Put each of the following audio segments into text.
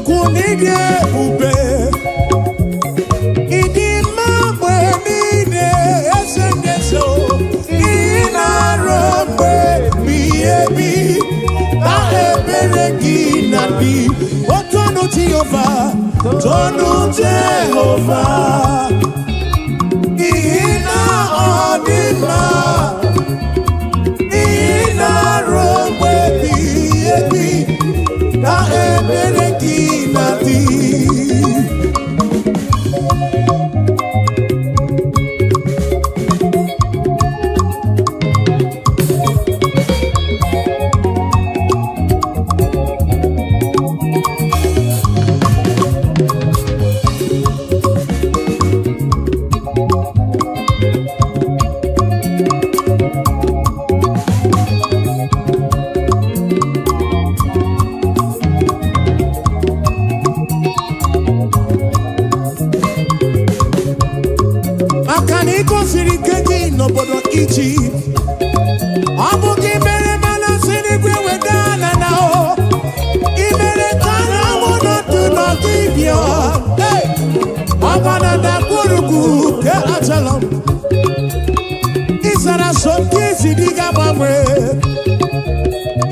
Chukwu n'ịdị ebube, ịdị mma mgbe niile, eze ndị eze o. Ị na-arụ mgbe ebighị ebi na ebere gị na dị otonu Jehova, tonu Jehova, n'ihi na ọ dị mma, n'ihi na-arụ mgbe ebighị ebi na ebere gị na dị. Maka na ị gosiri ike gị n'obodo Ijipt, ọ bụ gị mere mana si n'igwe weda ala na o ị mere ka anyanwụ nọdụ n'ọdịbịa ọgba na ndagwurugwu nke Ajalọm. Ị zara so nke isi dị ga-agbanwe.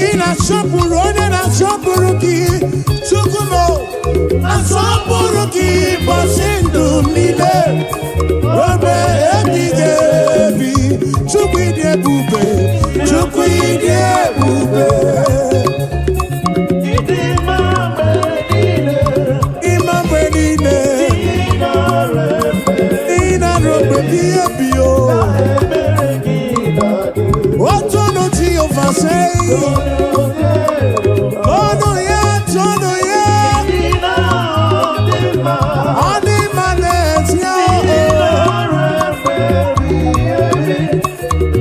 Ị na-asọpụrụ onye na-asọpụrụ gị. Chukwu m, asọpụrụ gị ụbọchị ndụ m niile obe ebighị ebi. Chukwu, ịdị ebube, Chukwu, ịdị ebube. Ịdị mma mgbe niile. Ịma mgbe niile. Ị na-arụ efe. Ị na-arụ mgbe ebighị ebi o. Ebere gị na-adị. Otonu Jehova sei. Tonu ya, tonu ya. Ị na-adị mma. Ọ dị mma n'ezie Ị o. na-arụ efe ebighị ebi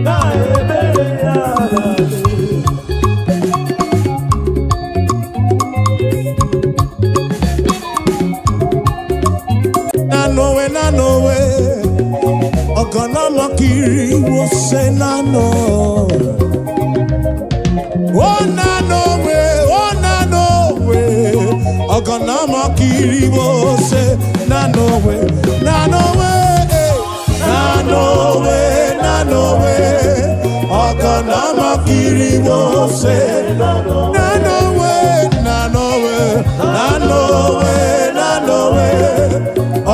na ebere ya na-adị. Nanowe, nanowe, ọ̀gànàmọ́kiri wo ṣe nánà. Ó nanowe, ó nanowe, ọ̀gànàmọ́kiri wo ṣe nanowe, nanowe, eh, nanowe, nanowe, ọ̀gànàmọ́kiri wo ṣe nanowe, nanowe, nanowe, nanowe,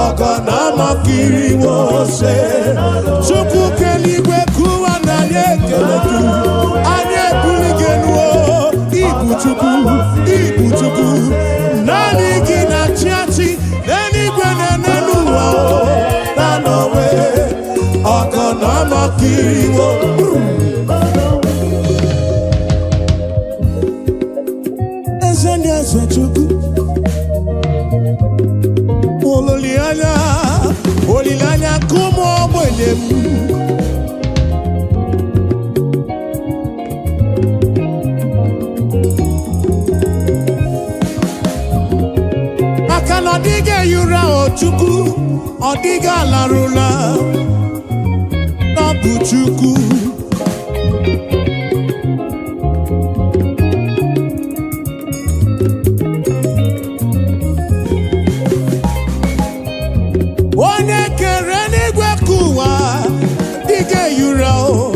ọ̀gànàmọ́kiri wo ṣe. Chukwu keligwe kụwa na anyị ekele gị, anyị ebuli gị elu o. Ibu Chukwu, ibu Chukwu, naanị gị na-achị achị n'eluigwe na n'elu ụwa o. Nanowe, ọ̀gànàmọ́kiri wo. Eze ndị eze, Chukwu, olileanya, olileanya nke ụmụ ogbenye m. Maka na ọ dịghị ehi ụra o Chukwu, ọ dịghị alarụla na ọ bụ Chukwu. Onye kere n'igwe ka ụwa dịghị ehi ụra o,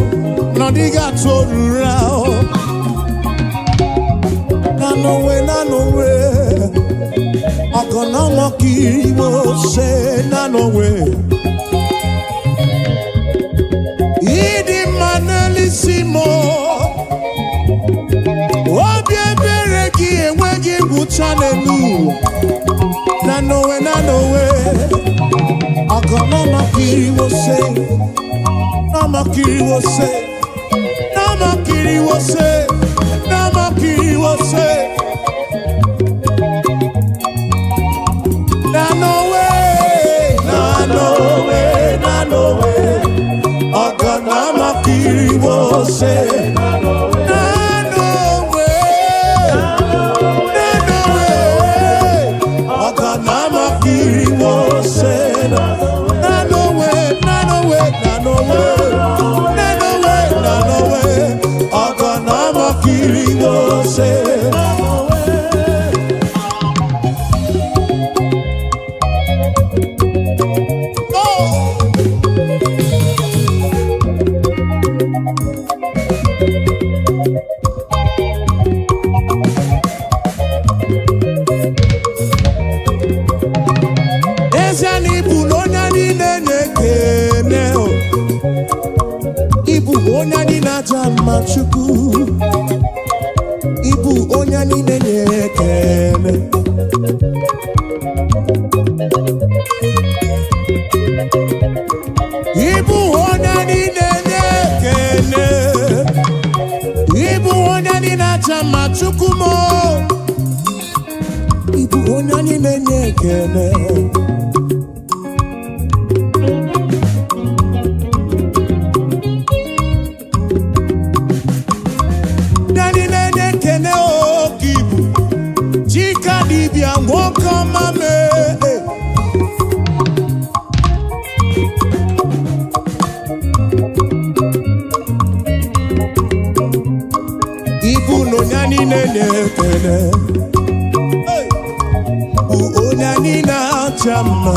na ọ dịghị atụ ụra o. Nanowe, nanowe, ọ̀gànàmọ́kiri wo ṣe nanowe. Ịdị mma n'elisi m o. Obi ebere gị enweghị ngwụcha n'elu ụwa. Nanowe, nanowe, ọ̀gànàmọ́kiri wo ṣe, nàmọ́kiri wo ṣe, nàmọ́kiri wo ṣe, nàmọ́kiri wo ṣe. Nanowe, nanowe, nanowe, ọ̀gànàmọ́kiri wo ṣe. Nanowe, nanowe, ọ̀gànàmọ́kiri wo ṣe. Nanowe, nanowe, nanowe, nanowe, nanowe, ọ̀gànàmọ́kiri wo ṣe. mma. Chukwu, ịbụ onye niile na-ekele. Ịbụ onye niile na-ekele. Ịbụ onye niile aja mma. Chukwu m, ịbụ onye niile na-ekele. Onye niile na-ekele oke ibu Chika dibịa, nwoke ọma mee. Ibu na onye niile na-ekele. Hey! Bụ onye niile aja mma.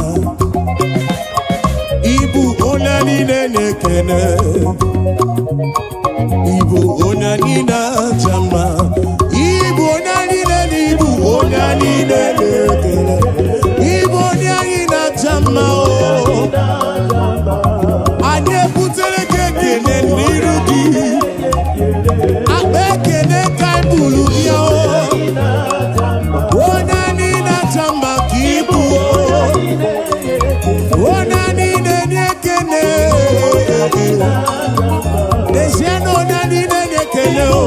Ibu onye niile na-ekele. Ibu onye niile aja mma. Ibu onye niile na ibu onye niile na-ekele. Ibu onye anyị na-aja mma o. Anyị ebutere gị ekele n'iru gị. Akpa ekele ka anyị buru bịa o. Onye niile aja mma ka ibu o. Onye niile na-ekele. N'ezie na onye niile na-ekele o.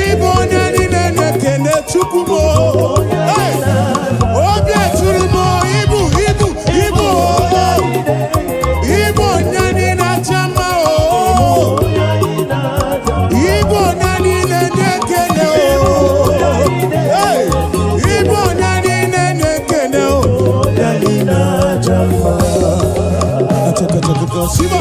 Ịbụ onye niile na-ekele. Chukwu m o. Hey! Obi eturu m o, ibu ibu ibu o. Ịbụ onye niile aja mma o. Ịbụ onye niile na-ekele o. Hey! Ịbụ onye niile na-ekele o. Onye niile aja mma. Achakachakaka, Siba.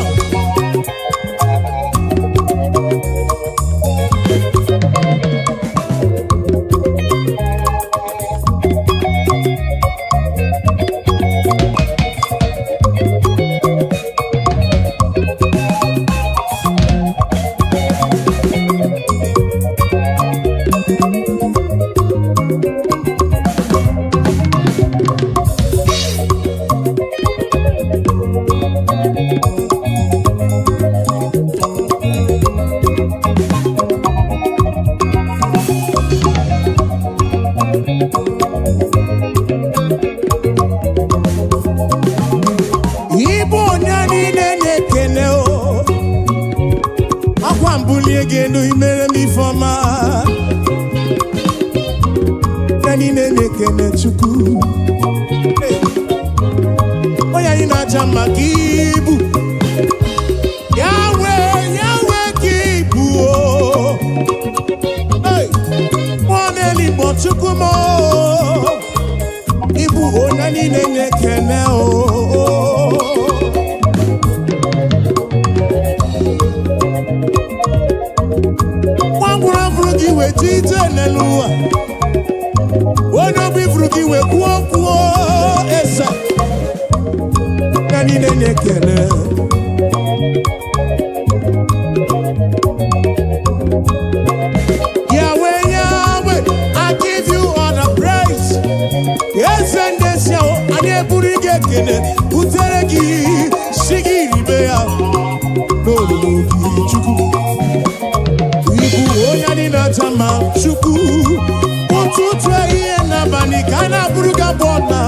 Ịbụ onye niile na-ekele o. Akwa mbulie gị elu, imere m ifeọma. Onye niile na-ekele Chukwu. Hey! Onye anyị na-aja mma ka ibu. Yahweh, Yahweh ka ibu o. Hey! Mmụọ na-eligbo, Chukwu m o. Ịbụ onye niile na-ekele o. Nwa ngwụrụ fụrụ gị wee ji ije n'elu ụwa. Onye obi fụrụ gị wee kwuo kwuo ese. Onye niile na-ekele. Yahweh, Yahweh, I give you all the praise. Eze ndị esi ahụ, anyị eburu gị ekele butere gị, si gị ribe ya n'olulu gị. Chukwu, ịbụ onye anyị na-aja mma. Chukwu, ụtụtụ, ehihie n'abalị ka a na-abụrụ gị abụ ọna.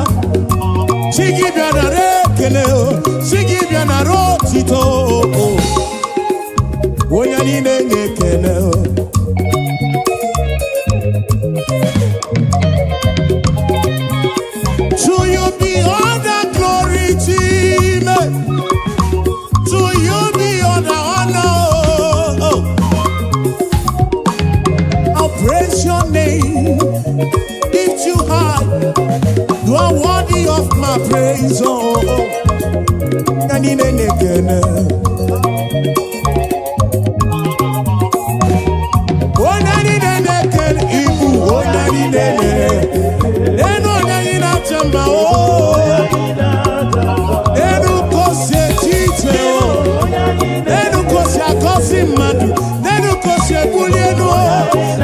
Chi gị bịa nara ekele o, chi gị bịa nara otito o. Onye niile na-ekele o. To you be all the glory, Chime. To you be all the honor. Oh. I'll praise your name, lift you high. You are worthy of my praise. Oh. Na niile na-ekele. Onye niile na-ekele, ibu onye niile na-ekele. Enu onye anyị na-acha mma o. Enu ka o si eche iche o. Enu ka o si agọzi mmadụ. Nenu ka o si ebuli elu o.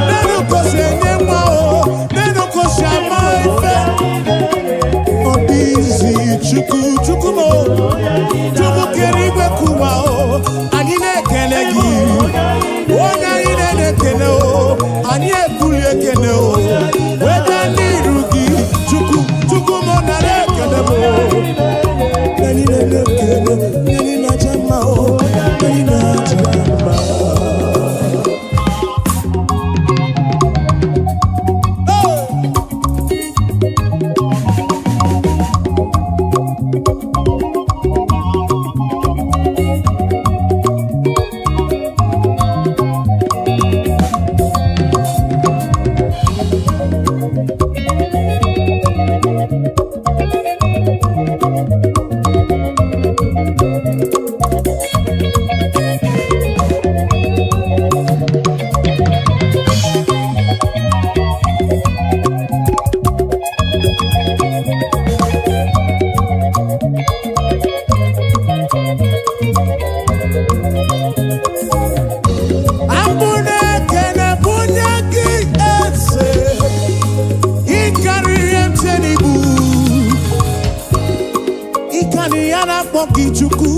Nenu ka o si enye nwa o. Nenu ka o si ama ife. Ọ dị izi. Chukwu, Chukwu m o. Chukwu kere igwe kụwa o. Anyị na-ekele gị. na-akpọ gị Chukwu.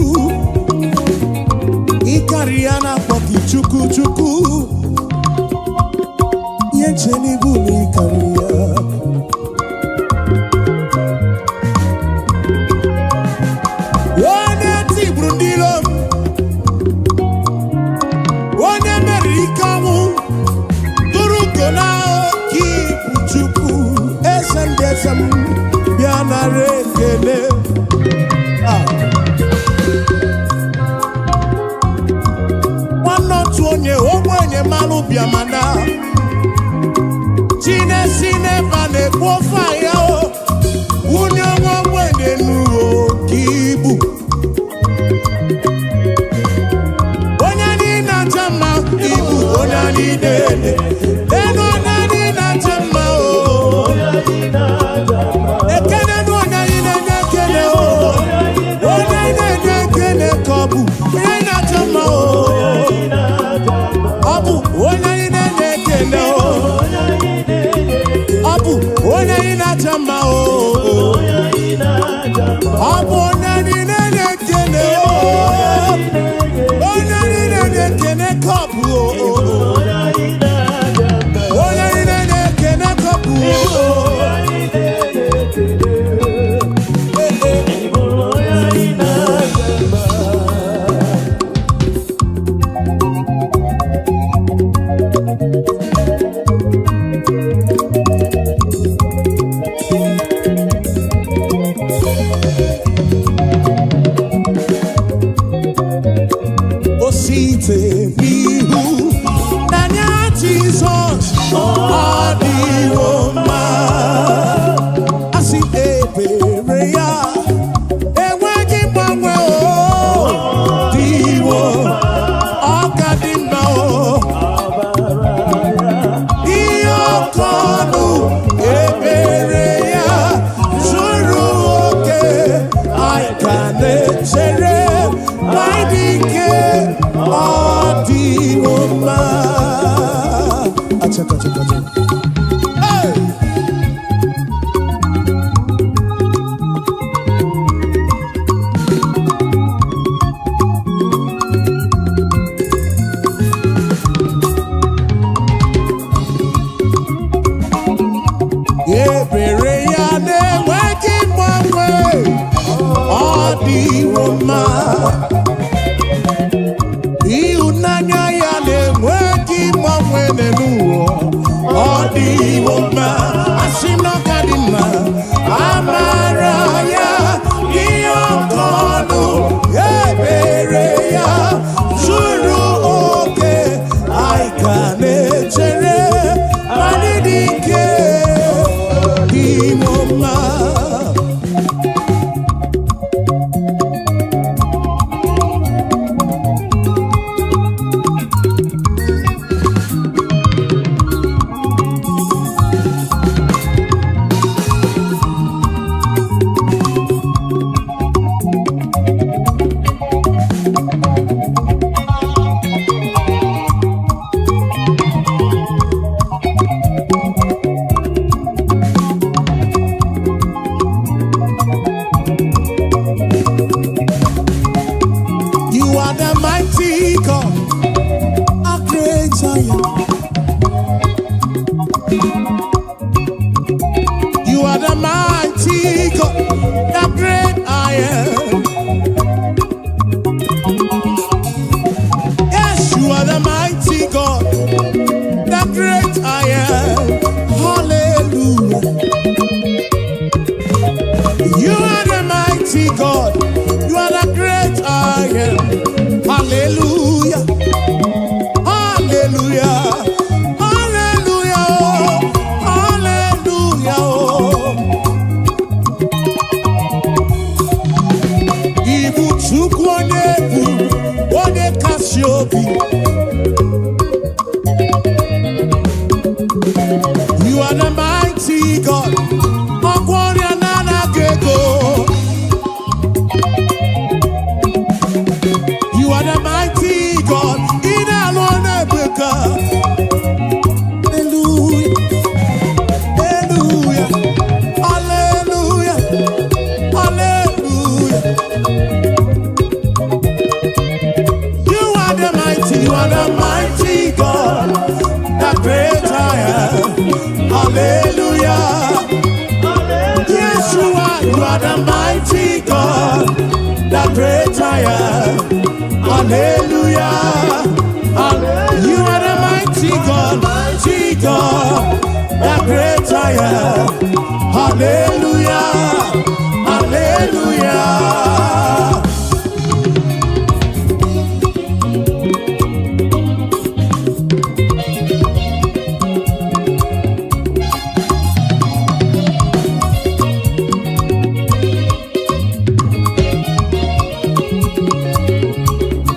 Ịkarịrị ya na-akpọ gị Chukwu, Chukwu. Ihe nche n'ibu na ịkarịrị ya. Onye tigburu ndị iro m, onye meriri ike ọnwụ, tụrụ ugo na oke ibu. Chukwu, eze ndị eze m, bịa nara ekele. Ah. Nwanne otu onye ogbenye mmanụ bịamana chinesi n'ebe a na-ekwu ofe ya o wunye nwa ogbenye n'uwe oke ibu. Onye anyị na-acha mma, ibu onye anyị na-ele elu, onye anyị na-acha mma o. Ekene nụ onye anyị na-enye ekele o. Onye anyị na-enye ekele ka ọ bụ onye anyị na-acha mma o. Ọ bụ onye anyị na-enye ekele o. Ọ bụ onye anyị na-acha mma o. Ọ bụ onye anyị na-enye ekele o. Onye anyị na-enye ekele ka ọ bụ o. Onye anyị na-enye ekele ka ọ bụ o. Ee, ee. O site n'ihu n'anya Jizọs, ọ dịwo mma. Asị ebere ya enweghị mgbanwe, o dịwo, ọ ka dị mma o. Ihe ọkọ ọnụ ebere ya zuru oke, anyị ka na-echere ma dị ike, ọ dịwo mma. Achaka, achaka, achaka. Hey! Ebere ya na-enweghị mgbanwe, ọ dịwo mma. Ịhụnanya ya na-enweghị mgbanwe n'ụwa, ọ dịwo mma. Asị m na ọ ka dị mma. Amara ya ihe ọkọ ọnụ, ebere ya zuru oke, anyị ka na-echere ma dị ike, dịwo mma. You are the mighty God, a great I am. You are the mighty God, the great I am. Yes, you are the mighty God, the great I am. Hallelujah. You are the mighty God, you are the great I am. Hallelujah. Hallelujah. Hallelujah. Hallelujah. Ibu Chukwu onye bụ onye kasị obi. You are the mighty God. Ọgwọ ọrịa na-anaghị ego. are the mighty God, the great I am. Hallelujah. Hallelujah. You are the mighty God, mighty God, the great I am. Hallelujah. Hallelujah.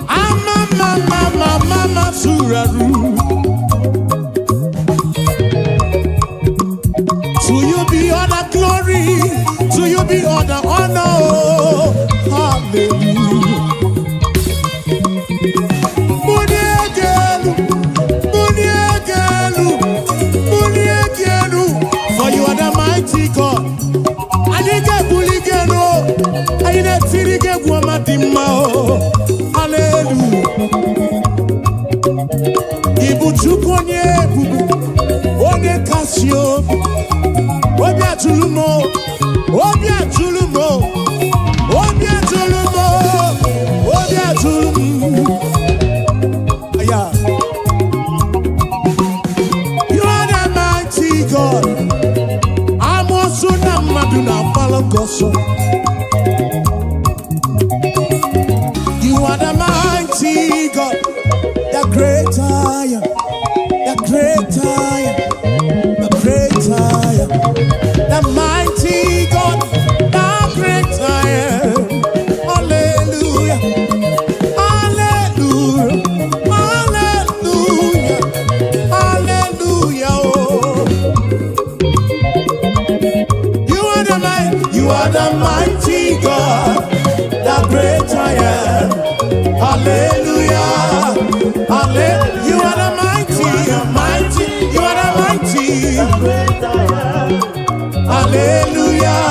Ama mama mama suraru. To you be all the glory, to you be all the honor. Oh, hallelujah. Muniegelu, muniegelu, muniegelu. For you are the mighty God. Anyị ga-ebuli gị elu, anyị na-etiri gị egwu ọma dị mma o. Hallelujah. Ị bụ Chukwu onye ebube, onye kasị obi. Obi atụrụ m o, obi atụrụ m o, obi atụrụ m o, obi atụrụ m. Aya. You are the mighty God. Amoosu na mmadụ na-agbara gị ọsọ. You are the mighty God, the great I am, the great I am, the great I am, the mighty God, the great I am. Hallelujah, hallelujah, hallelujah, hallelujah. Oh. You are the mighty, you are the mighty God, the great I am. Hallelujah, hallelujah. You are the mighty, mighty, you are the mighty. Great I am. Hallelujah,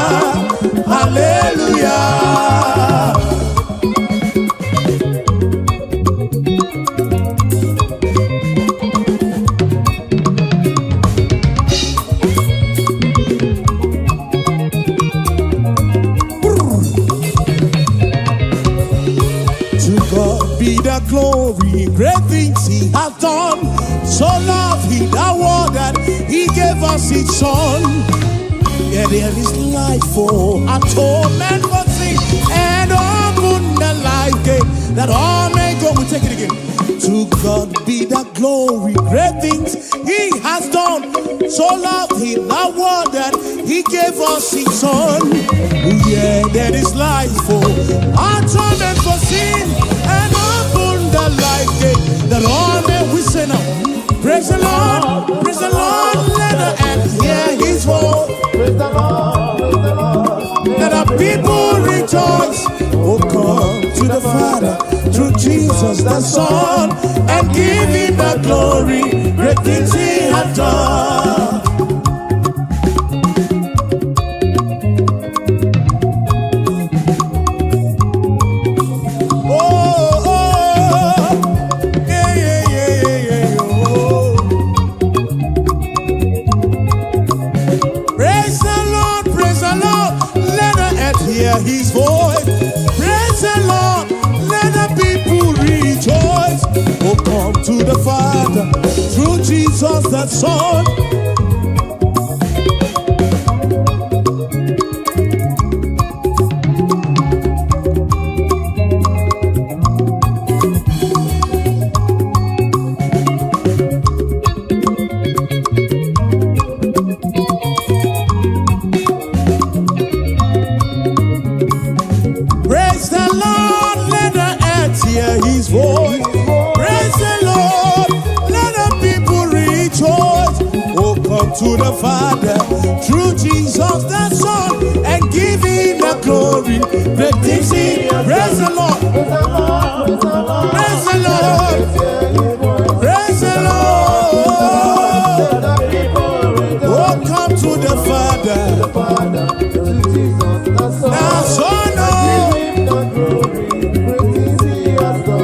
hallelujah. To God be the glory, great things He hath done. So loved He the world that He gave us His Son. Yeah, there is life for atonement for sin and open the life gate that all may go. We take it again. To God be the glory, great things He has done. So loved He the world that He gave us His Son. Yeah, there is life for atonement for sin and open the life gate that all may we say now. Praise the Lord, praise the Lord, let the earth hear His voice. Praise the Lord, praise the Lord. Let the people rejoice. Oh, come to the Father through Jesus the Son and give him the glory. Great things he hath done. Oh, oh, yeah, yeah, yeah, yeah, yeah, oh. Praise the Lord, praise the Lord, let the earth hear his voice. Praise the Lord, let the people rejoice. Oh, come to the Father through Jesus the Son. Praise the Lord, let the earth hear his voice. Praise the Lord, let the people rejoice. Oh, come to the Father through Jesus the Son and give him the glory. Great things he. Praise the Lord, Praise the Lord, praise the Lord. praise the Lord, Hear his voice. praise the Lord. Let the people rejoice. Oh, come to the Father, The Father, through Jesus the Son. the Son. Oh. Give him the glory, great things he has done.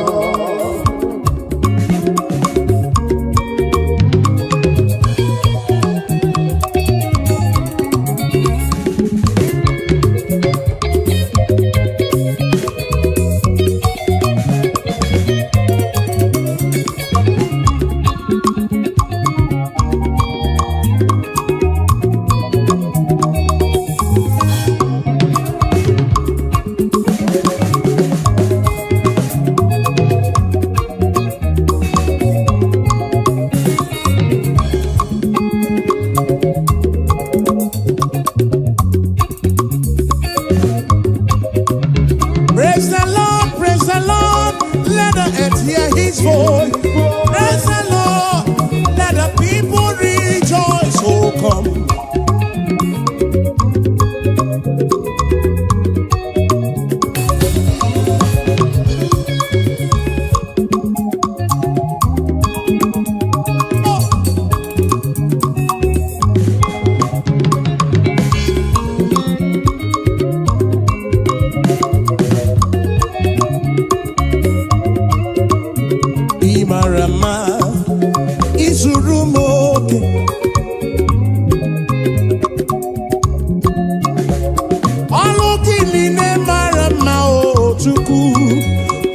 Chukwu.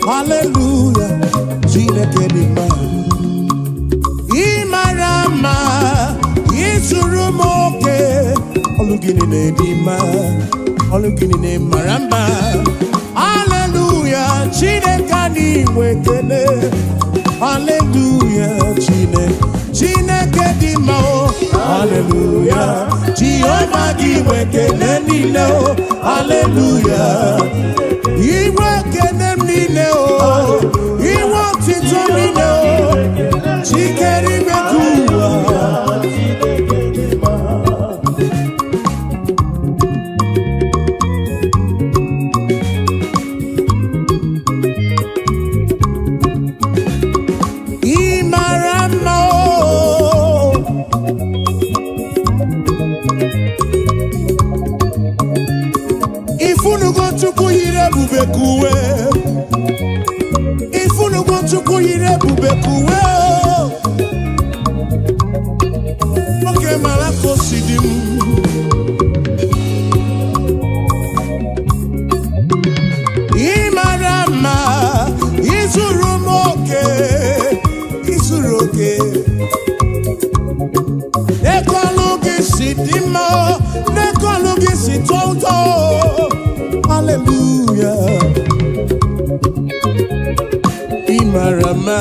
Haleluya, Chineke dị mma. Ị mara mma, ịzụrụ m oke. Ọlụ gị niile dị mma, ọlụ gị niile mara mma. Haleluya, Chineke anyị nwe ekele. Haleluya, Chineke, Chineke dị mma o. Haleluya, Jehova gị nwe ekele niile o. Haleluya, inwe ekele m niile o, inwe otito m niile o. Chikere ime ka ụwa. Chineke dị mma. Ị mara mma o. Ifunugo Chukwu yiri ebube ka uwe. Ifunugo Chukwu yiri ebube ka uwe o. Oge mara ka o si dị m. Ị mara mma, ịzụrụ m oke, ịzụrụ oke. N'ekọlụ gị si dị mma, n'ekọlụ gị si tọọ ụtọ. Hallelujah. Ị mara mma,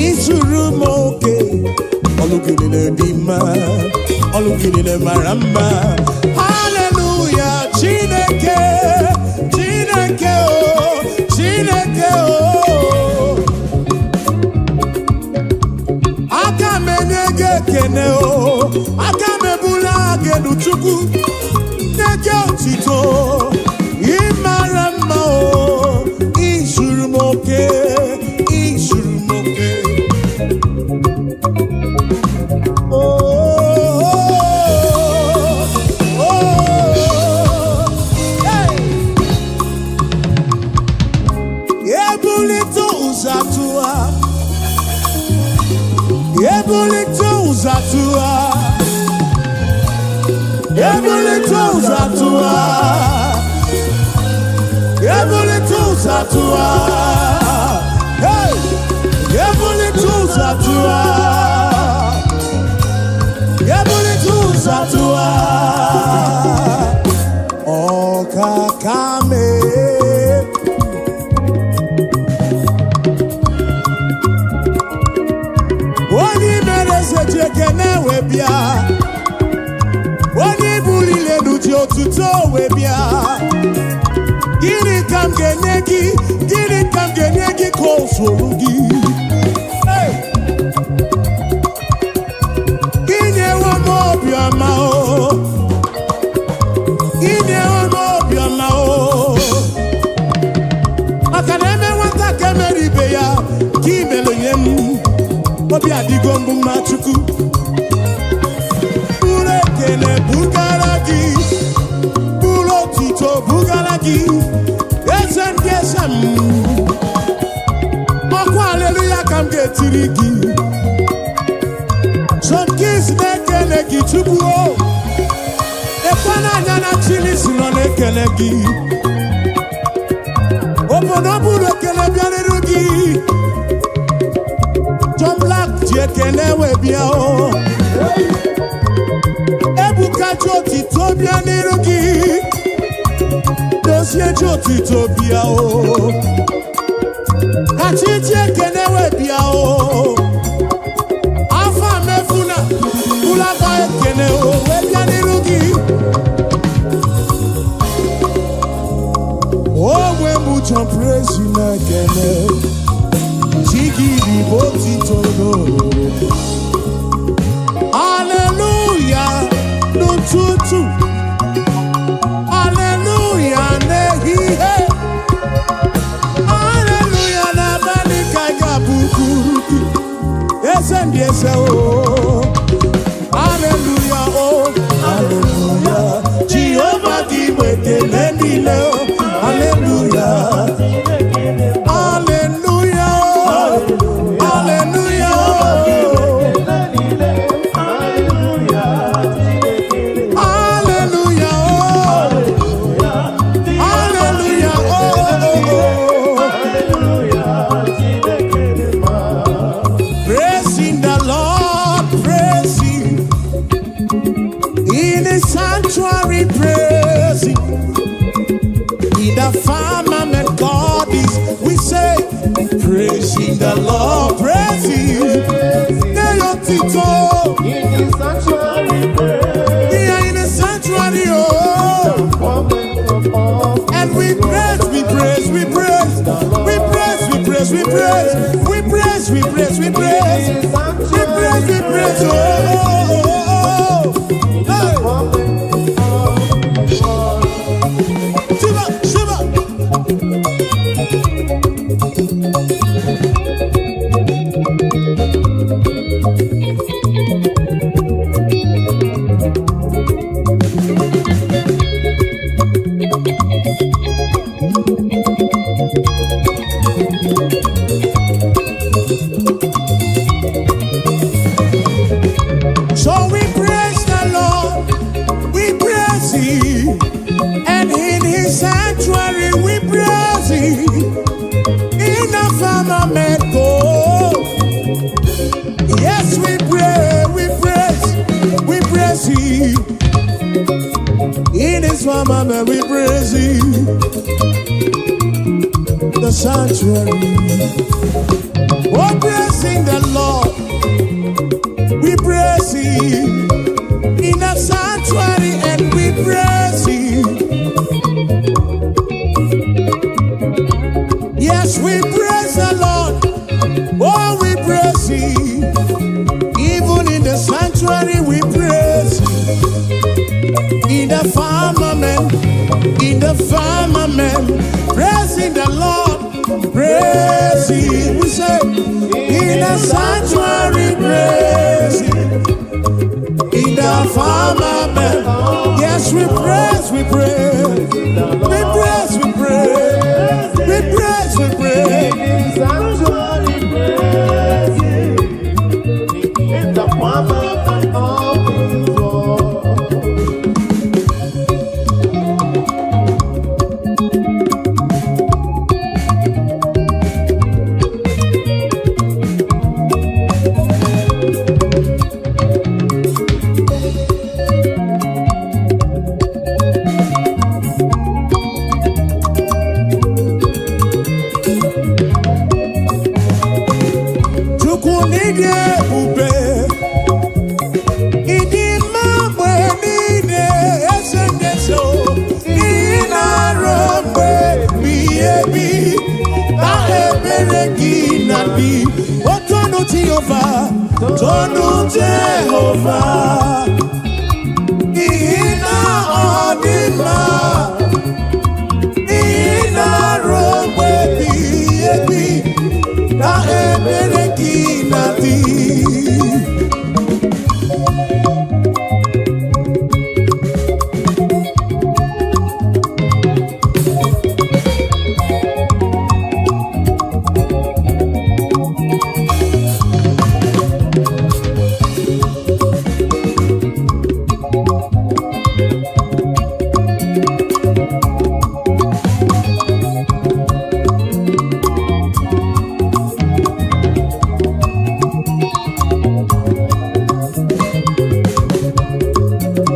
ịzụrụ m oke. Ọlụ gị niile dị mma, ọlụ gị niile mara mma. Hallelujah, Chineke, Chineke o, Chineke o. Aka m enye gị ekene o, aka m ebuli gị elu, Chukwu, nye gị otito. Ị mara mma o, izuru m oke, izuru m oke. Oh, oh, hey. Ebulite ụzọ atụwa, ebulite ụzọ atụwa, ebulite ụzọ atụwa, ebulite ụzọ atụwa. Hey! Ebulite ụzọ atụwa, ebulite ụzọ atụwa. Ọkaka mee. Onye mere eze ji ekene wee bịa, onye buliri elu ji otuto wee bịa. Gịnị ka m ga-enye gị? Gịnị ka m ga-enye gị ka o zuru gị? Hey! Inyewo m obiọma o, inyewo m obiọma o, maka na eme nwata ka emere ibe ya ka imelụ nye m. Obi adịgo mbụ mma. Chukwu, buru ekele bugara gị, buru otuto bugara gị, eze ndị eze m. Ọkwa aleluya ka m ga-etiri gị. John Keys na-ekele gị, Chukwu o. Ekwe n'anya na Chilisi nọ na-ekele gị. Obodo buru ekele bịarịrị gị. John Black ji ekele wee bịa o. Ebuka ji otito bịa n'iru gị. Dozie ji otito bịa o. Kachi ji ekele wee bịa o. Afọ mefuna ụlọakọ ekele o wee bịa n'iru gị. Onwe m John Praise na-ekele Chigidi bụ otito n'olulu. Haleluya n'ụtụtụ, haleluya n'ehihie, haleluya n'abalị ka ị ga-abụkwuru gị, eze ndị eze o. Haleluya o, haleluya, Jehova gị bụ ekele niile o. Haleluya, haleluya o, haleluya. Sanctuary praise Him. In the firmament God is, we say, praising the Lord, praise Him. Nye ya otito. In the sanctuary, praise. We are in the sanctuary, oh. Moment of all. And we praise, we praise, we praise, we praise, we praise, we praise, we praise, we praise, we praise, we praise, we praise, oh, oh, oh, oh. Hey. Moment of all. Shiva, Shiva. So we praise the Lord, we praise Him, and in His sanctuary we praise Him. In the firmament, oh, yes, we pray, we praise, we praise Him. In His firmament, we praise Him. The sanctuary, oh, praising the Lord, we praise Him. In the sanctuary, and we praise Him. Yes, we praise the Lord. Oh, we praise Him. Even in the sanctuary, we praise Him. In the firmament, praising the Lord, praise Him. We say, in the sanctuary, praise Him. In the firmament, yes, we praise, we praise, we praise, we praise, we praise, we praise. In the sanctuary, praise Him. In the firmament of His word. Chukwu n'ịdị ebube, ịdị mma mgbe niile, eze ndị eze o. Ị na-arụ mgbe ebighị ebi, na ebere gị na dị. O tonu Jehova, tonu Jehova, n'ihi na ọ dị mma. Ị na-arụ mgbe ebighị ebi, na ebere gị na dị.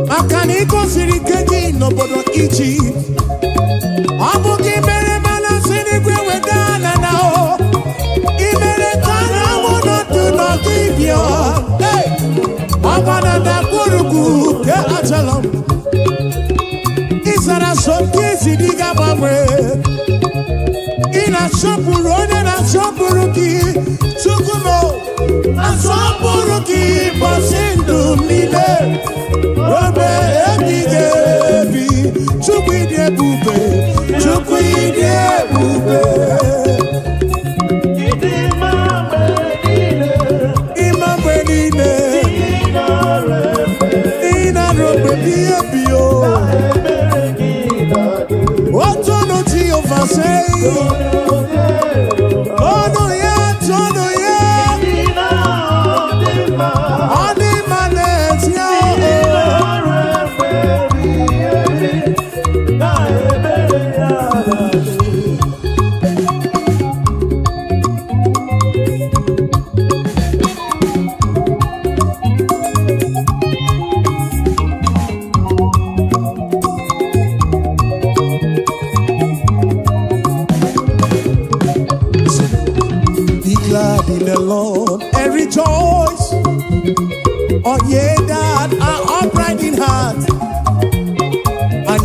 Maka na ị gosiri ike gị n'obodo Ijipt, ọ bụ gị mere mana si n'igwe weda na na o ị mere ka anyanwụ nọdụ n'ọdụ bịa. Hey! Ọgba na ndagwurugwu nke achalọ m ị zara so nke isi dị ga-agbanwe. Ị na-asọpụrụ onye na-asọpụrụ gị. Chukwu m, asọpụrụ gị ụbọchị ndụ m niile obe ebighị ebi. Chukwu, ịdị ebube, Chukwu, ịdị ebube. Ịdị mma mgbe niile. Ịma mgbe niile. Ị nara efe. Ị na-arụ mgbe ebighị ebi o. Ebere gị na-adị. Otonu Jehova sei. Ọnụ ya, tonu ya. Ị na-adị mma. Ọ dị mma n'ezie. Ị nara efe ebighị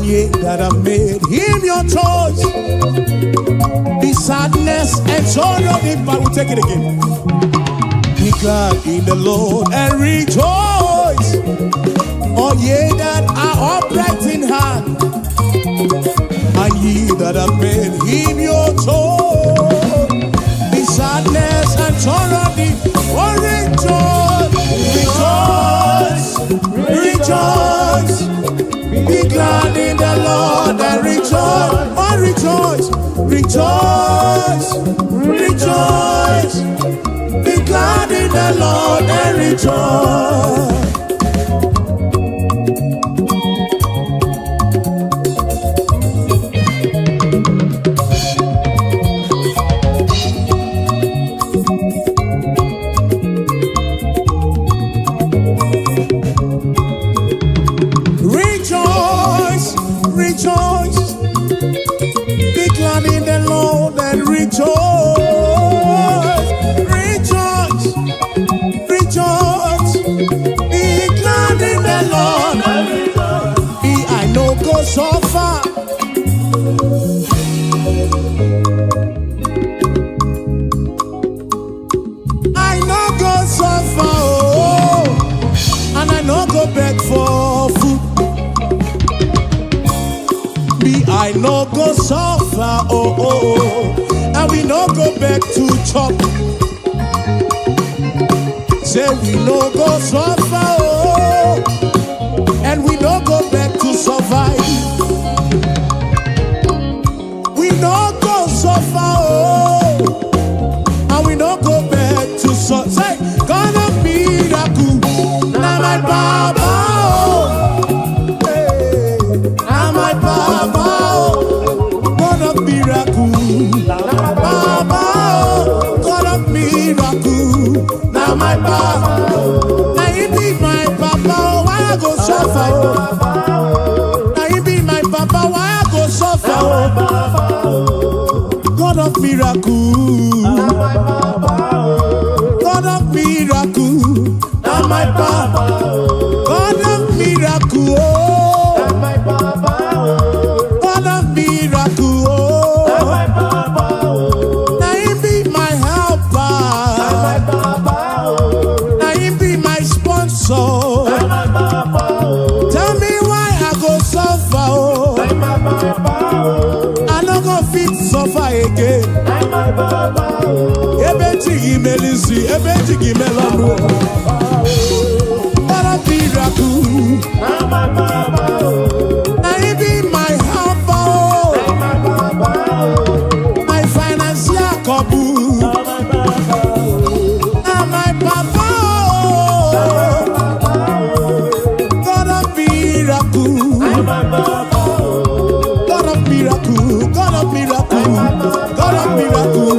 ye that have made him your choice. Be sadness and sorrow depart. We take it again. Be glad in the Lord and rejoice. All ye that are upright in heart, and ye that have made him your choice. Be sadness and sorrow depart. Oh, rejoice, rejoice, rejoice. Be glad in the Lord and rejoice. Oh, rejoice, rejoice, rejoice. Be glad in the Lord and rejoice. Rejoice, rejoice. Be glad in the Lord and rejoice. Rejoice, rejoice. Be glad in the Lord. Be I no go suffer. I no go suffer, oh, and I no go beg for food. Me, I no go suffer, oh, and we no go beg to chop. Say we no go suffer, oh, and we no go beg to survive. We no go suffer, oh, and we no go beg to suffer. Say, God of miracle, na my baba, oh, hey, na my baba, oh, God of miracle, baba, oh, God of miracle, na my baba. Na he be my papa, oh, why I go suffer? Oh? Na he be my papa, why I go suffer? Oh? God of miracle. God of miracle, na my papa. God of miracle, oh. God of miracle, oh. Na him be my helper. Na him be my sponsor. Tell me why I go suffer, oh. I no go fit suffer again. Ebe chi gị mere isi, ebe chi gị mere ọnụ. God of miracle, na him be my helper, oh. My financial couple. Na my papa, oh. God of miracle, God of miracle, God of miracle, God of miracle,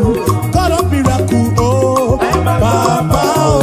God of miracle, oh, Papa, oh.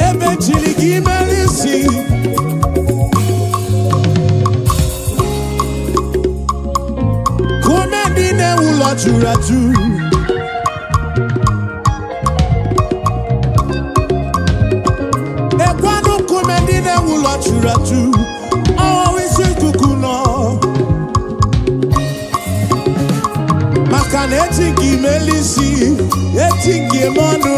Ebe chiri gị mere isi. Kume ndị na-ewu ụlọ juru ajụ. Ekwanụ nkume ndị na-ewu ụlọ juru ajụ. Ọwụ isi ikuku nọ. Maka na echi gị mere isi, echi gị eme ọnụ.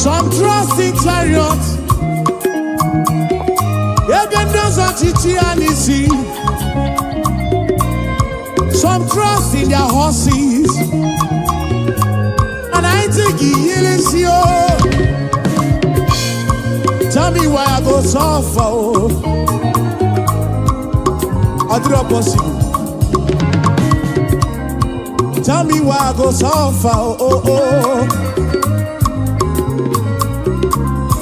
Some trust in chariots. Ebe ndị ọzọ ọchịchị ya n'isi. Some trust in their horses. And I think he isi o. Tell me why I go suffer o. Ọ dịrọ possible. Tell me why I go suffer. Oh.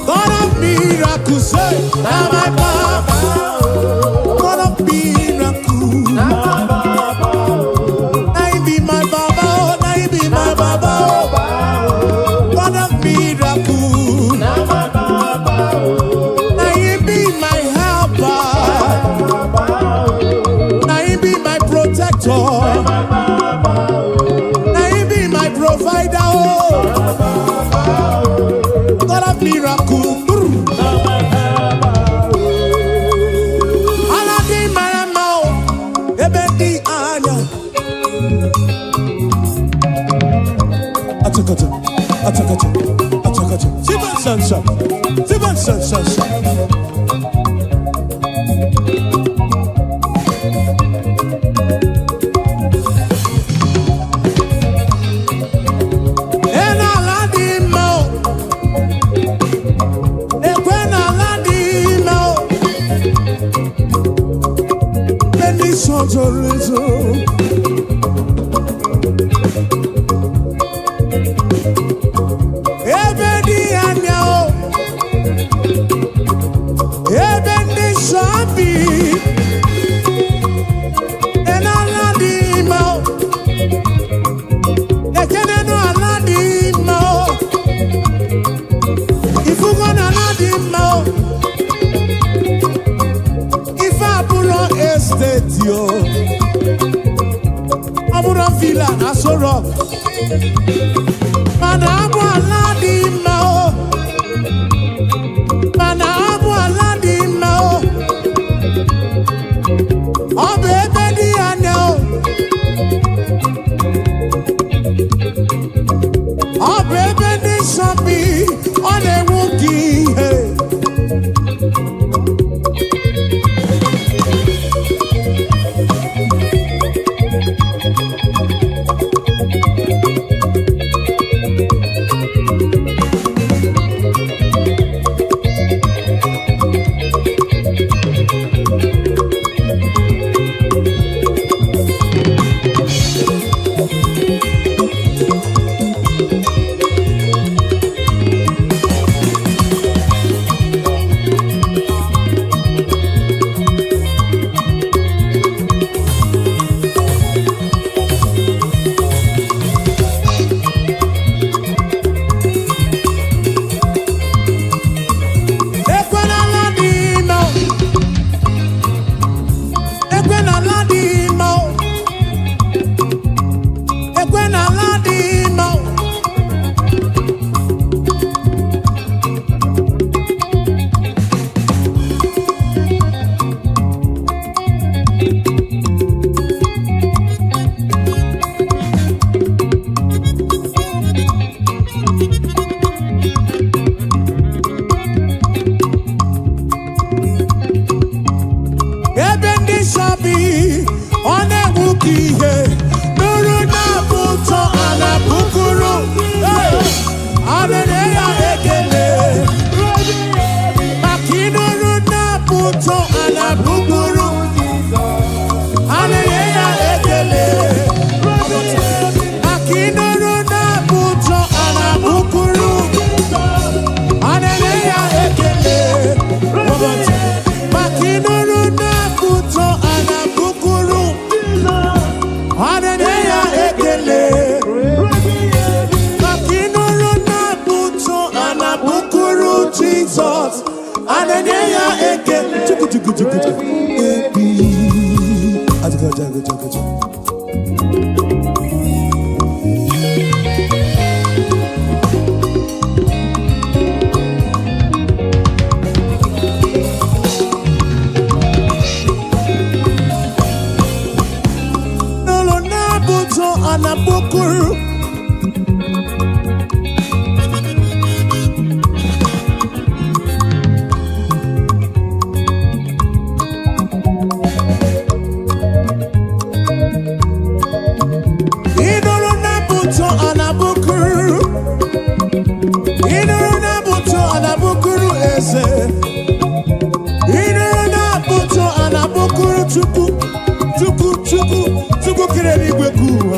God of miracles, say, now my papa. God of miracles, now he be my baba, oh, now he be my baba, oh. God of miracles, now he be my helper, now he be my protector, now he be my provider, oh. God of miracles. Ala dị mara mma o, ebe dị anya. Achakacha, achakacha, achakacha. Siba sansa, siba sansa. Ena ala dị mma o, ekwe na ala dị mma o. Ebe ndị nsọ zoro ezo. Ebe dị anya o, ebe ndị nsọ bi, ena ala dị mma o, ekenenu ala dị mma o, ifugo na ala dị mma o, ife abụrọ estate o, ọ bụrụ villa na Aso Rock, mana abụ ala dị mma o, mana abụ ala dị mma o, ọ bụ ebe dị anya o, ọ bụ ebe ndị nsọ bi, ọ na-enwu gị ihe. Ekwe n'ala dị mma o. Ekwe n'ala dị mma o. Ekwe n'ala dị mma o. Ebe ndị nsọ bi, ọ na-enwu ka ihe nụrụ na-abụ ụtọ a na-abụkụrụ. Hey! A na-enye ya ekele maka ịnụrụ na-abụ ụtọ a na-abụkụrụ. A na-enye ya ekele maka ịnụrụ na-abụ ụtọ a na-abụkụrụ. A na-enye ya ekele maka ịnụrụ na-abụ ụtọ a na-abụkụrụ. A na-enye ya ekele maka ịnụrụ na-abụ ụtọ a na-abụkụrụ Jizọs. A na-enye ya ekele. Chukwu, chukwu, chukwu, chukwu. Ebi. Achakacha, achakacha. N'ụlọ na-abụ ụtọ a na-abụkụrụ. Ịnụrụ na-abụ ụtọ a na-abụkụrụ. Ịnụrụ na-abụ ụtọ a na-abụkụrụ eze. Ịnụrụ na-abụ ụtọ a na-abụkụrụ Chukwu, Chukwu, Chukwu, Chukwu kere eluigwe ka ụwa.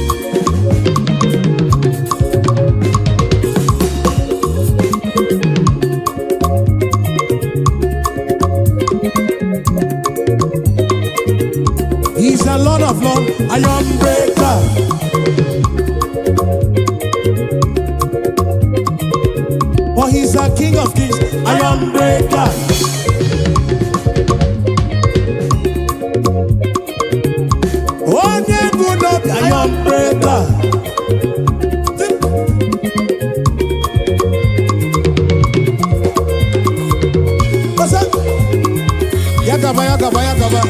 Iron breaker. For he's a king of kings, iron breaker. Onye bụ n'obi, iron breaker. What's up? Ya gaba, ya gaba, ya gaba.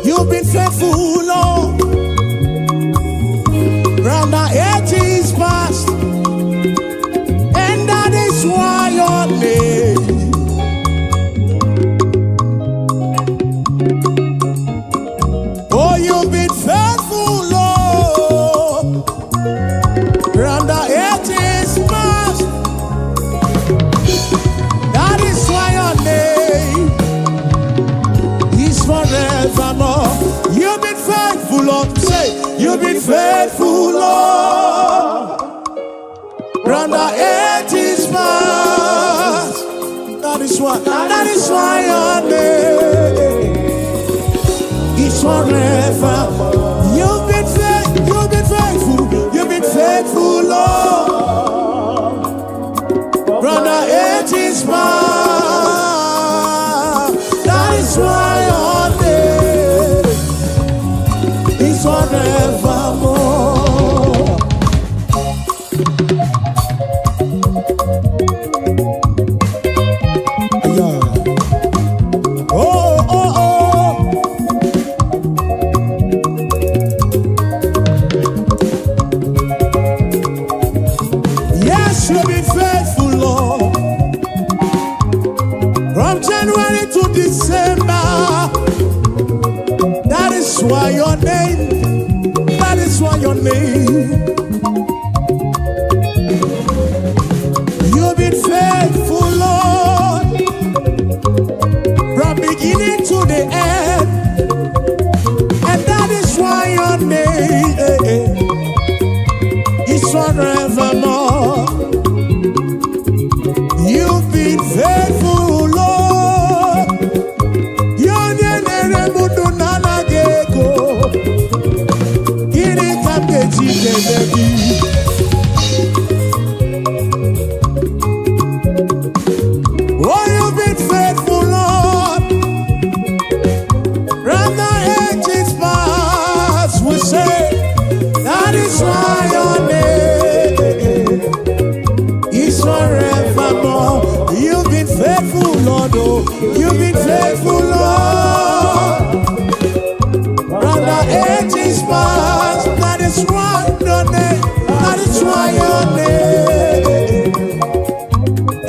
You've been faithful, Lord. From the ages past, and that is why your name. Oh, you've been faithful, Lord. From the ages past, that is why your name is forevermore. You've been faithful, Lord. Say, you've been faithful, Lord. From the ages past. That is why your name is forever. You've been faithful, you've been faithful, Lord. From the ages past. That is why your name is forevermore. Yeah. Oh. Yes, you've been faithful, Lord. From January to December. That is why your name, that is why your name. You've been faithful, Lord. From beginning to the end. And that is why your name is forevermore. You've been faithful, Lord. Onye na-ere m ndụ na-anaghị ego. Gịnị ka m ga-eji kelee gị? Oh, you've been faithful, Lord. From the ages past, we say, that is why your name is forevermore. You've been faithful, Lord. Oh, you've been faithful, Lord. From the ages past, that is why your name, that is why your name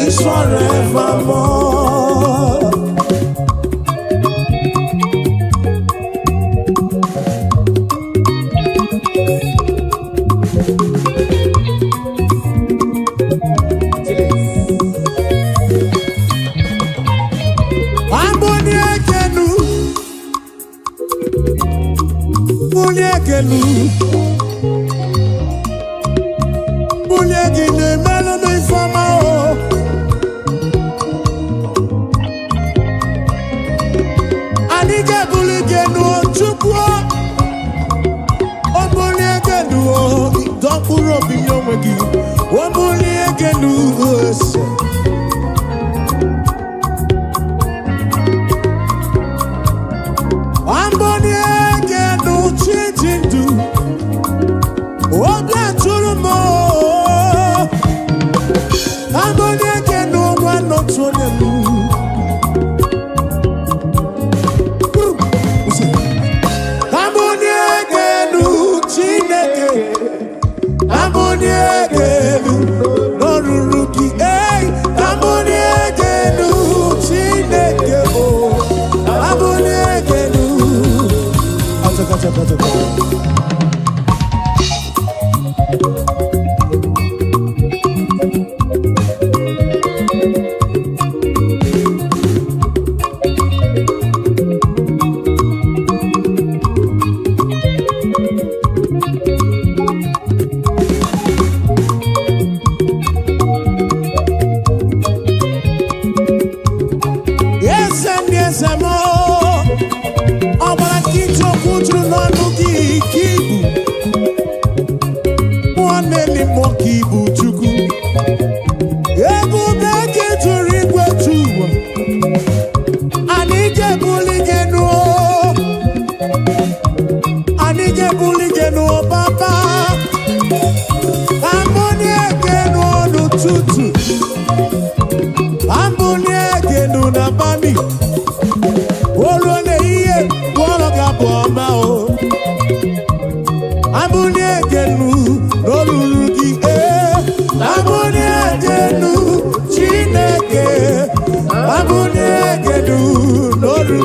is forevermore. Chiles. Amboni ekenu, bulie ekenu, bulie gị na-emelụ m ifeọma o. Anyị ga-ebuli gị enu o, Chukwu o. O bulie gị enu o, dọ mkpụrụ obi nye onwe gị. O bulie gị enu ese. Amboni ekenu chi ji ndụ. Obi atụrụ m o. Amboni ekenu nwa n'otu onye m. Amboni ekenu Chineke. Amboni ekenu n'oruru gị. Ei, amboni ekenu Chineke o. Amboni ekenu. Achaka, achaka, achaka. gị elu n'olu.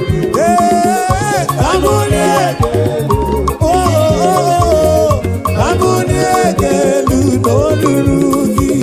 Ee, ka m bulie, oh, oh, oh, ka m bulie gị elu n'olulu gị.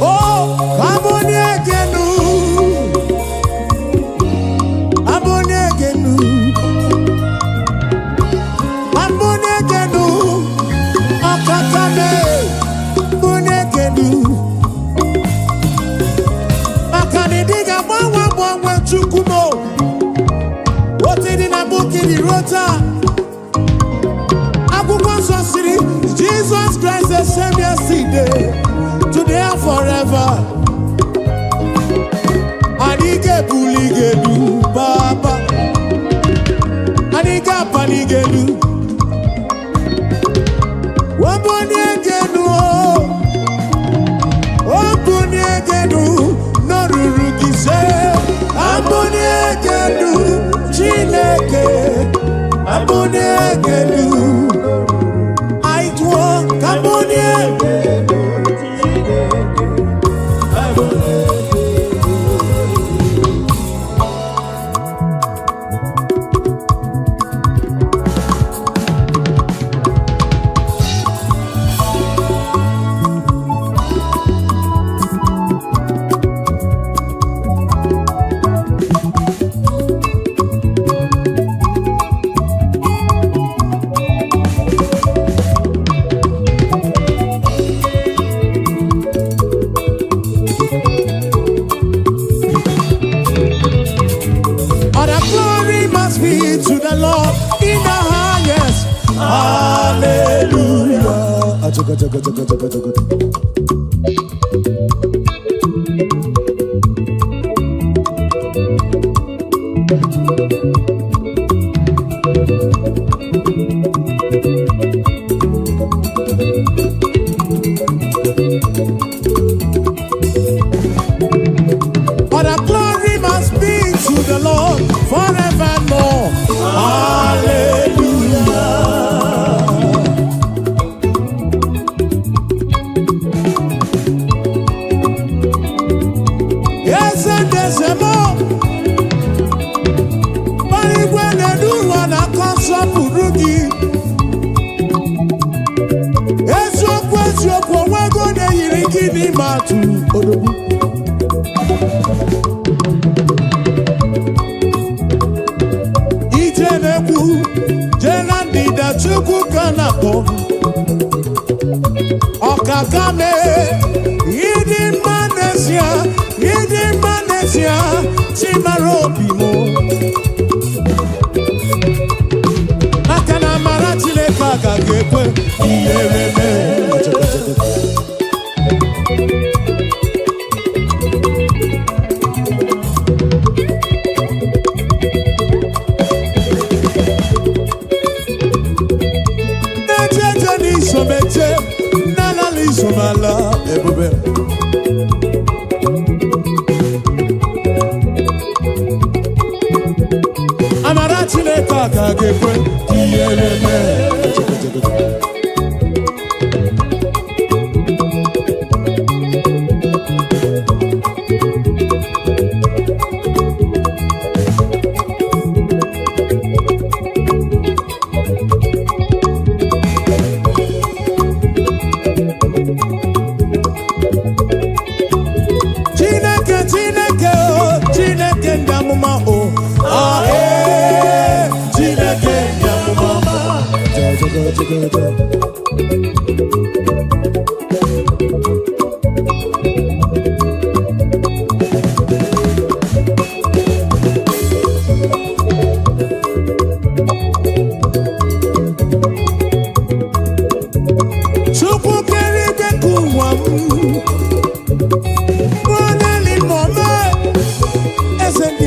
Oh, ka m bulie gị elu, ka m bulie gị elu, ka m bulie gị elu, ọkaka mee, bulie gị elu. Maka na ịdị ga-agbanwe agbanwe, Chukwu m o. Otu dị na mbụ kiri ruo taa. Akwụkwọ nsọ siri, Jesus Christ the same yesterday, today and forever. Anyị ga-ebuli gị elu, Baba. Anyị ga-apali gị elu. Webulie gị elu o. Obulie gị elu n'olulu gị se. Abulie gị elu, Chineke. Abulie gị elu. Anyị tụọ ka bulie. Chineke, bulie gị elu. All the glory must be to the Lord in the highest. Hallelujah. Achaka, chaka, chaka, chaka, chaka. All the glory must be to the Lord forevermore. Hallelujah. Yes, and there's a more. Igwe na-elu ụwa na-akọ nsọpụrụ gị. Eziokwu, eziokwu, onwego na-eyiri gị n'ime atụ odogwu. Ije na-ekwu jee na ndịda, Chukwu ka na-akpọ. Ọkaka mee, ịdị mma n'ezie, ịdị mma n'ezie, chimara obi m. Maka na amara Chineke agaghị ekwe ihere mee. Na-eje eje n'isomeje, n'ala n'isomala, ebube. Amara Chineke agaghị ekwe ihere mee. Chineke, Chineke o, Chineke ndị amụma o. Ah, ee, Chineke ndị amụma. Ja, ja, ja, ja, ja.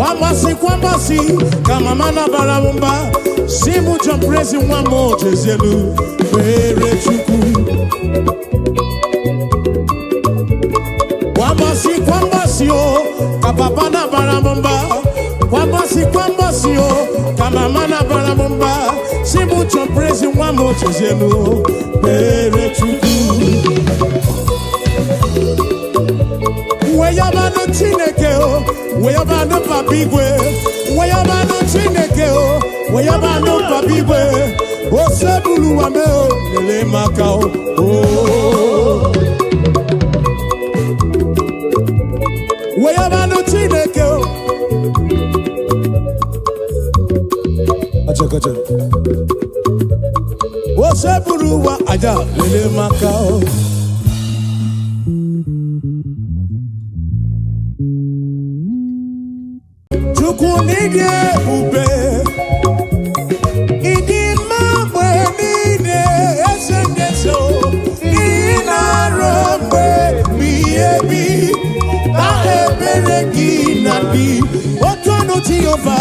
Kwa mbọsị ka mama nabara m mba, si mụ John Prezi nwa m, ojezielu kpere Chukwu. Kwa mbọsị, kwa mbọsị o, ka papa nabara m mba. Kwa mbọsị, kwa mbọsị o, ka mama nabara m mba, si mụ John Prezi nwa m, ojezielu kpere Chukwu. Weyabanụ Chineke o, weyabanụ Papa igwe, weyabanụ Chineke o, weyabanụ Papa igwe. Osebuluwa me o, lele maka o o. Weyabanụ Chineke o. Achakacha. Osebuluwa aja, lele maka o. Chukwu n'ịdị ebube, ịdị mma mgbe niile, eze ndị eze o. Ị na-arụ mgbe ebighị ebi na ebere gị na dị otu ọnụ. Jehova,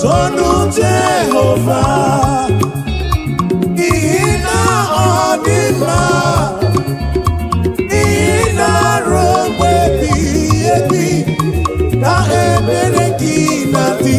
tọnụ Jehova, n'ihi na ọ dị mma. Ị na-arụ mgbe ebighị ebi na ebere gị na dị.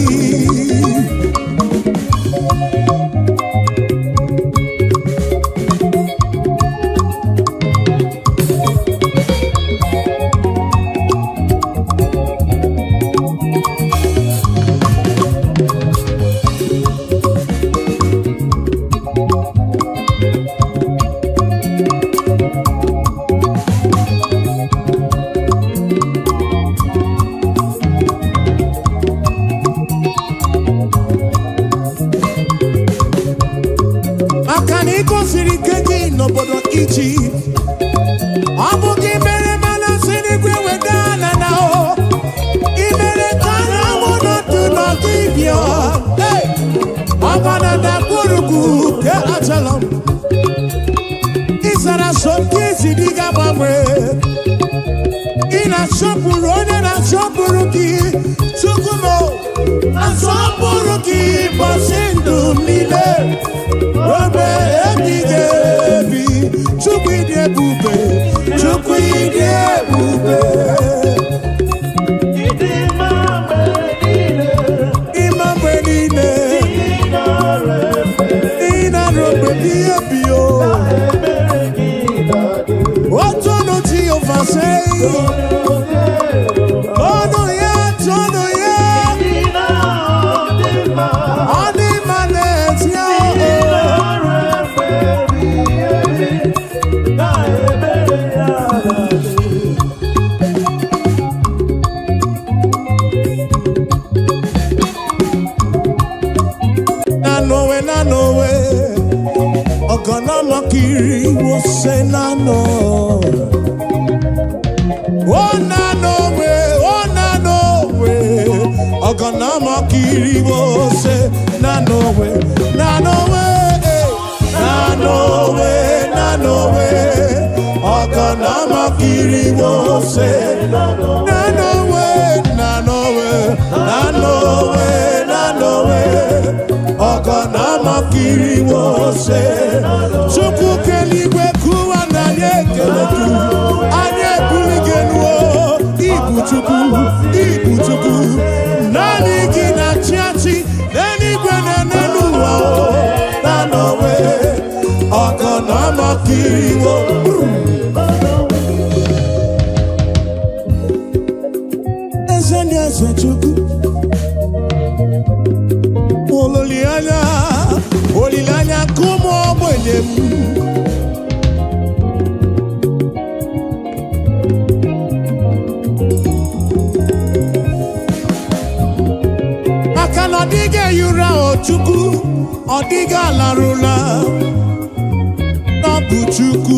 Maka na ị gosiri ike gị n'obodo Ijipt, ọ bụ gị mere mana si n'igwe weda na na o ị mere ka anyanwụ nọdụ n'ọdụ ibio. Ọgba na ndagwurugwu ke achalọ m ịzara so nke isi dị ga-agbanwe. Ị na-asọpụrụ onye na-asọpụrụ gị. Chukwu m, asọpụrụ gị bọsị ndụ m niile ruo ebighị ebi. Chukwu, ịdị ebube. Chukwu, ịdị ebube. Ịdị mma mgbe niile. Ịma mgbe niile. Ị nara efe. Ị na-arụ mgbe ebighị ebi o. Ebere gị na-adị. Otu ọnụ Jehova sei. Ọnụ ya, tọnụ ya. Ịdị na ọ dị mma. Ọ dị mma n'ezie. Ị nara efe ebighị ebi. Na ebere ya na-adị. Nanowe, nanowe, ọgọnọmọkiri wose nano. O nanowe, o nanowe, ọgọnọmọkiri wose nanowe, nanowe, eh. Nanowe, nanowe, ọgọnọmọkiri wose nanowe, nanowe, nanowe, nanowe, ọgọnọmọkiri wose. Chukwu keligwe kụwa na anyị ekele gị, anyị ebuli gị elu o. Ibu Chukwu, ibu Chukwu, naanị gị na-achị achị n'eluigwe na n'elu ụwa o. Nanowe, ọgọnọmọkiri wo. Eze ndị eze, Chukwu, olileanya, olileanya nke ụmụ ogbenye m. Maka na ọ dịghị ehi ụra o Chukwu, ọ dịghị alarụla ọ bụ Chukwu.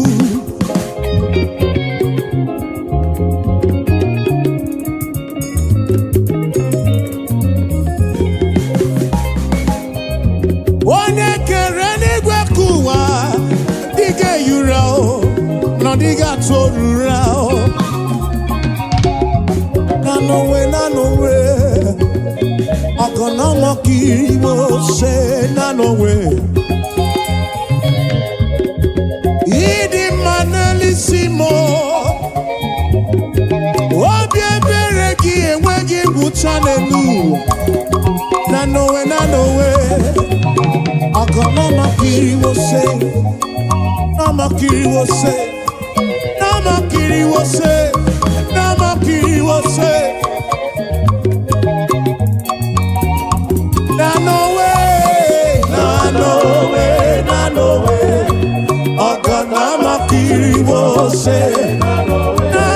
Onye kere n'igwe ka ụwa dịghị ehi ụra o, na ọ dịghị atụ ụra o. Na n'onwe, na n'onwe. Ọgọnọmọkiriwo se nanọwe. Ịdị mma n'elisi m, obi ebere gị enweghị ngwụcha n'elu ụwa. Na nowe, na nowe. Ọgọnọmọkiriwo se, nọmọkiriwo se, nọmọkiriwo se, nọmọkiriwo se. Na nowe, na nowe, na nowe. Ọgọnọmọkiriwo se. Na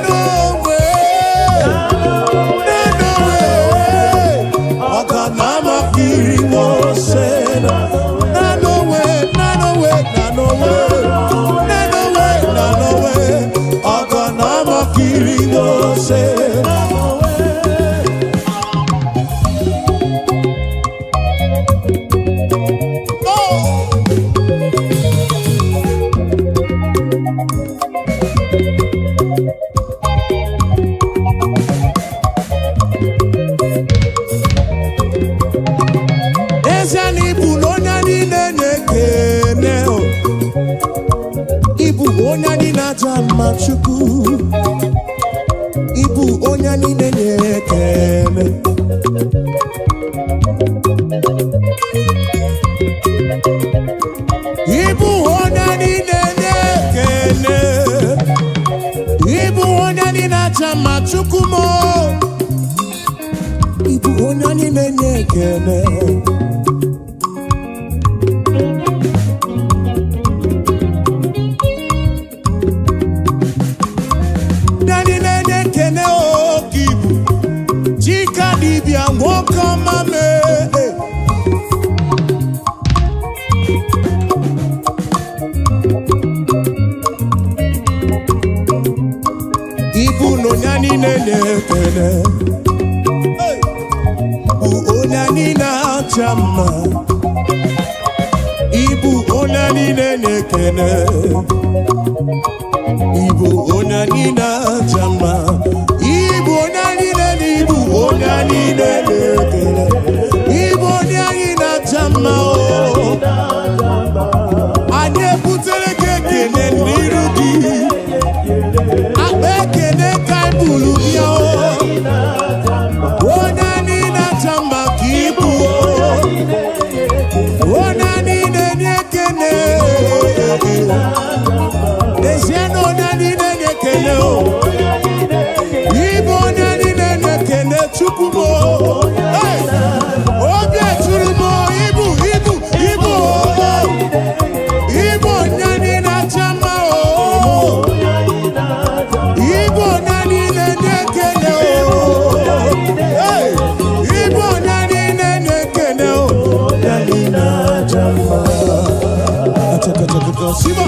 nowe, na nowe. Ọgọnọmọkiriwo se. Na nowe, na nowe, na nowe. Na nowe, na nowe. Ọgọnọmọkiriwo se. Oh! N'ezie na ịbụ na onye niile na-ekene o. Ịbụ onye anyị na-aja mma, Chukwu. Ịbụ onye niile na-ekene. Ịbụ onye niile na-ekene. Ịbụ onye anyị na-aja mma, Chukwu m o. Ịbụ onye niile na-ekene. Ndị niile na-ekene oke ibu Chika dibịa, nwoke ọma mee. Ibu na onye niile na-ekene. Hey! Bụ onye niile acha mma. Ibu onye niile na-ekene. Ibu onye niile acha mma. Ibu onye niile na ibu onye niile na-ekele. Ibu onye anyị na-acha mma o. Anyị ebutere gị ekele n'iru gị. Akpa ekele ka anyị buru bịa o. Onye anyị na-acha mma ka ibu o. Onye anyị na-enye ekele. N'ezie na onye anyị na-enye ekele o. Ịbụ onye anyị na-enye ekele, Chukwu m o. Hey! Obi eturu m o, ibu ibu ibu o. Ịbụ onye anyị na-acha mma o. Ịbụ onye anyị na-enye ekele o. Hey! Ịbụ onye anyị na-enye ekele o. Onye anyị na-acha mma. Achakachakaka, Siba.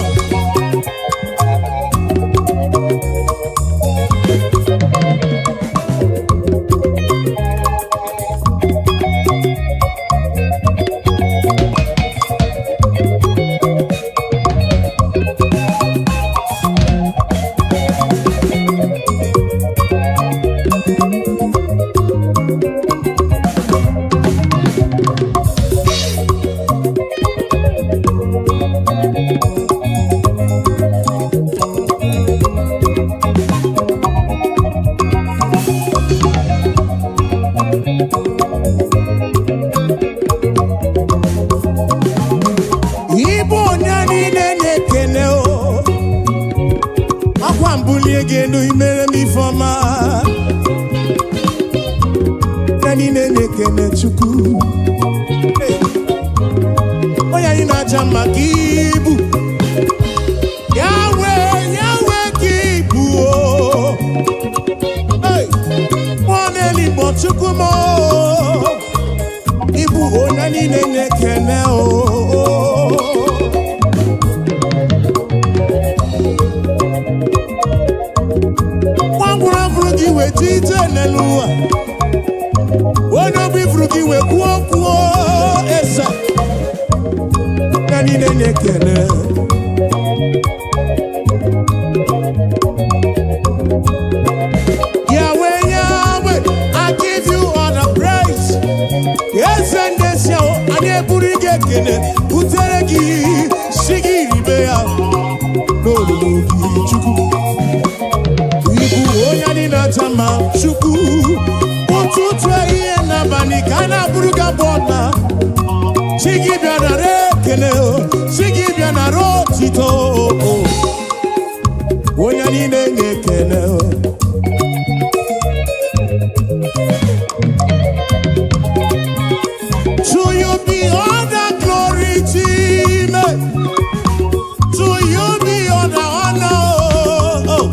Ịbụ onye niile na-ekele o. Akwa mbulie gị elu, imere m ifeọma. Onye niile na-ekele Chukwu. Hey! Onye anyị na-aja mma ka ibu. Yahweh, Yahweh ka ibu o. Hey! Mmụọ na-eligbo, Chukwu m o. Ịbụ onye niile na-ekele o. Nwa ngwụrụ fụrụ gị wee ji ije n'elu ụwa. Onye obi fụrụ gị wee kwuo kwuo eze. Onye niile na-ekele. Yahweh, Yahweh, I give you all the praise. ekene butere gị, si gị ribe ya n'olulu gị. Chukwu, ịbụ onye anyị na-aja mma. Chukwu, ụtụtụ, ehihie n'abalị ka a na-abụrụ gị abụ ọma. Chi gị bịa nara ekele o, chi gị bịa nara otito o. Onye anyị na-enye ekele o. To you be all the glory, Chime. To you be all the honor. Oh.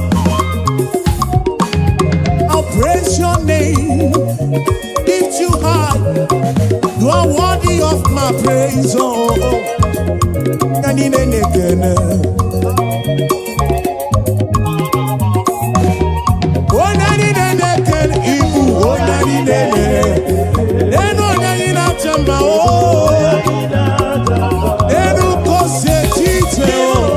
I'll praise your name, lift you high. You are worthy of my praise. Oh, oh. Anyị na-enye ekele. Onye anyị na-enye ekele, ịbụ onye anyị na-enye. Enu onye anyị na-acha mma, oh. Enu ka o si eche iche, oh.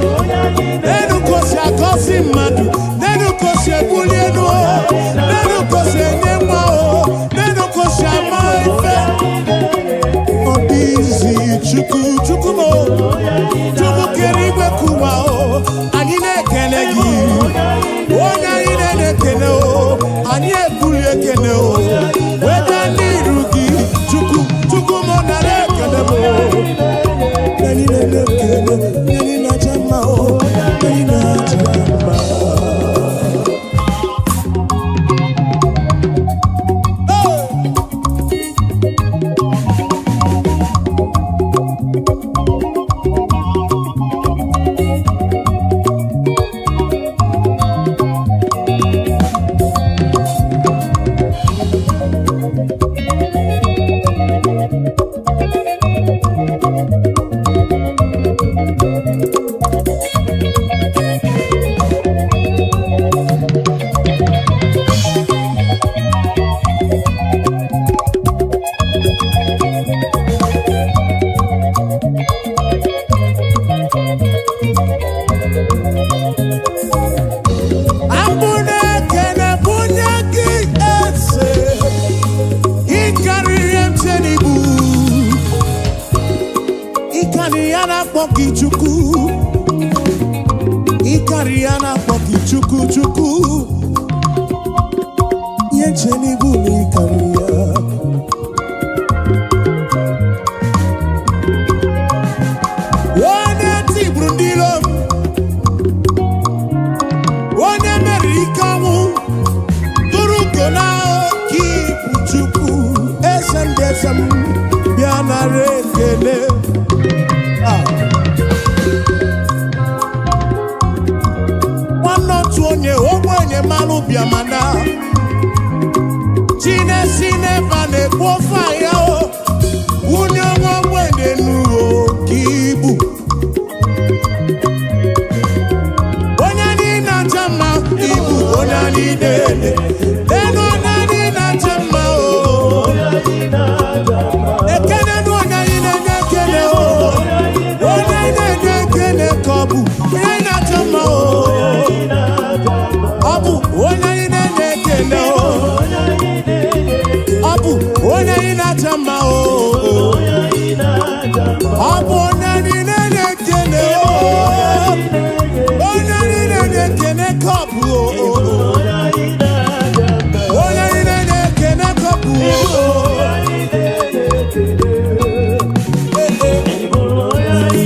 Enu ka o si agọzi mmadụ. Nenu ka o si ebuli elu, o. Nenu ka o si enye nwa, o. Nenu ka o si ama ife. Ọ dị izi. Chukwu, Chukwu m o. Chukwu kere igwe kụwa o. Anyị na-ekele gị. Onye anyị na-ekele o. Anyị ebuli ekele o. Weta n'iru gị. Chukwu, Chukwu m, nara ekele m o. Anyị na-ekele, anyị na-aja mma o. Anyị na-aja mma. Hey! Abụ na-ekele bunye gị, eze. Ịkarịrị m n'ibu, ịkarị ya na-akpọ gị Chukwu, ịkarị ya na-akpọ gị Chukwu. Chukwu, ihe nche n'ibu na ịkarị ya. Onye tigburu ndị iro m, onye meriri ike ọnwụ, tụrụ ugo na oke ibu. Chukwu, eze ndị eze m, bịa nara ekele. Ah. Nwanne otu onye ogbenye mmanụ bịamana chinesi n'ebe a na-ekwu ofe ya o, wunye nwa ogbenye n'uo ka ibu. Onye anyị na-acha mma, ibu onye anyị na-ele elu, onye anyị na-acha mma o. Ekene nụ onye anyị na-enye ekele o. Onye anyị na-enye ekele ka ọ bụ onye anyị na-acha mma o. Ọ bụ onye anyị na-enye ekele o. Ọ bụ onye anyị na-acha mma o. Ọ bụ onye anyị na-enye ekele o. Onye anyị na-enye ekele ka ọ bụ o. Onye anyị na-enye ekele ka ọ bụ o. Ee, ee.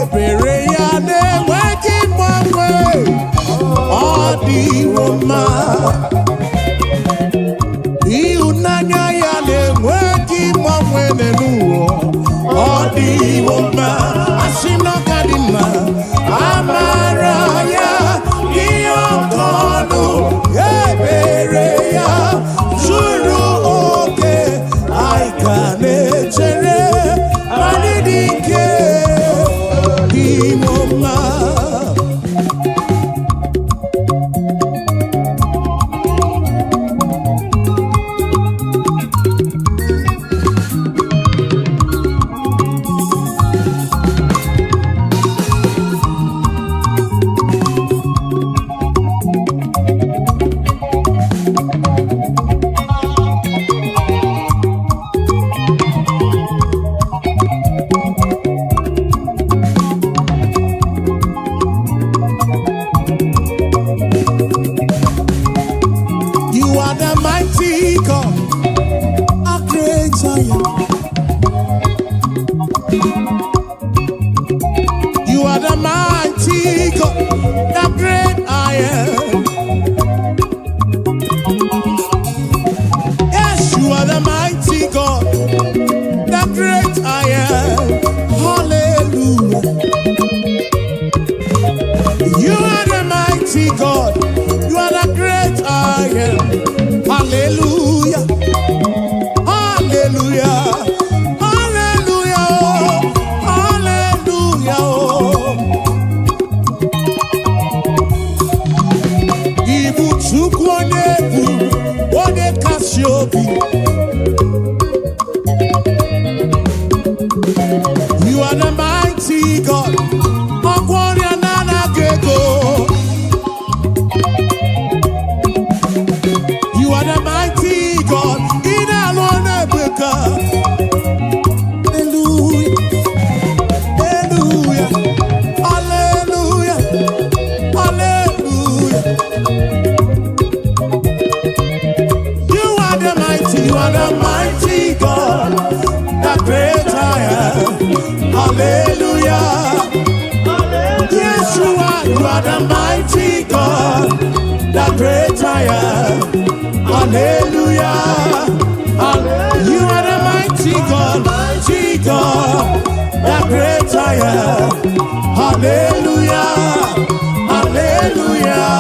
Ebere ya na-enweghị mgbanwe, ọ dịwo mma. Ịhụnanya ya na-enweghị mgbanwe n'ụwa, ọ dịwo mma. Asị m na ọ ka dị mma. Amara ya dị oke ọnụ, ebere ya zuru oke. Anyị ka na-echere anyị dị ike dịwo mma. You are the mighty God, a great I am. You are the mighty God, the great I am. Yes, you are the mighty God, the great I am. Hallelujah. You are the mighty God, you are the great I am. Hallelujah. Hallelujah. Hallelujah. Hallelujah. Ibu Chukwu onye bụ onye kasị obi. You are the mighty God. Ọgwọ ọrịa na-anaghị ego. You are the mighty God. Ị na-alụ ọrụ ebube. Hallelujah. Hallelujah. Hallelujah. Hallelujah. You are the mighty, you are the mighty God, the great I am. Hallelujah. Yes, you are the mighty God, the great I am. Hallelujah. You are the mighty God, mighty God, the great I am. Hallelujah. Hallelujah.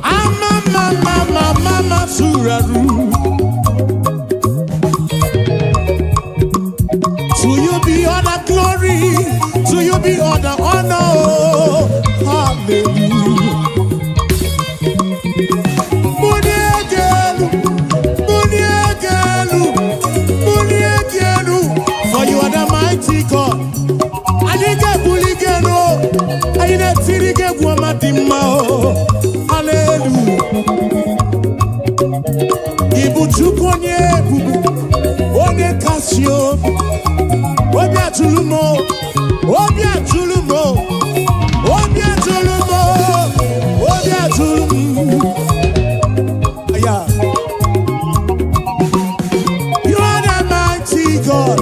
Ama mama mama suraru. To you be all the glory, to you be all the honor. Hallelujah. Muniegelu, muniegelu, muniegelu. For you are the mighty God. Anyị ga-ebuli gị elu, anyị na-etiri gị egwu ọma dị mma o. Hallelujah. Ị bụ Chukwu onye ebube, onye kasị obi. Obi atụrụ m o, obi atụrụ m o, obi atụrụ m o, obi atụrụ m. Yeah. You are the mighty God.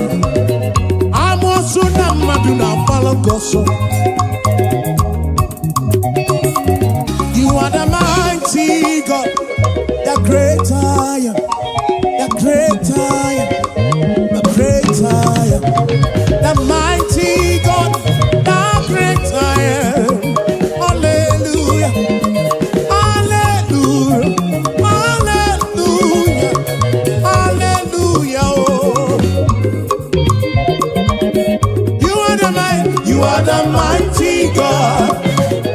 Amoosu na mmadụ na-agbara gị ọsọ. You are the mighty God, the great I am, the great I am, the great I am, the mighty God, the great I am. Hallelujah, hallelujah, hallelujah, hallelujah. Oh. You are the mighty, you are the mighty God,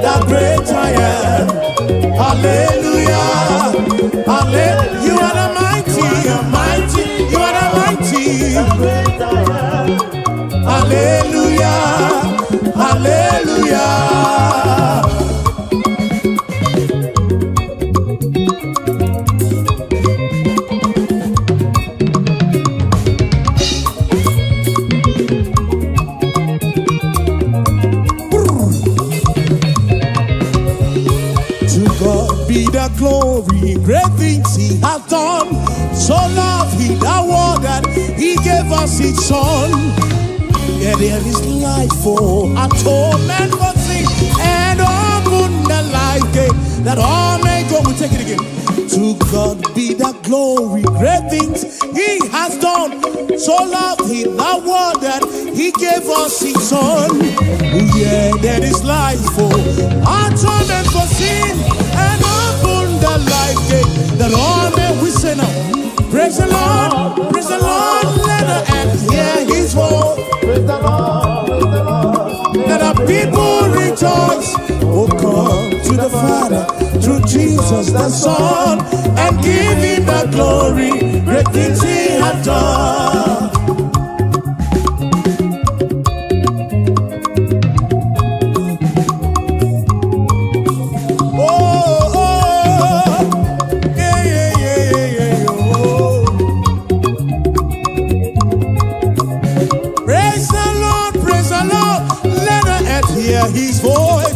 the great I am. Hallelujah, hallelujah. You are the mighty, mighty, you are the mighty. Hallelujah, hallelujah. us His Son. Yeah, there is life for atonement for sin and open the life gate that all may go. We take it again. To God be the glory, great things He has done. So loved He the world that He gave us His Son. Yeah, there is life for atonement for sin and open the life gate that all may, we say now. Praise the Lord, praise the Lord, let the earth hear His voice. Praise the Lord, praise the Lord. Let the people rejoice. Oh, come to the Father through Jesus the Son and give him the glory. Great things he hath done. Oh, yeah, oh. Praise the Lord, praise the Lord, let the earth hear his voice.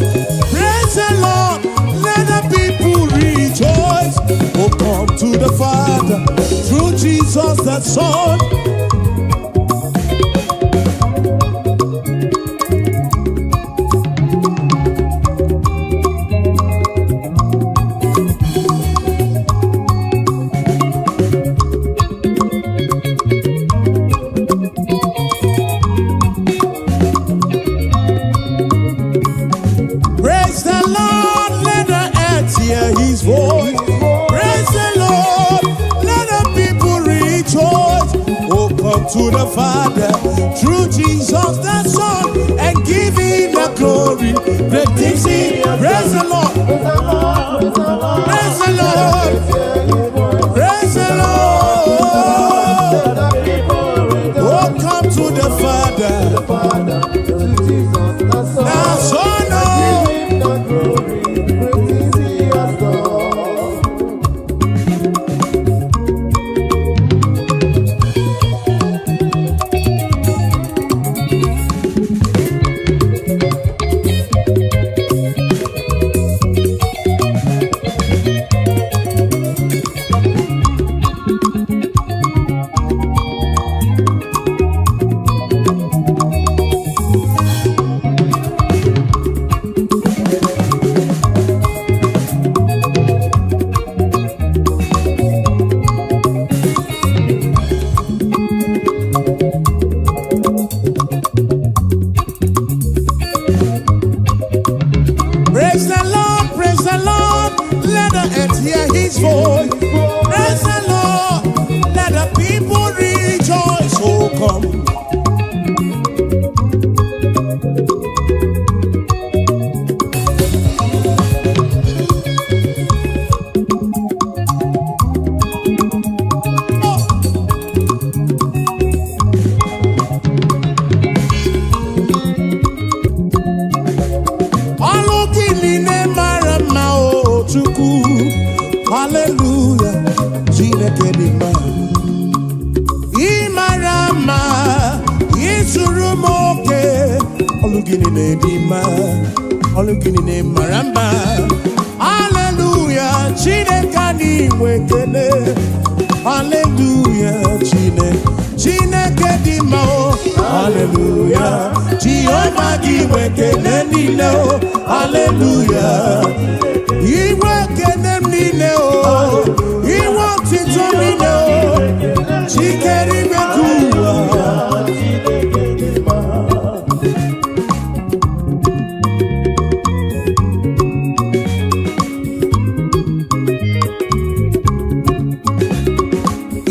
Praise the Lord, let the people rejoice. Oh, come to the Father through Jesus the Son. Praise the Lord, let the earth hear his voice. Praise the Lord, let the people rejoice. Oh, come to the Father through Jesus the Son and give him the glory. Great things he. Praise the Lord. Praise the Lord, praise the Lord. Praise the Lord. Hear his voice. Praise the Lord. Let the people rejoice. Oh, come to the Father. The Father, through Jesus the Son. The Son, oh. Give him the glory. Great things he has done. Praise the Lord, praise the Lord, let the earth hear his voice. Praise the Lord, let the people rejoice. Oh, come. Oh. Ọlụ gị niile mara mma, o Chukwu. Haleluya, Chineke dị mma. Ị mara mma, ịzụrụ m oke. Ọlụ gị niile dị mma, ọlụ gị niile mara mma. Haleluya, Chineke anyị nwe ekele. Haleluya, Chineke, Chineke dị mma o. Haleluya, Jehova gị nwe ekele niile o. Haleluya. Iwe ekele m niile o. Iwe otito m niile o. Chikere ime ka ụwa. Chineke dị mma.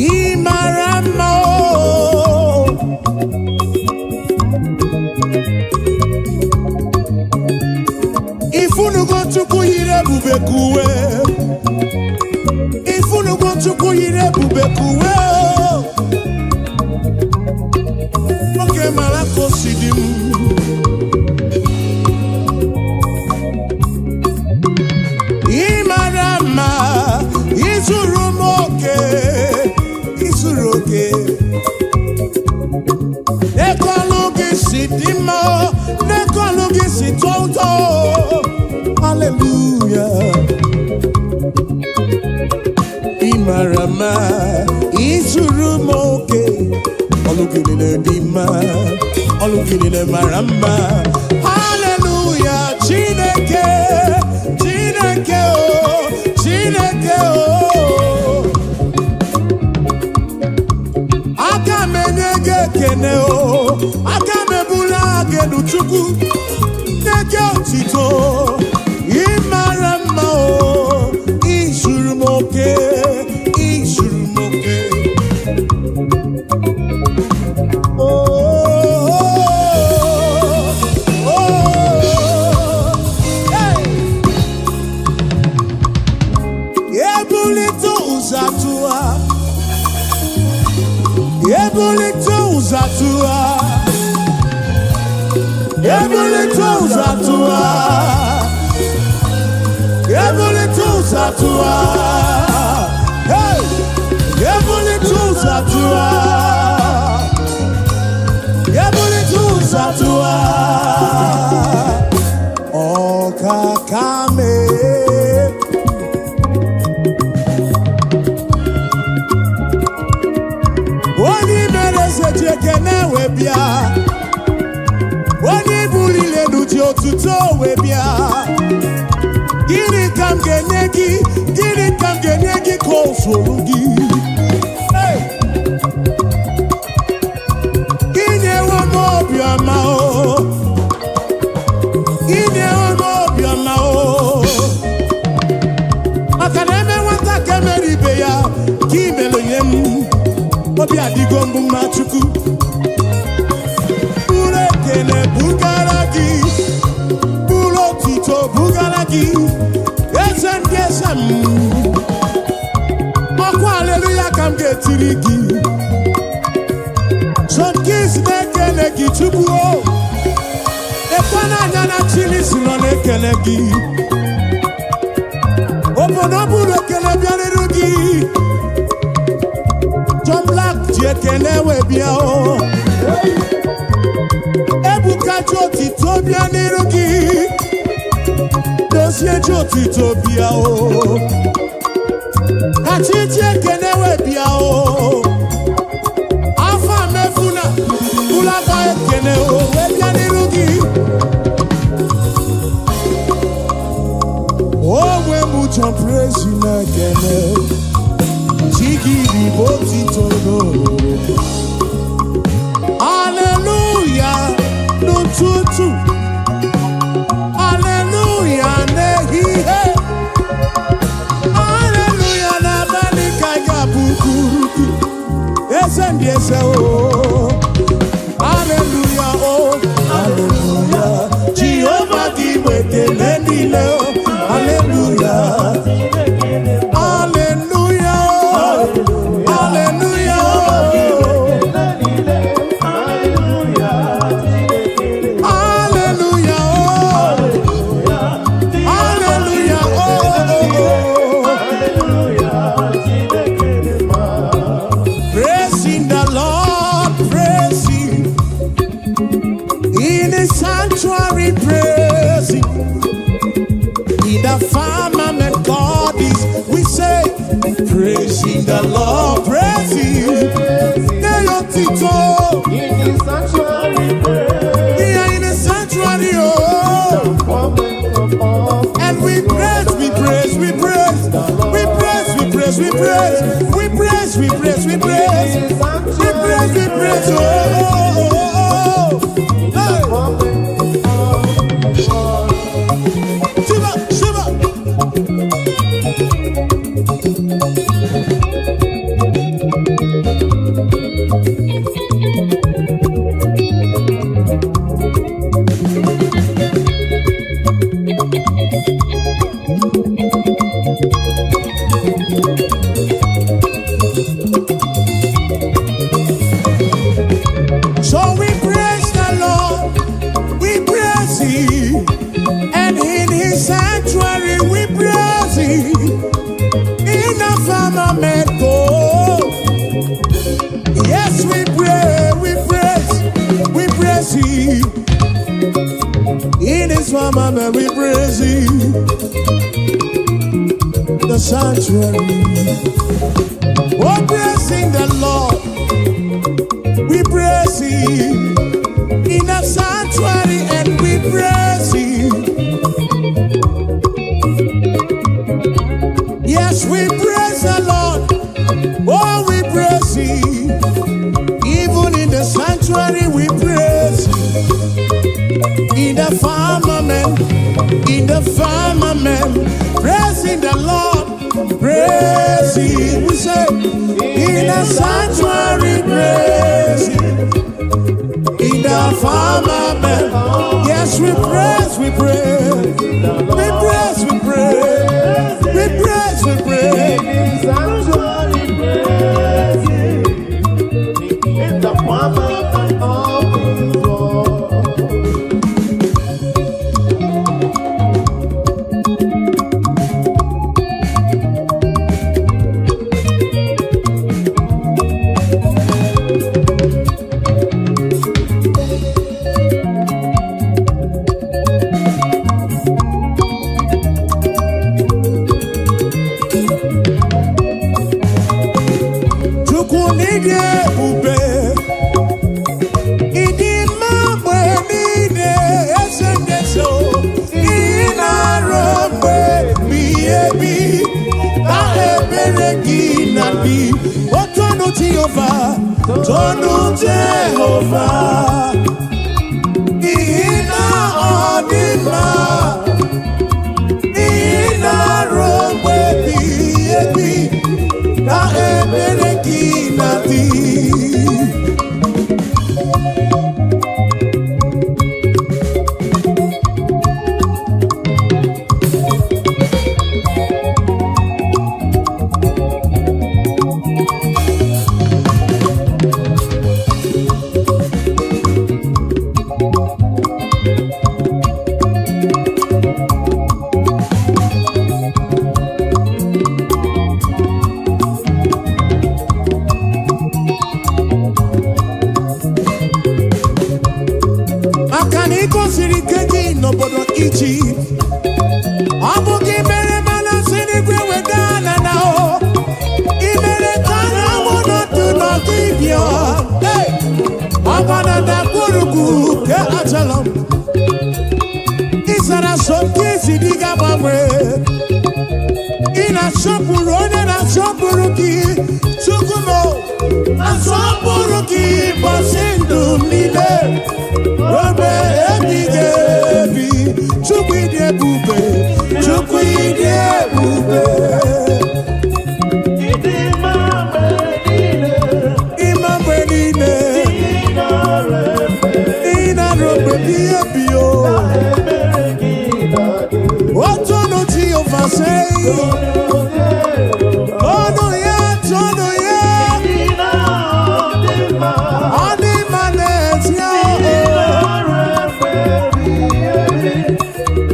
Ị mara mma o. Ifunugo Chukwu yiri ebube ka uwe. Ifunugo Chukwu yiri ebube ka uwe o. Nwoke mara ka o si dị m. Ị mara mma, ịzụrụ m oke, ịzụrụ oke. N'ekọlụ gị si dị mma, n'ekọlụ gị si tọọ ụtọ. Hallelujah. Ị mara mma, ịzụrụ m oke. Ọlụ gị niile dị mma, ọlụ gị niile mara mma. Haleluya, Chineke, Chineke o, Chineke o. Aka m enye gị ekene o, aka m ebula gị elu, Chukwu, nye gị otito. Ị mara mma o, izuru m oke, izuru m oke. Oh, oh, hey. Ebulite ụzọ atụwa, ebulite ụzọ atụwa, ebulite ụzọ atụwa, ebulite ụzọ atụwa. Hey! Ebulite ụzọ atụwa, ebulite ụzọ atụwa. Ọkaka mee. Onye mere eze ji ekene wee bịa, onye buliri elu ji otuto wee bịa. Gịnị ka m ga-enye gị? Gịnị ka m ga-enye gị ka o zuru gị? Hey! Inyewo m obiọma o, inyewo m obiọma o, maka na eme nwata ka emere ibe ya ka imere nye m, obi adịgo mbụ mma. Chukwu, bụrụ ekele bugara gị, bụrụ otito bugara gị, eze ndị eze m. Ọkwa aleluya ka m ga-etiri gị. John Keys na-ekele gị, Chukwu o. Ekwe n'anya na Chilisi nọ na-ekele gị. Obodo bụrụ ekele bịarịrị gị. John Black ji ekele wee bịa o. Ebuka ji otito bịa n'iru gị. Dozie ji otito bịa o. Kachi ji ekele wee bịa o. Afa mefuna ụlaba ekele o wee bịa n'iru gị. Onwe m John Praise na-ekele chi gị bụ otito n'oruru. Haleluya n'ụtụtụ, haleluya n'ehihie, haleluya n'abalị ka ị ga-abụ kwuru gị, eze ndị eze o. Haleluya o, haleluya, Jehova gị bụ ekele niile o. Haleluya, haleluya o, haleluya o. Hallelujah, oh. Hallelujah, oh, oh, oh. Praising the Lord, praise Him. In His sanctuary, praise Him. In the firmament God is, we say, praising the Lord, praise Him. Tito. In the sanctuary, praise. Yeah, in the sanctuary, oh. Moment of And we praise, we praise, we praise, we praise, we praise, we praise, we praise, we praise, we praise, we praise, we praise, oh, oh, oh, oh. Hey. Shiva, Shiva. So we praise the Lord, we praise Him, and in His sanctuary we praise Him. In the firmament, oh, yes, we pray, we praise Him. In His firmament, we praise Him. The sanctuary, oh, praising the Lord. We praise Him in the sanctuary and we praise Him. Yes, we praise the Lord. Oh, we praise Him. Even in the sanctuary, we praise Him. In the firmament, praising the Lord, praise Him. We say, in the sanctuary, praise Him. In the firmament, yes, we praise, we praise, we praise, we praise, we praise, we praise. Sanctuary, praise Him. In the firmament of His word. Chukwu n'ịdị ebube, ịdị mma mgbe niile, eze ndị eze o. Ị na-arụ mgbe ebighị ebi, na ebere gị na dị. O tonu Jehova, tonu Jehova, n'ihi na ọ dị mma. Ị na-arụ mgbe ebighị ebi, na ebere gị na dị. Maka na ị gosiri ike gị n'obodo Ijipt, ọ bụ gị mere mana si n'igwe weda na na o ị mere ka anyanwụ nọdụ n'ọdịbịa. Hey! Ọgba na ndagwurugwu nke Ajalọm, ị zara so nke isi dị ga-agbanwe. Ị na-asọpụrụ onye na-asọpụrụ gị. Chukwu m, asọpụrụ gị ụbọchị ndụ m niile ruo ebighị ebi. Chukwu, ịdị ebube, Chukwu, ịdị ebube. Ịdị mma mgbe niile. Ịma mgbe niile. Ị nara efe. Ị na-arụ mgbe ebighị ebi o. Ebere gị na-adị. Tonu Jehova, sei. Tonu ya, tonu ya. Ị na-adị mma. Ọ dị mma n'ezie Ị o. nara efe ebighị ebi.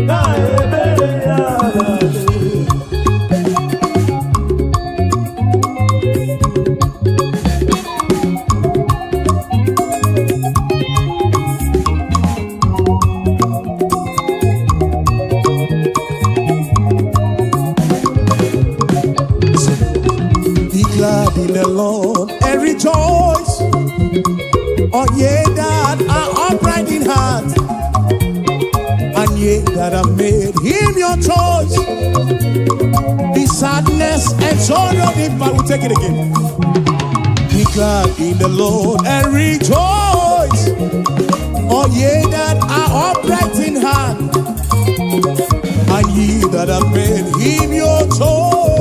Na ebere ya na-adị. Be glad in the Lord and rejoice, all ye that are upright in heart, and ye that have made him your choice. The sadness and sorrow depart. We take it again. Be glad in the Lord and rejoice, all ye that are upright in heart, and ye that have made him your choice.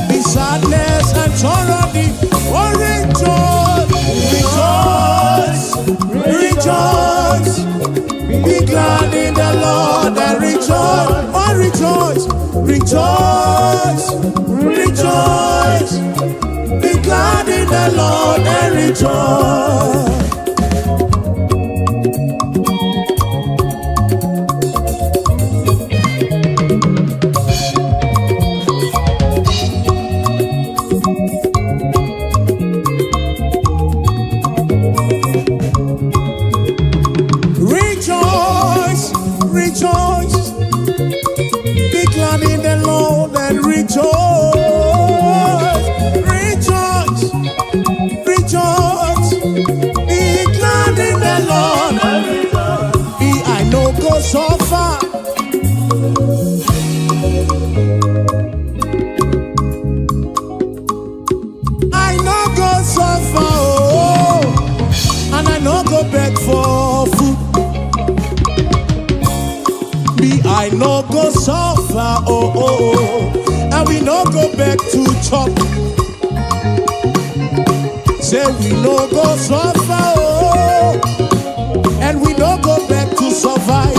The sadness and sorrow depart. Oh, rejoice, rejoice, rejoice. Be glad in the Lord and rejoice. Oh, rejoice, rejoice, rejoice. Be glad in the Lord and rejoice. Rejoice, rejoice. Be glad in the Lord and rejoice. Rejoice, rejoice. oh, oh, oh, and we no go back to chop. Say we no go suffer, oh, and we no go back to survive.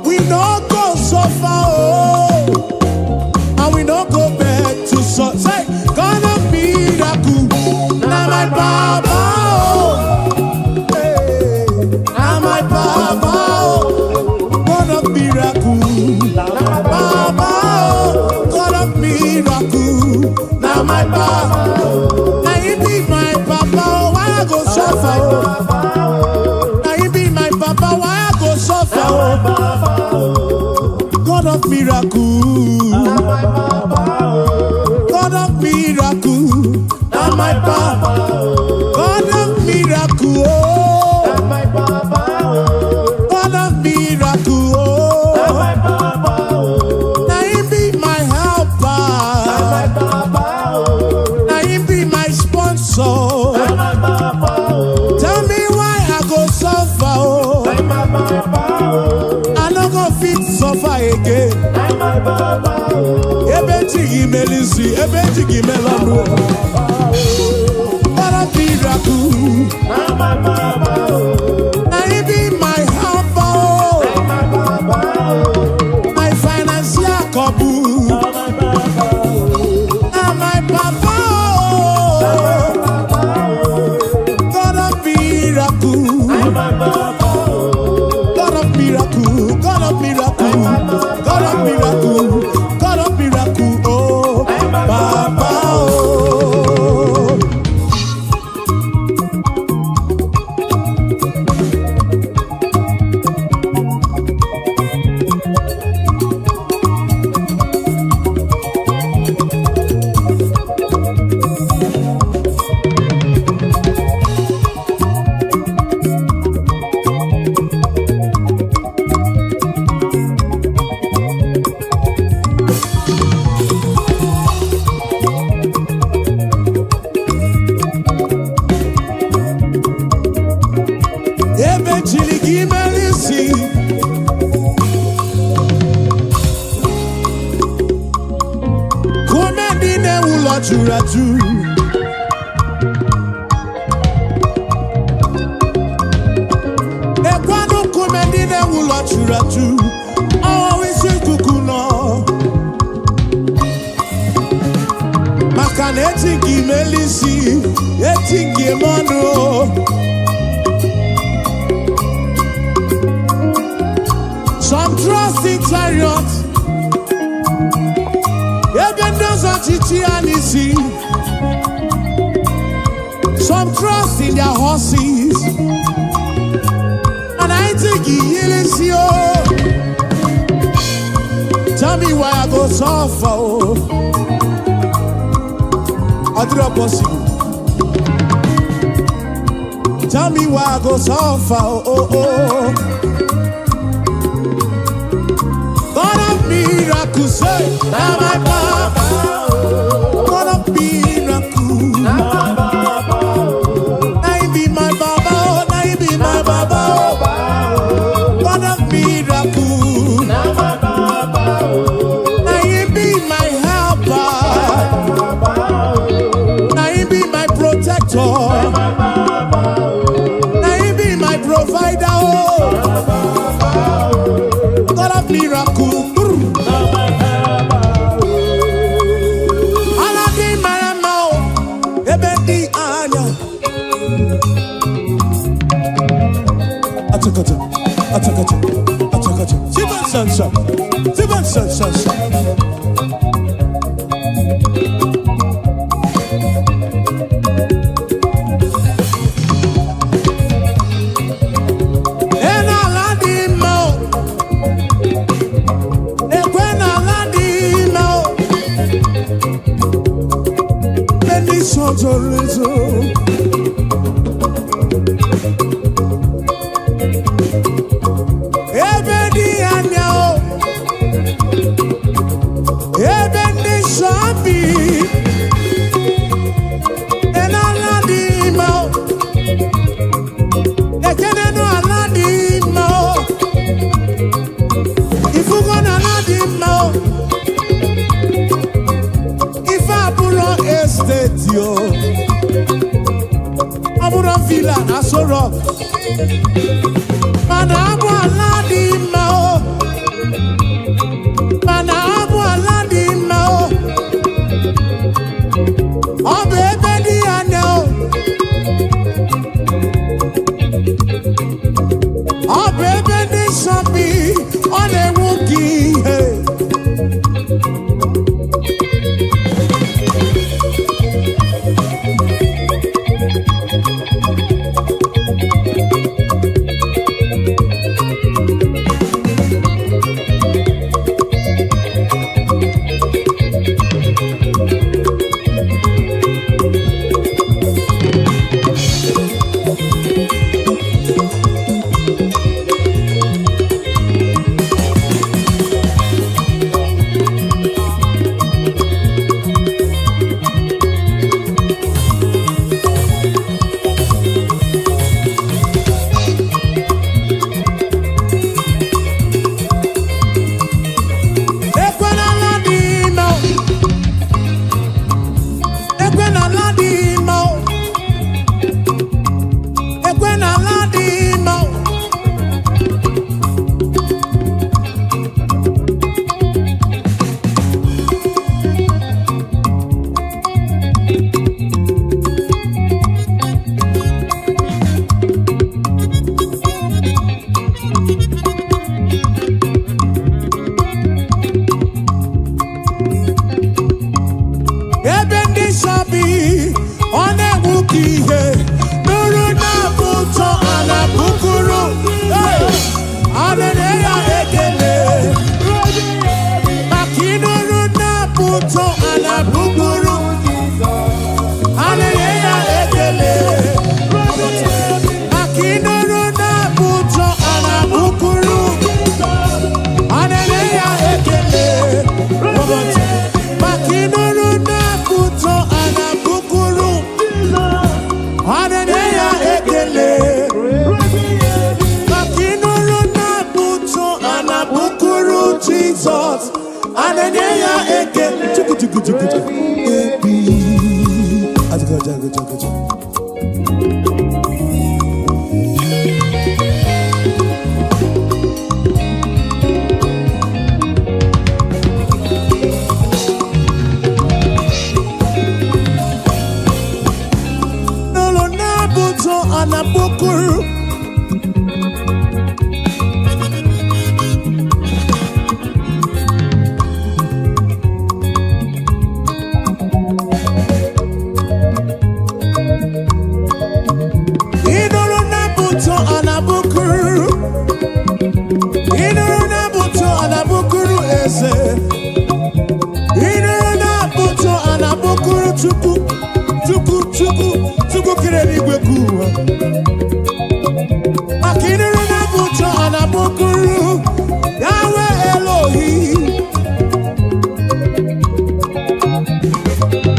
We no go suffer, oh, and we no go back to say, God of miracle, na my baba, oh, hey, na my baba, oh, God of miracle, baba, oh, God of miracle, na my baba, na he be my papa, oh, why I go suffer, oh, na he be my papa, why I go suffer, oh, God of miracle. God of miracle, na my papa. God of miracle, oh. God of miracle, oh. Na him be my helper. Na him be my sponsor. Tell me why I go suffer, oh. I no go fit suffer again. Ebe chi gị mere isi, ebe chi gị mere ọnụ. God of miracle, na him be my helper, oh. My financial couple. Na my papa, oh. God of miracle, God of miracle, God of miracle, God of miracle, God of miracle, oh, Papa, oh. Ebe chiri gị mere isi. Kume ndị na-ewu ụlọ juru ajụ. Ekwanụ nkume ndị na-ewu ụlọ juru ajụ. Ọwụwa isi ikuku nọ. Maka na eti nke imeli isi, eti nke ime ọnụ. Some trust in chariot. Ebe ndị ọzọ chichi ya n'isi. Some trust in their horses. And I think he isi o. Tell me why I go suffer o. Ọ dịrọ possible. Tell me why I go suffer oh, oh, oh. God of miracles, say, na my papa. God of miracles, na him be my baba, oh, na him be my baba, oh. God of miracles, na him be my helper, na him be my protector, na him be my provider, oh. God of miracle. Brr. Ala dị mara mma o, ebe dị anya. Achakacha, achakacha, achakacha. Siban sansa, siban sansa. E n'ala dị mma o, ekwe n'ala dị mma o. Ebe ndị nsọ zoro ezo. Ebe dị anya o, Enwero villa na Aso Rock, mana abụ ala dị mma o, mana abụ ala dị mma o. Ọ bụ ebe dị anya o, ọ bụ ebe ndị nsọ bi, ọ na-enwu gị ihe. Ekwe n'ala dị mma o. Ekwe n'ala dị mma o. Ekwe n'ala dị mma o. Ebe ndị nsọ bi, ọ na-enwu ka ihe. Nụrụ na-abụ ụtọ a na-abụkụrụ. Hey! A na-enye ya ekele. Maka ịnụrụ na-abụ ụtọ a na-abụkụrụ. A na-enye ya ekele. Maka ịnụrụ na-abụ ụtọ a na-abụkụrụ. A na-enye ya ekele. Maka ịnụrụ na-abụ ụtọ a na-abụkụrụ. A na-enye ya ekele. Maka ịnụrụ na-abụ ụtọ a na-abụkụrụ Jizọs. A na-enye ya ekele. Chukwu, chukwu, chukwu, chukwu. Ebi. Ajụjụ, ajụjụ, ajụjụ. N'ụlọ na-abụ ụtọ a na-abụkụrụ. Ịnụrụ na-abụ ụtọ a na-abụkụrụ. Ịnụrụ na-abụ ụtọ a na-abụkụrụ eze. Ịnụrụ na-abụ ụtọ a na-abụkụrụ Chukwu, Chukwu, Chukwu, Chukwu kere eluigwe ka ụwa. Maka ịnụrụ na-abụ ụtọ a na-abụkụrụ Yahweh Elohi.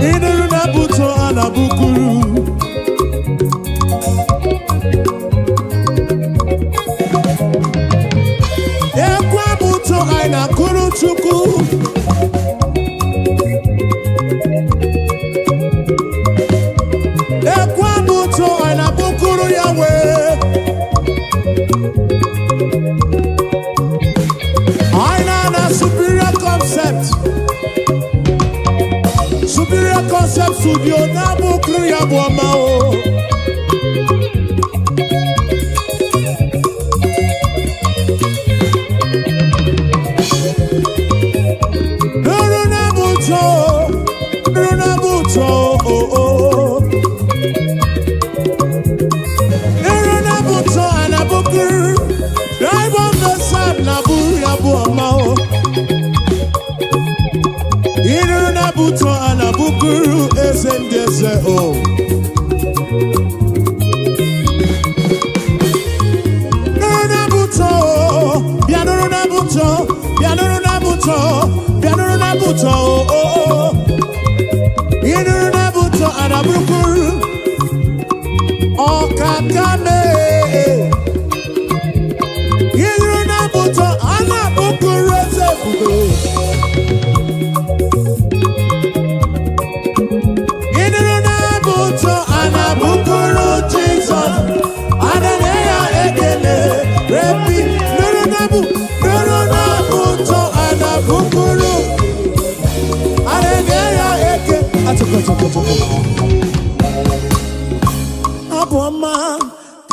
Ịnụrụ na-abụ ụtọ a na-abụkụrụ. Ekwe abụ ụtọ anyị na-akụrụ Chukwu. Ekwe abụ ụtọ anyị na-abụkụrụ Yahweh. Anyị na-ana Superior Concept. Superior Concept Studio na-abụkụrụ ya bụ ọma o. Nụrụ na-abụ ụtọ, nụrụ na-abụ ụtọ, o, o. Nụrụ na-abụ ụtọ a na-abụkụrụ. Drive on the side na-abụrụ ya bụ ọma o. Ịnụrụ na-abụ ụtọ a na-abụkụrụ eze ndị eze o. Nụrụ na-abụ ụtọ, o. Bịa nụrụ na-abụ ụtọ, bịa nụrụ na-abụ ụtọ, bịa nụrụ na-abụ ụtọ, o, o, o. Ịnụrụ na-abụ ụtọ a na-abụkụrụ ọkaka mee. Ịnụrụ na-abụ ụtọ a na-abụkụrụ eze ebube. Ịnụrụ na-abụ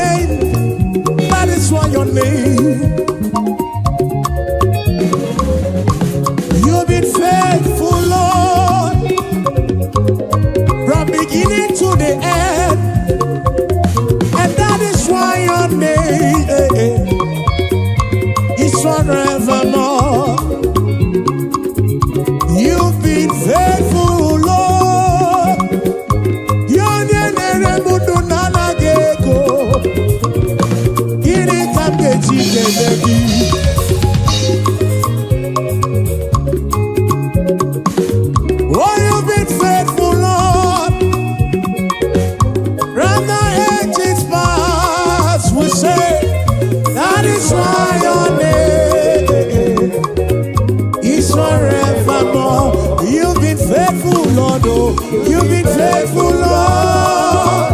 name, that is why your name. You've been faithful, Lord, from beginning to the end, and that is why your name is forevermore. You've been faithful, Lord. Onye na-ere m ndụ na-anaghị ego. Gịnị ka m ga-eji kelee gị? Oh, you've been faithful, Lord. From the ages past, we say, that is why your name is forevermore. You've been faithful, Lord. Oh, you've been faithful, Lord.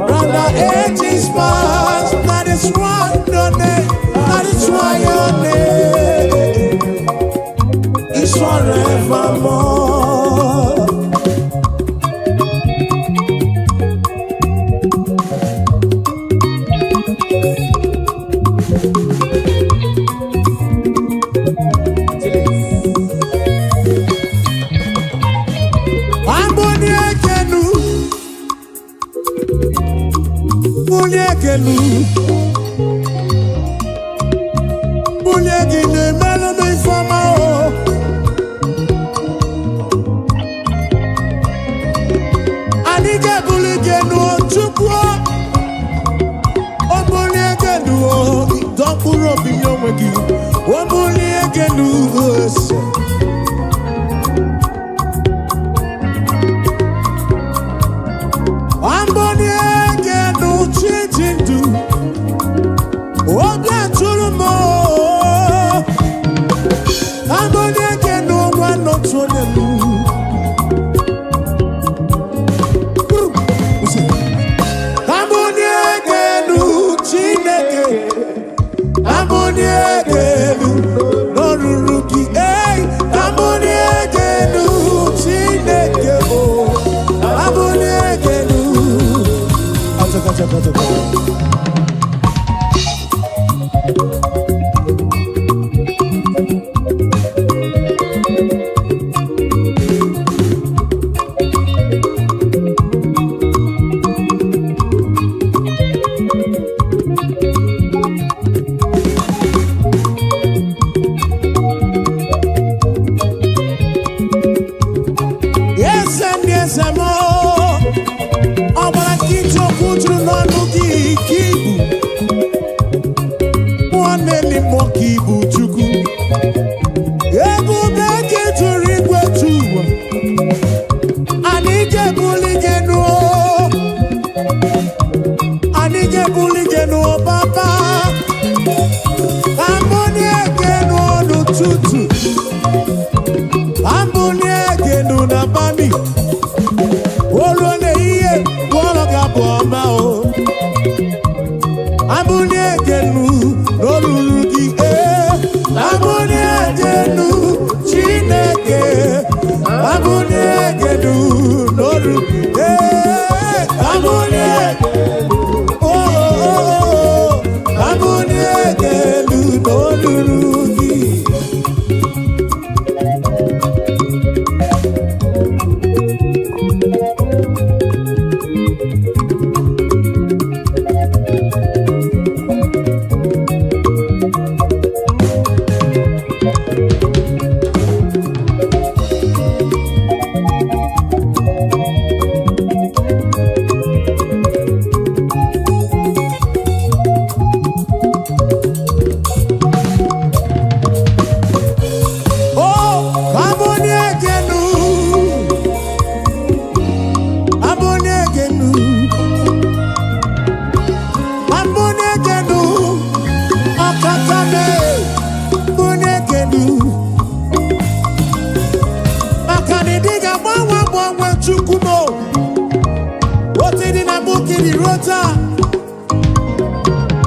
From the ages past, that is why your name, that is why your name is forevermore. Chilis. Amboni ekenu, bulie ekenu, bulie gị na-emelụ m ifeọma o. Anyị ga-ebuli gị enu o, Chukwu o. O bulie gị enu o, dọ mkpụrụ obi nye onwe gị. O bulie gị enu ose. Amboni egenu chichi ndụ, obi atụrụ m o. Amboni egenu nwa n'otu onye m. Amboni egenu Chineke, amboni egenu n'ọrụrụ gị. Ei, amboni egenu Chineke o, amboni egenu. Achaka, achaka, achaka. Eze ndị eze m, ọ gbara nkịtị okwu juru n'ọnụ gị ka ibu mmụọ na-eli mmụọ ka ibu Chukwu. Ebube gị juru igwe ju ụwa, anyị ga-ebuli gị enu o. Anyị ga-ebuli gị enu o, Papa. Amboni egenu n'ụtụtụ, amboni egenu n'abalị, olu n'ehihie, gwọrọ ga-abụ ọma o. Amboni egenu n'olulu gị ee. Amboni egenu Chineke, amboni egenu n'olu ee. Amboni egenu, oh, oh, oh, amboni egenu n'olulu gị. Oh, amboni egenu, amboni egenu, amboni egenu, ọkatame, amboni egenu. Maka na ịdị ga-agbanwe agbanwe Chukwu m o. Otu dị na mbụ ka ịdị ruo taa.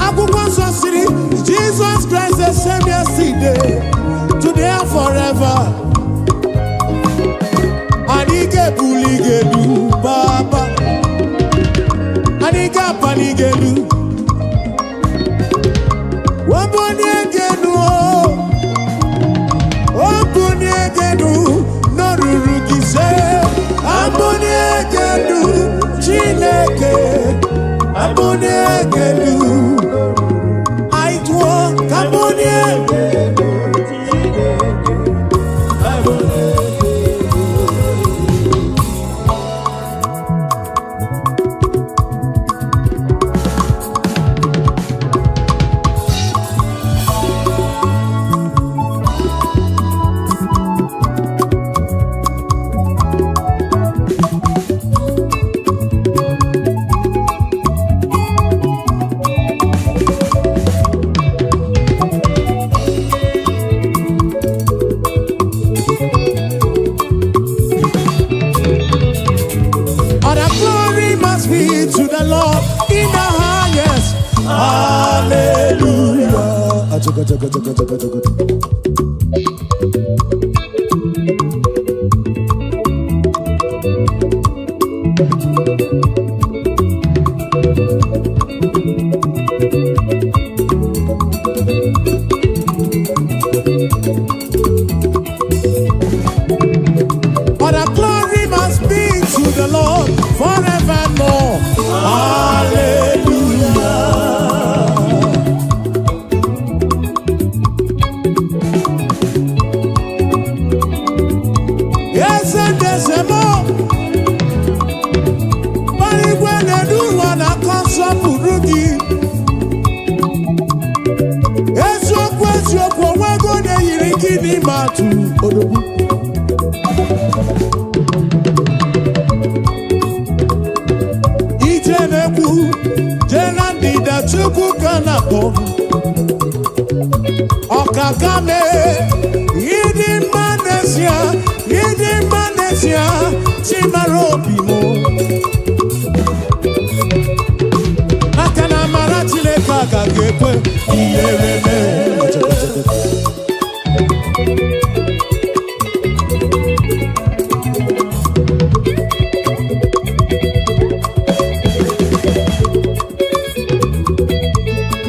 Akwụkwọ nsọ siri, Jesus Christ the same yesterday, today and forever. Anyị ga-ebuli gị elu, Papa. Anyị ga-apali. Agbali gị elu. Wabunie gị elu o. Obunie gị elu n'oruru gị se. Abunie gị elu Chineke. Abunie gị elu. Anyị tụọ ka abunie. All the glory must be to the Lord in the highest. Hallelujah. All the glory must be to the Lord forevermore. Hallelujah. Yes, and there's a more. Igwe na-edu ụwa na-akọ nsọpụrụ gị. Eziokwu, eziokwu, onwego onye yiri gị n'ime atụ odogwu. Ije na-ekwu jee na ndịda, Chukwu ka na-akpọ. Ọkaka mee ịdị mma n'ezie, ịdị mma n'ezie, chimara obi m. Maka na amara Chineke agaghị ekwe ihere mee.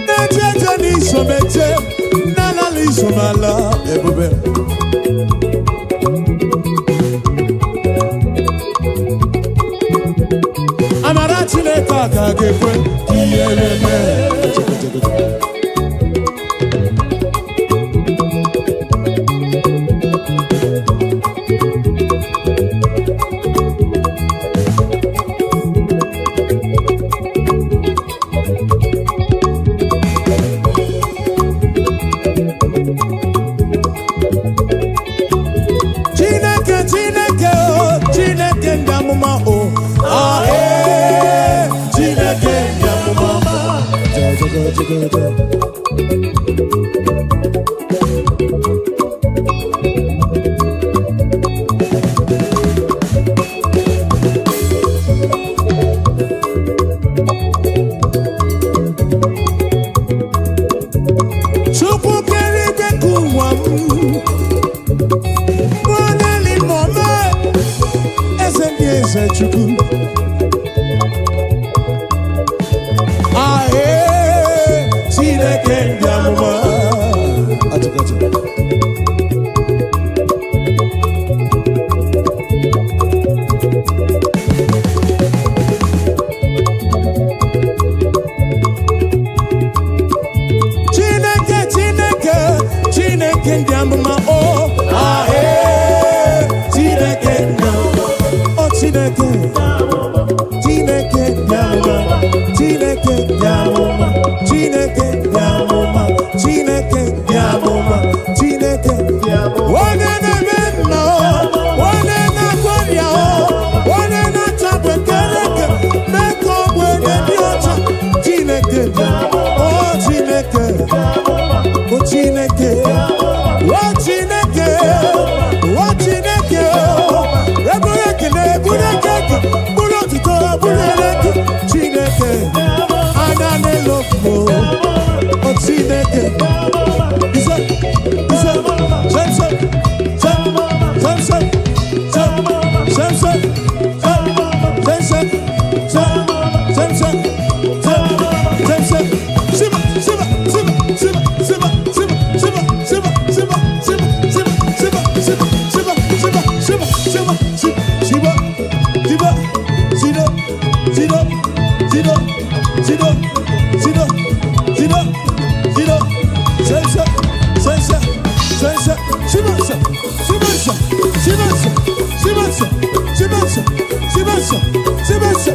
Na-eje n'isomeje, na-alala isomala ebube. Amara Chineke agaghị ekwe ihere mee. Chineke, Chineke, o Chineke ndị amụma, o ah, ee, Chineke ndị amụma. Chukwu kere igwe ka ụwa m Mụọneli mọme, eze ndị eze Chukwu. Ahee, Chineke ndị amụma. Atụkatụ. Chineke, Chineke, Chineke ndị amụma, o ahee, Chineke ndị amụma, o Chineke, Chineke ndị amụma, Chineke ndị amụma, Chineke ndị amụma, Chineke ndị amụma, Chineke Ndị amụma. onye na-eme mma, o onye na-agwọ ọrịa, o onye na-achapụ ekereke mee ka ọ bụ onye dị ọcha. Chineke, o Chineke, o Chineke, o Sibansa, Sibansa, Sibansa, Sibansa, Sibansa, Sibansa, Sibansa.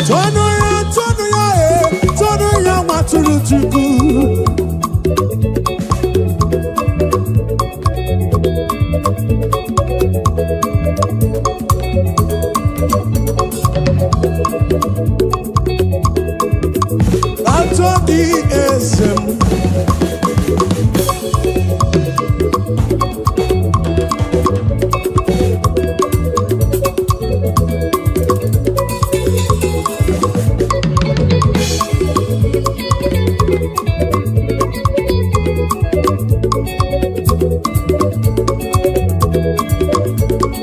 Tọnụ ya, tọnụ ya, e, tọnụ ya nwatụrụ Chukwu. Atọ gị eze m.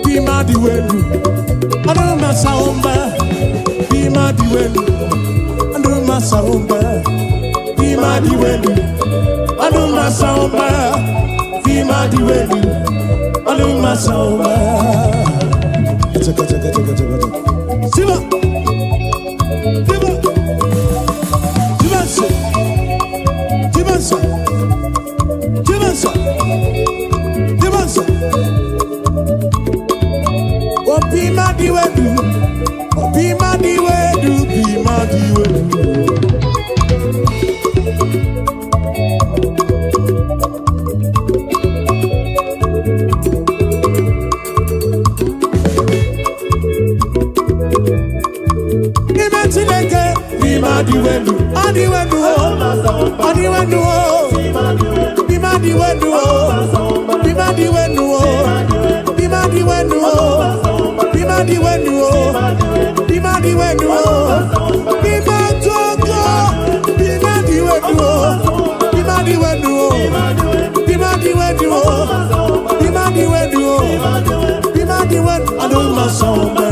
Bima dị welu, ọdụ masa ụmba. Bima dị welu, ọdụ masa ụmba. Bima dị welu, ọdụ masa ụmba. Bima dị welu, ọdụ masa ụmba. Chaka, chaka, chaka, chaka, chaka. Siba! Siba! Siba nso! Siba nso! Siba nso! Siba nso! Obi madi wedu, obi madi wedu, bi madi wedu. N'ime Chineke, bi madi wedu, adi wedu o, adi wedu o, bi madi wedu o, bi madi wedu o, bi madi wedu o, bi madi wedu o, bi madi wedu o, bi matogo, bi madi wedu o, bi madi wedu o, bi madi wedu o, bi madi wedu o, bi madi wedu. Aduma sọmba.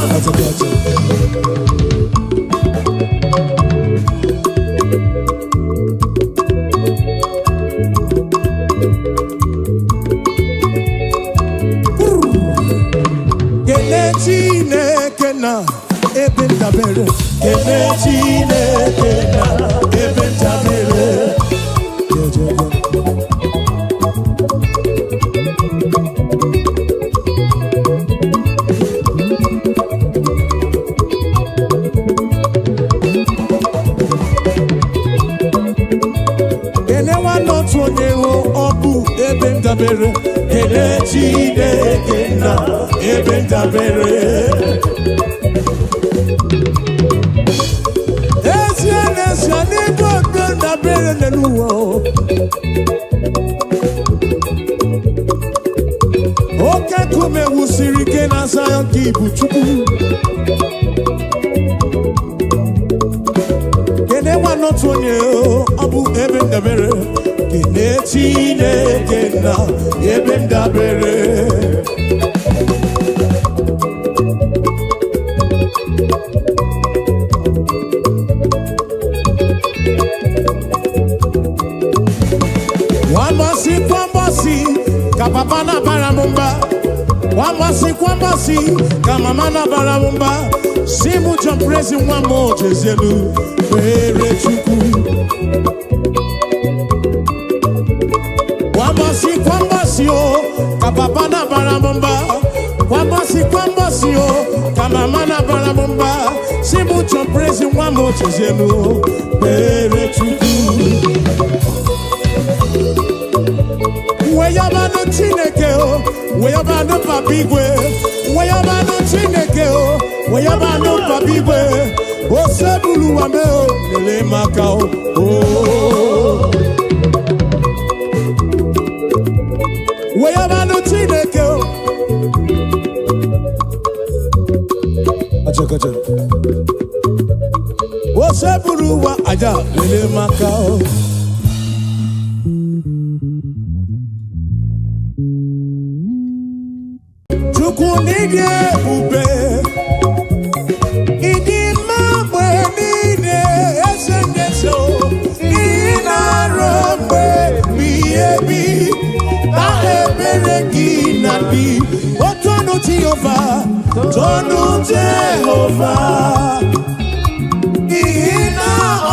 Gotcha, gotcha. Kele Chineke na ebe ndabere. Kele Chineke na ebe ndabere. Kele nwanne otu onye hụ ọ bụ ebe ndabere. Kele Chineke na ebe ndabere. Ezie n'ezie n'ebe ebe ndabere n'elu ụwa o. Oke nkume wusiri ike na Zion ka ibu Chukwu. Kene nwanne otu onye o, ọ bụ ebe ndabere. Kene Chineke na ebe ndabere. Kwambasi kwambasi ka papa na bara m mba. Kwambasi kwambasi ka mama na bara m mba. Si mụ John Prezi nwa m ojezielu kpere Chukwu. Kwambasi kwambasi o ka papa na bara m mba. Kwambasi kwambasi o ka mama na bara m mba. Si mụ John Prezi nwa m ojezielu kpere Chukwu. Weyabanụ Chineke o, weyabanụ Papa Igwe, weyabanụ Chineke o, weyabanụ Papa Igwe, osebulu wame o, lele maka o. o. Weyabanụ Chineke o. Acha, acha. Osebulu wa aja, lele maka o. Chukwu n'ịdị ebube, ịdị mma mgbe niile, eze ndị eze o, ị na-arụ mgbe ebighị ebi, na ebere gị na dị. Otu ọnụ Jehova, tọnụ Jehova, n'ihi na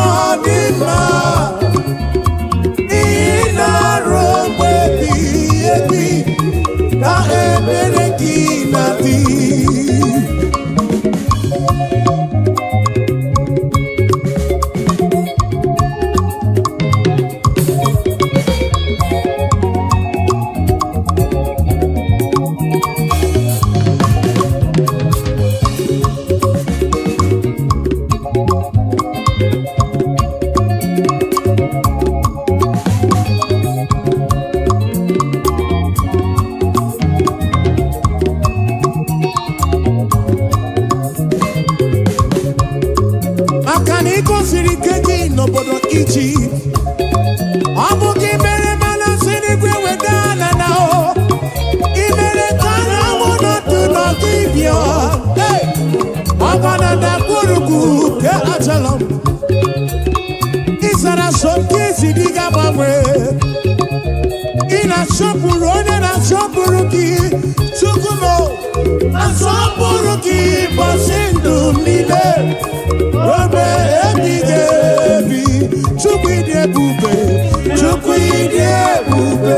ọ dị mma, n'ihi na gosiri ike gị n'obodo Ijipt. Ọ bụ gị mere mana si n'igwe weda na na o. Ị mere ka anyanwụ nọdụ n'ọdịbịa. Hey! Ọgba na ndagwurugwu nke Ajalon. Ị zara so nke isi dị ga-agbanwe. Ị na-asọpụrụ onye na-asọpụrụ gị. Chukwu m o, asọpụrụ gị ụbọchị ndụ m niile. Ruo mgbe ebighị ebi. Chukwu ịdị ebube. Chukwu ịdị ebube.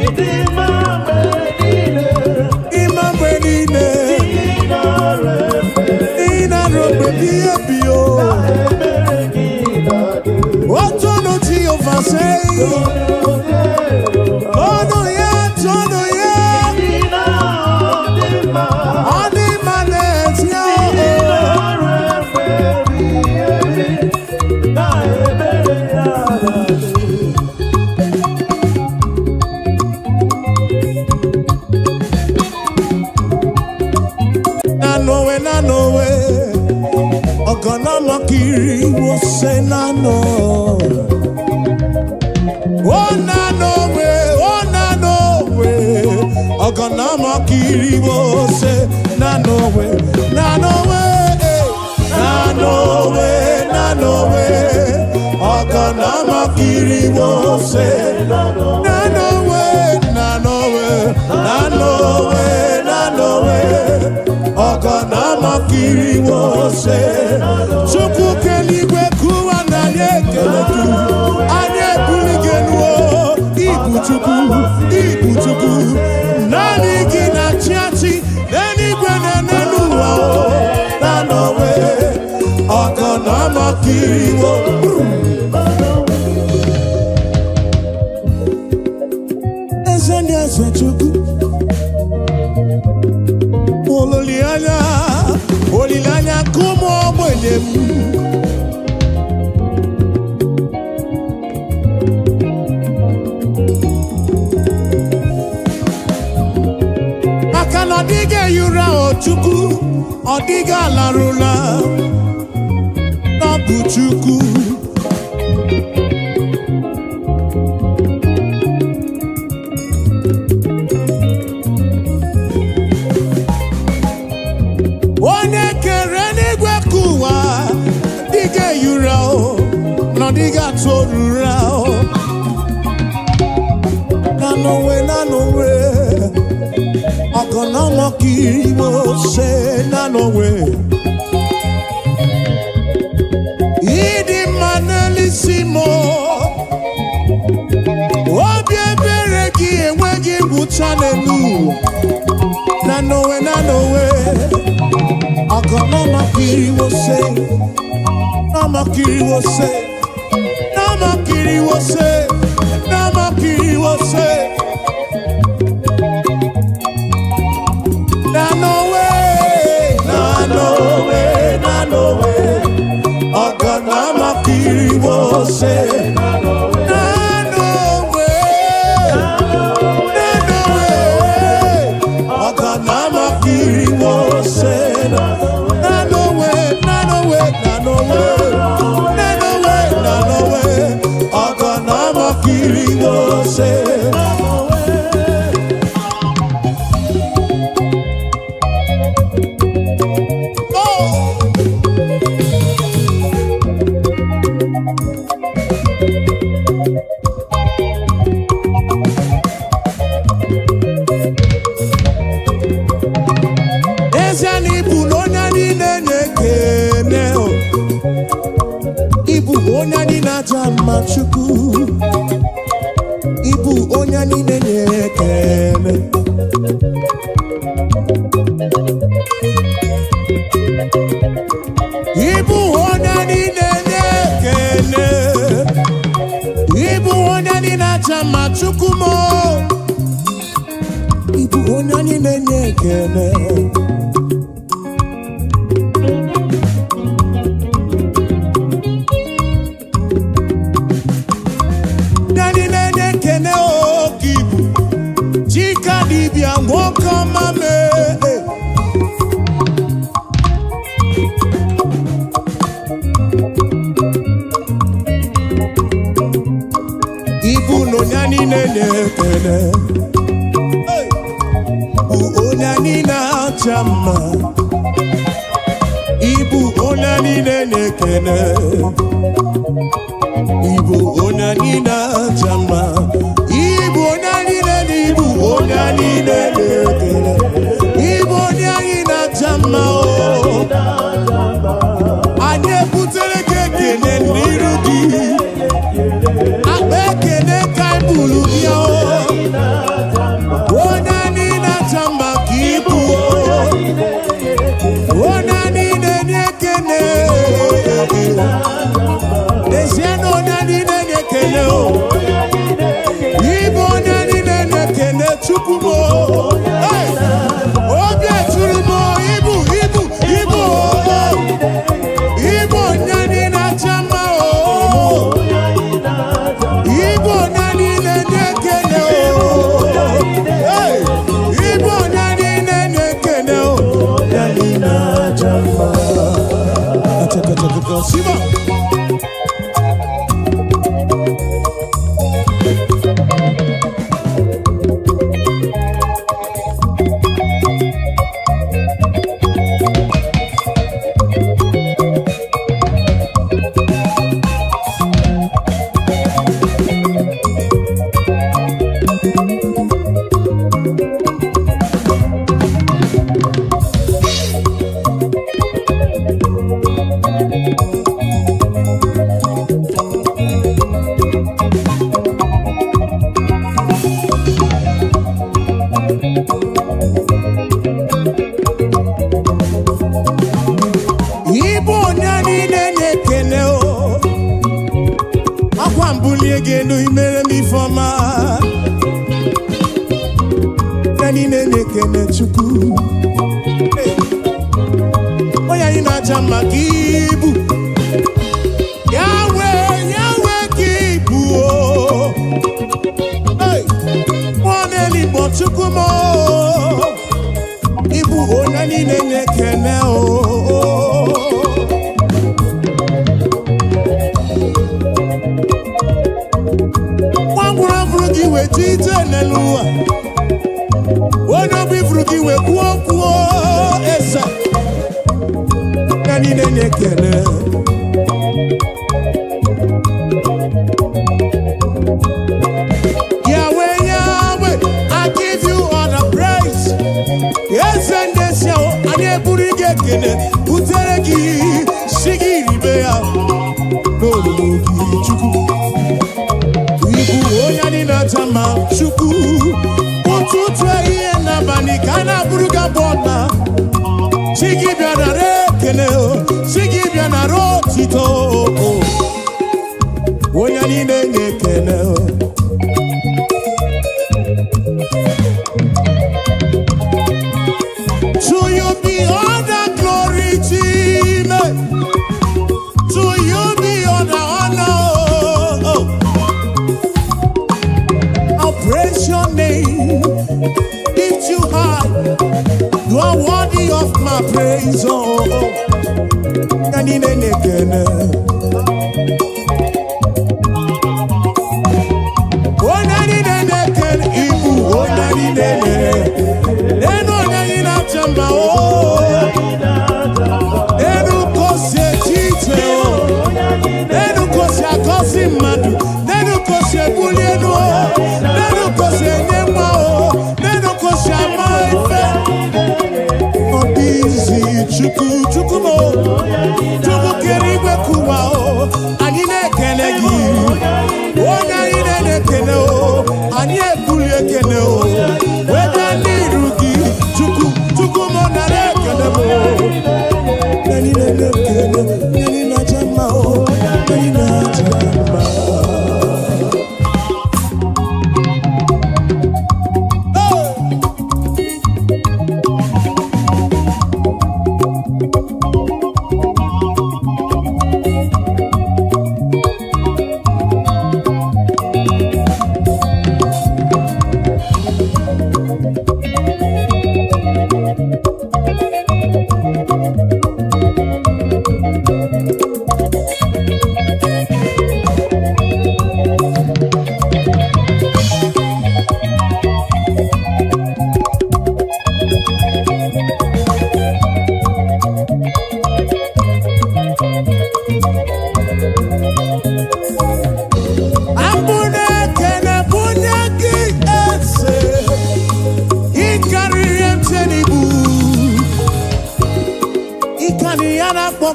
Ịdị mma mgbe niile, Ịma mgbe niile. ị nara efe, Ị na-arụ mgbe ebighị ebi o. ebere gị na-adị. Otonu Jehova sei. Ọnụ ya, tọnụ ya. Ị na-adị mma, Ọ dị mma n'ezie ị o. nara efe ebighị ebi, na ebere ya na-adị. Nanowe, nanowe. Ọ̀gànàmọ́kiri wo ṣe nánà. Ó nanowe, ó nanowe. Ọ̀gànàmọ́kiri wo ṣe nanowe. Nanowe, eh. Nanowe, nanowe. Ọ̀gànàmọ́kiri wo ṣe nanowe, nanowe, nanowe, nanowe. Ọ̀gànàmọ́kiri wo ṣe. Chukwu keligwe kụwa na anyị ekele gị. Anyị ebuli gị elu o. Ibu Chukwu, ibu Chukwu. Naanị gị na-achị achị n'eluigwe na n'elu ụwa o. Nanowe, ọ̀gànàmọ́kiri wo. Eze ndị eze Chukwu. Olileanya, olileanya nke ụmụ ogbenye m. Maka na ọ dịghị ehi ụra o Chukwu, ọ dịghị alarụla. Ọ bụ Chukwu. Onye kere n'igwe ka ụwa dịghị ehi ụra o, na ọ dịghị atụ ụra o. Nanowe, nanowe, ọ̀gànàmọ́kiri wo ṣe nanowe. Ịdị mma n'elisi m o, obi ebere gị enweghị ngwụcha n'elu ụwa. Nanowe, nanowe, ọ̀gànàmọ́kiri wo ṣe, nàmọ́kiri wo ṣe, nàmọ́kiri wo ṣe, nàmọ́kiri wo ṣe. Nanowe, nanowe, nanowe, ọ̀gànàmọ́kiri wo ṣe. Nanowe, nanowe, ọ̀gànàmọ́kiri wo ṣe. Nanowe, nanowe, nanowe, nanowe, nanowe, ọ̀gànàmọ́kiri wo ṣe. Oh! Ezie na ịbụ na onye anyị na-enye ekele o. Ịbụ onye anyị na-aja mma Chukwu. Ịbụ onye anyị na-enye ekele. Ịbụ onye anyị na-enye ekele. Ịbụ onye anyị na-aja mma Chukwu m o. Ịbụ onye anyị na-enye ekele. Ndị na-enye ekele oke ibu Chika dibịa nwoke ọma mee. na-ekele. Hey! Bụ onye anyị na-acha mma. Ịbụ onye anyị na-ekele. Ịbụ onye anyị na-acha mma. Ịbụ onye anyị na-ene, ịbụ onye anyị na-ekele. Ịbụ onye anyị na-acha mma o. Anyị ebutere gị ekele n'iru gị. Akpa ekele ka anyị buru bịa o. Onye anyị na-acha mma ka ịbụ o. Onye anyị na-enye ekele. N'ezie na onye anyị na-enye ekele o. Ịbụ onye anyị na-enye ekele, Chukwu m o. Hey! Obi eturu m o, ịbụ ịbụ ịbụ o. Ịbụ onye anyị na-acha mma o. Ịbụ onye anyị na-enye ekele o. Hey! Ịbụ onye anyị na-enye ekele o. Onye anyị na-acha mma. Achakachakaka, Siba. Ịbụ onye anyị na-enye ekele o. Akwa mbulie gị elu, imere m ife ọma. Onye anyị na-enye ekele, Chukwu. Hey! Onye anyị na-aja mma ka ibu. Yahweh, Yahweh ka ibu o. Hey! Mmụọ na-eligbo, Chukwu m o. Ịbụ onye anyị na-enye ekele o. Nwa ngwụrọ fụrụ gị wee ji ije n'elu ụwa. Onye obi fụrụ gị wee kwuo okwu o, eze. Onye anyị na-enye ekele. Yahweh, Yahweh, I give you all the praise. Eze ndị esi ahụ, anyị eburu gị ekele butere gị, si gị ribe ya n'olulu gị, Chukwu. Ịbụ onye anyị na-acha mma, Chukwu. Ụtụtụ, ehihie n'abalị ka a na-abụrụ gị abụ ọma. Chi gị bịa nara ekele o, chi gị bịa nara otito o. Onye anyị na-enye ekele o. To you be all the glory, Chime. To you be all the honor. Oh. I'll praise your name, lift you high. You are worthy of my praise. Oh, oh. Anyị na-enye ekele. Onye anyị na-enye ekele, ịbụ onye anyị na-enye. Enu onye anyị na-acha mma, oh. Enu ka o si eje ije, oh. Enu ka o si agọzi mmadụ. Nenu ka o si ebuli elu, o. Nenu ka o si enye nwa, o. Nenu ka o si ama ife. Ọ dị izi, Chukwu, Chukwu m o. Chukwu kere igwe kụwa o.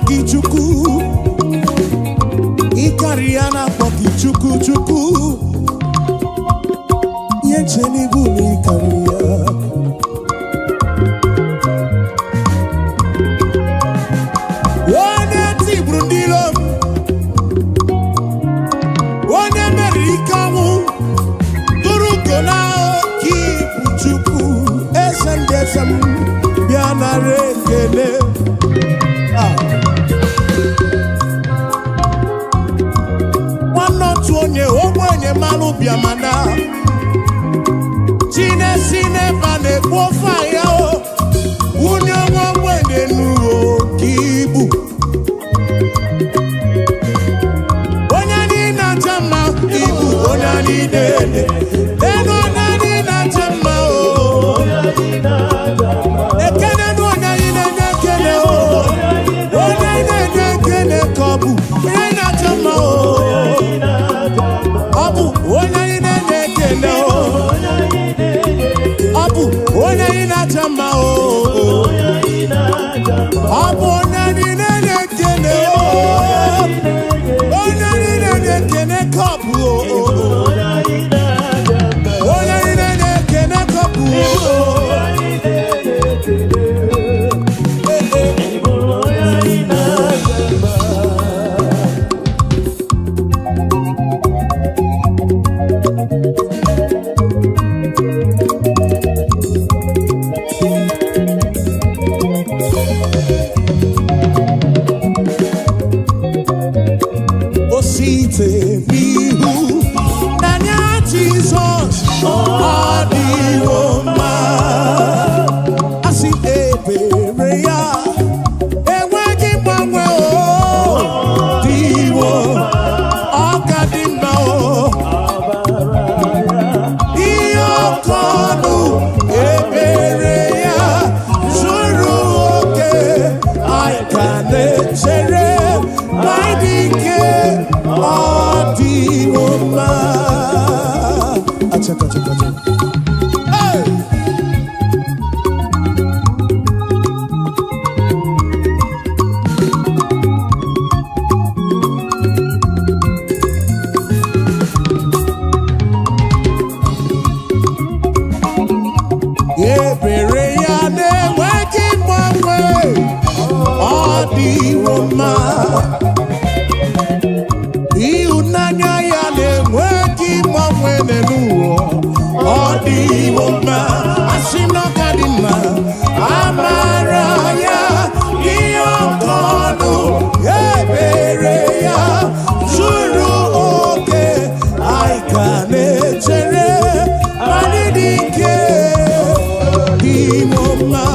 gị Chukwu. Ịkarị ya na-akpọ gị Chukwu, Chukwu. Ihe nche n'ibu na ịkarị ya. Onye tigburu ndị iro m, onye meriri ike ọnwụ, tụrụ ugo na oke ibu. Chukwu, eze ndị eze m, bịa nara ekele. Ah. Nwanne otu onye ogbenye malụ bịamana chinesi n'ebe a na-ekpu ofe ahịa o wunye nwa ogbenye n'uwe oke ibu. Onye anyị na-acha mma, ibu onye anyị na-ede elu, onye anyị na-acha mma o. Ekene na onye anyị na-enye ekele o, onye anyị na-enye ekele ka ọ bụ onye anyị na-acha mma o. Ọ bụ onye anyị na-enye ekele o, ọ bụ onye anyị na-acha mma o, ọ bụ onye anyị na-enye ekele o, onye anyị na-enye ekele ka ọ bụ o, onye anyị na-enye ekele ka ọ bụ o. Eh, eh. O site n'ihu n'anya Jizọs, ọ dịwo mma. Asị ebere ya enweghị mgbanwe, o dịwo, ọ ka dị mma o. Ihe ọkọ ọnụ ebere ya zuru oke, anyị ka na-echere ma ịdị ike, ọ dịwo mma. Achaka, achaka, achaka. Hey! Ebere ya na-enweghị mgbanwe, ọ dịwo mma. Ịhụnanya ya na-enweghị mgbanwe n'elu ụwa, ọ dịwo mma. Asị m na ọ ka dị mma. Amara ya, ihe ọkọ ọnụ ebere ya zuru oke, anyị ka na-echere anyị dị ike, dịwo mma.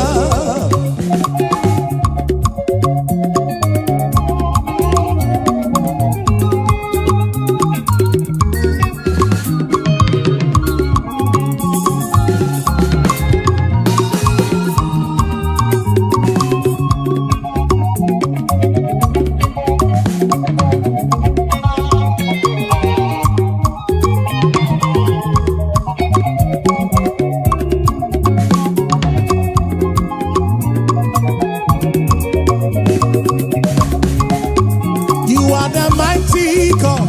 You are the mighty God,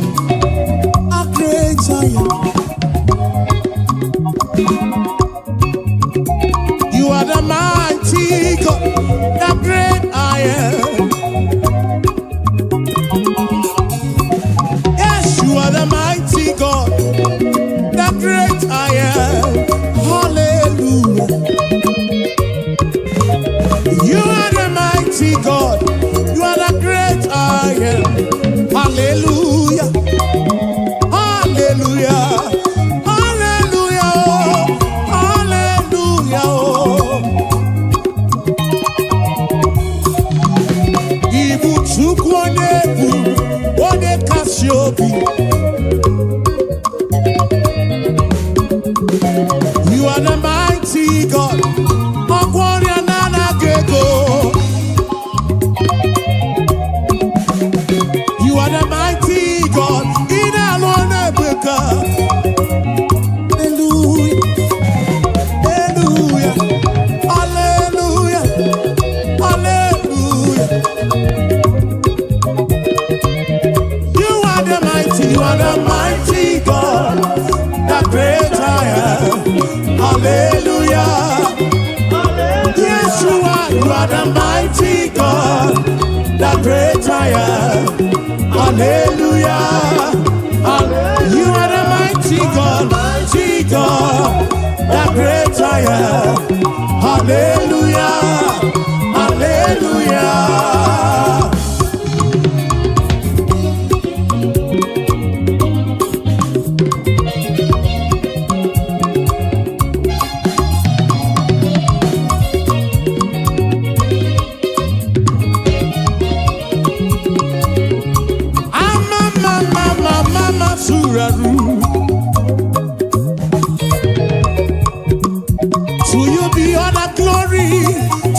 a great I am. You are the mighty God, the great I am. Yes, you are the mighty God, the great I am. Hallelujah. You are the mighty God, you are the great I am. Hallelujah. Hallelujah. Hallelujah. Oh. Hallelujah. Oh. Ibu Chukwu onye bụ onye kasị obi. You are the mighty God. Ọgwọ ọrịa na-anaghị ego. You are the mighty God. Ị na-alụ ọrụ ebube. Hallelujah. Hallelujah. Hallelujah. Hallelujah. I am. Hallelujah. You are the mighty God, mighty God, the great I am. Hallelujah. Hallelujah. Ama mama mama masuraru. To you be all the glory,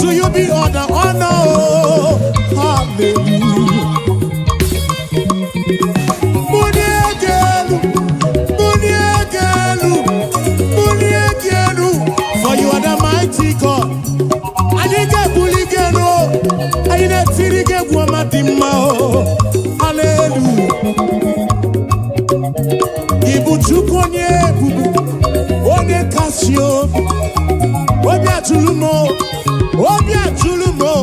to you be all the honor. Oh, hallelujah. Muniegelu, muniegelu, muniegelu. For you are the mighty God. Anyị ga-ebuli gị elu, anyị na-etiri gị egwu ọma dị mma o. Hallelujah. Ị bụ Chukwu onye ebube, onye kasị obi, obi atụrụ m o, obi atụrụ m o,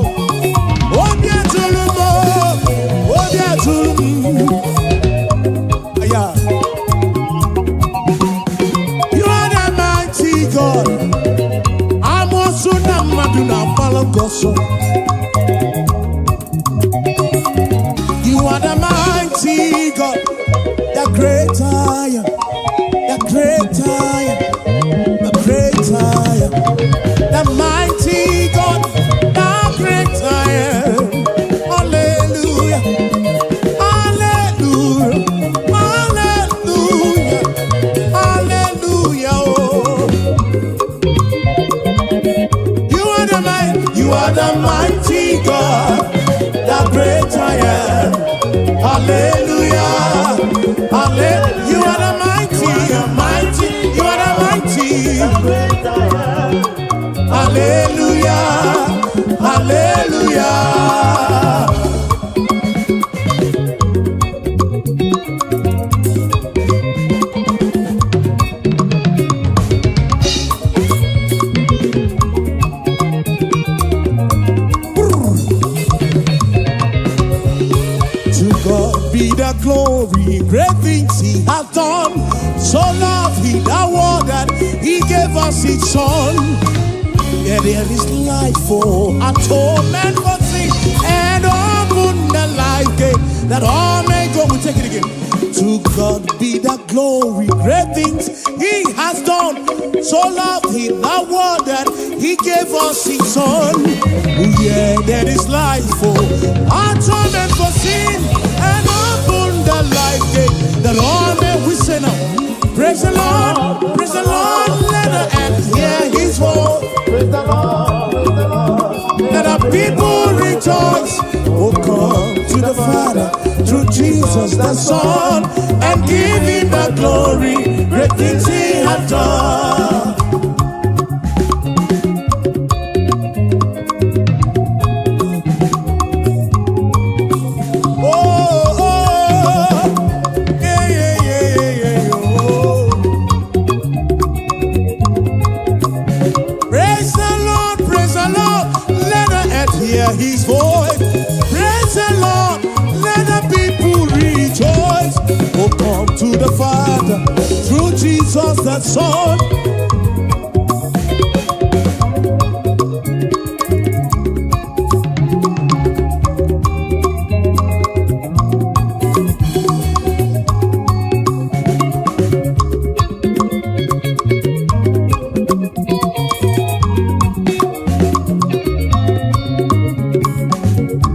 obi atụrụ m o, obi atụrụ m. Aya. You are the mighty God. Amoosu na mmadụ na-agbalụ gị ọsọ. You are the mighty God, the great I am, the great I am, the great I am, the mighty God, the great I am. Hallelujah, hallelujah, hallelujah, hallelujah. Oh. You are the mighty God, the great I am. Hallelujah, hallelujah. You are the mighty, mighty. You are the mighty. Great I am. Hallelujah, hallelujah. To God be the glory, great things He hath done. So loved He the world that He gave us His Son. Yeah, there is life for atonement for sin and open the life gate that all may go. We take it again. To God be the glory, great things He has done. So loved He the world that He gave us His Son. Yeah, there is life for atonement for sin and open the life gate that all may we say now. Praise the Lord, praise the Lord, let the earth hear His voice. Praise the Lord, praise the Lord. Let the people rejoice. Oh, come to the Father through Jesus the Son and give him the glory. Great things he hath done. Oh, yeah, yeah, yeah, yeah, yeah, oh. Praise the Lord, praise the Lord, let the earth hear his voice. Praise the Lord, let the people rejoice. Oh, come to the Father through Jesus the Son.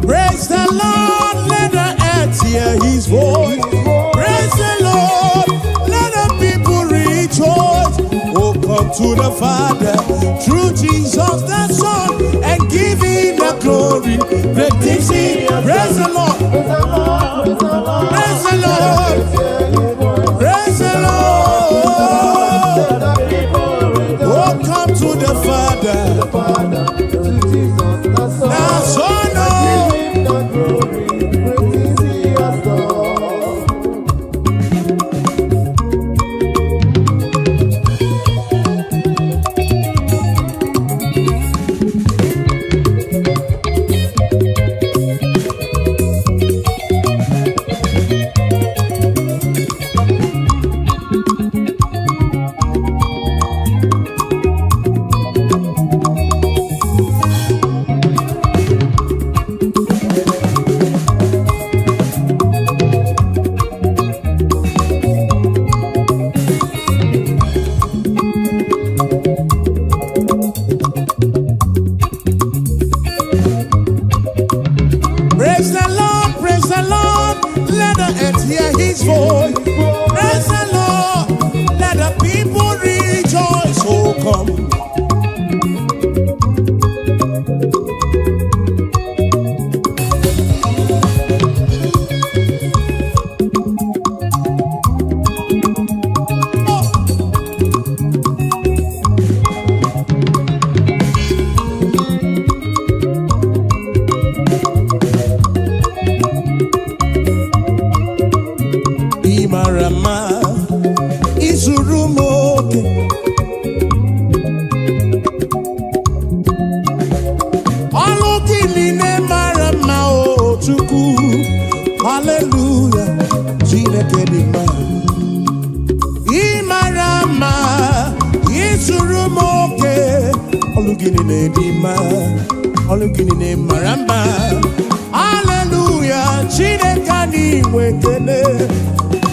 Praise the Lord, let the earth hear his voice. Praise the Lord, let the people rejoice. Oh, come to the Father through Jesus the Son and give him the glory. Great things he. Praise the Lord, Praise the Lord, praise the Lord. praise the Lord, Hear his voice. praise the Lord. Let the people rejoice. Oh, come to the Father, The Father, through Jesus the Son. the Son. Oh. Give him the glory. Great things he has done. voice. Praise the Lord. Let the people rejoice. Oh, come. Oh. Ị mara mma, izuru m oke. Ọlụ gị niile mara mma, o Chukwu. Haleluya, Chineke dị mma. Ị mara mma, izuru m oke. Ọlụ gị niile dị mma, ọlụ gị niile mara mma. Haleluya, Chineke anyị nwe ekele.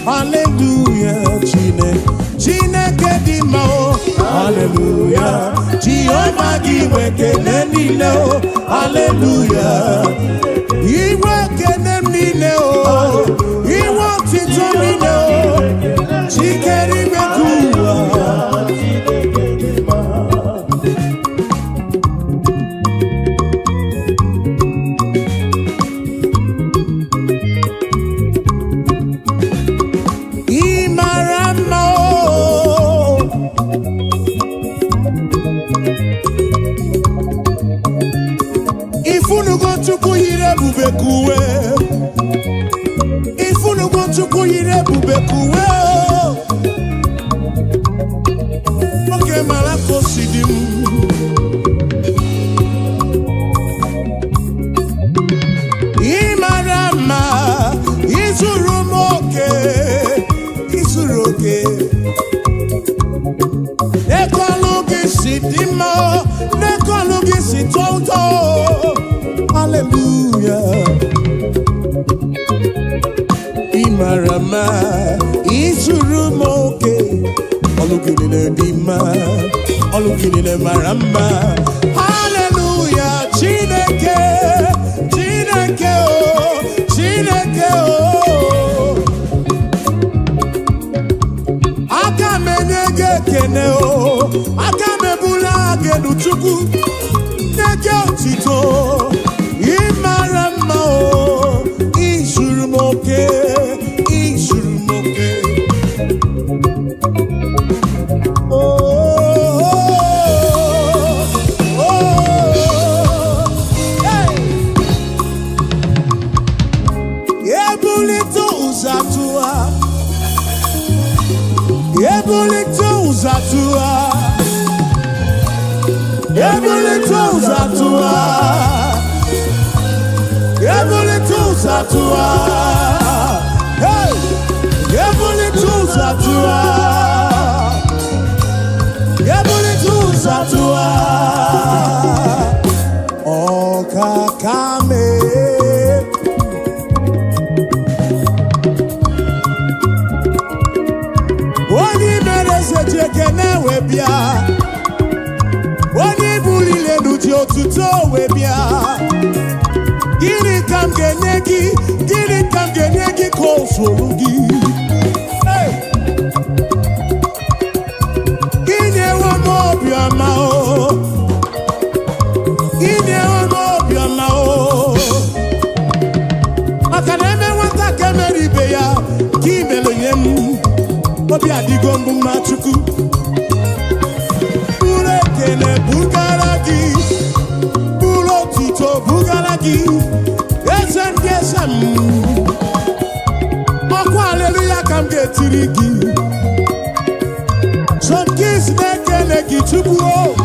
Haleluya, Chineke, Chineke dị mma o. Haleluya, Jehova gị nwe ekele niile o. Haleluya, inwe ekele m niile o, inwe otito niile o. Chikere igwe ka ụwa. Chineke dị mma. Ị mara mma o. Ifunugo Chukwu yiri ebube ka uwe. Ifunugo Chukwu yiri ebube ka uwe o. Nwoke mara ka o si dị m. Ị mara mma, izuru m oke, izuru oke. N'ekọlụ gị si dị mma, n'ekọlụ gị si tọọ ụtọ. Hallelujah. Ị mara mma, izuru m oke. Ọlụ gị niile dị mma, ọlụ gị niile mara mma. Hallelujah, Chineke, Chineke o, Chineke o. Aka m enye gị ekene o, aka m ebula gị elu, Chukwu, nye gị otito. Ị mara mma o, izuru m oke, izuru m oke. Oh, oh, hey. Ebulite ụzọ atụwa, ebulite ụzọ atụwa, ebulite ụzọ atụwa, ebulite ụzọ atụwa. Hey! Ebulite ụzọ atụwa, ebulite ụzọ atụwa. Ọkaka mee. Onye mere eze ji ekene wee bịa, onye buliri elu ji otuto wee bịa. Gịnị ka m ga-enye gị? Gịnị ka m ga-enye gị ka o zuru gị? Hey! Inyewo m obiọma o, inyewo m obiọma o, maka na eme nwata ka emere ibe ya ka imere nye m. Obi adịgo mbụ mma. Chukwu, buru ekele bugara gị, buru otuto bugara gị, eze ndị eze m. Ọkwa aleluya ka m ga-etiri gị. John Keys na-ekele gị, Chukwu o.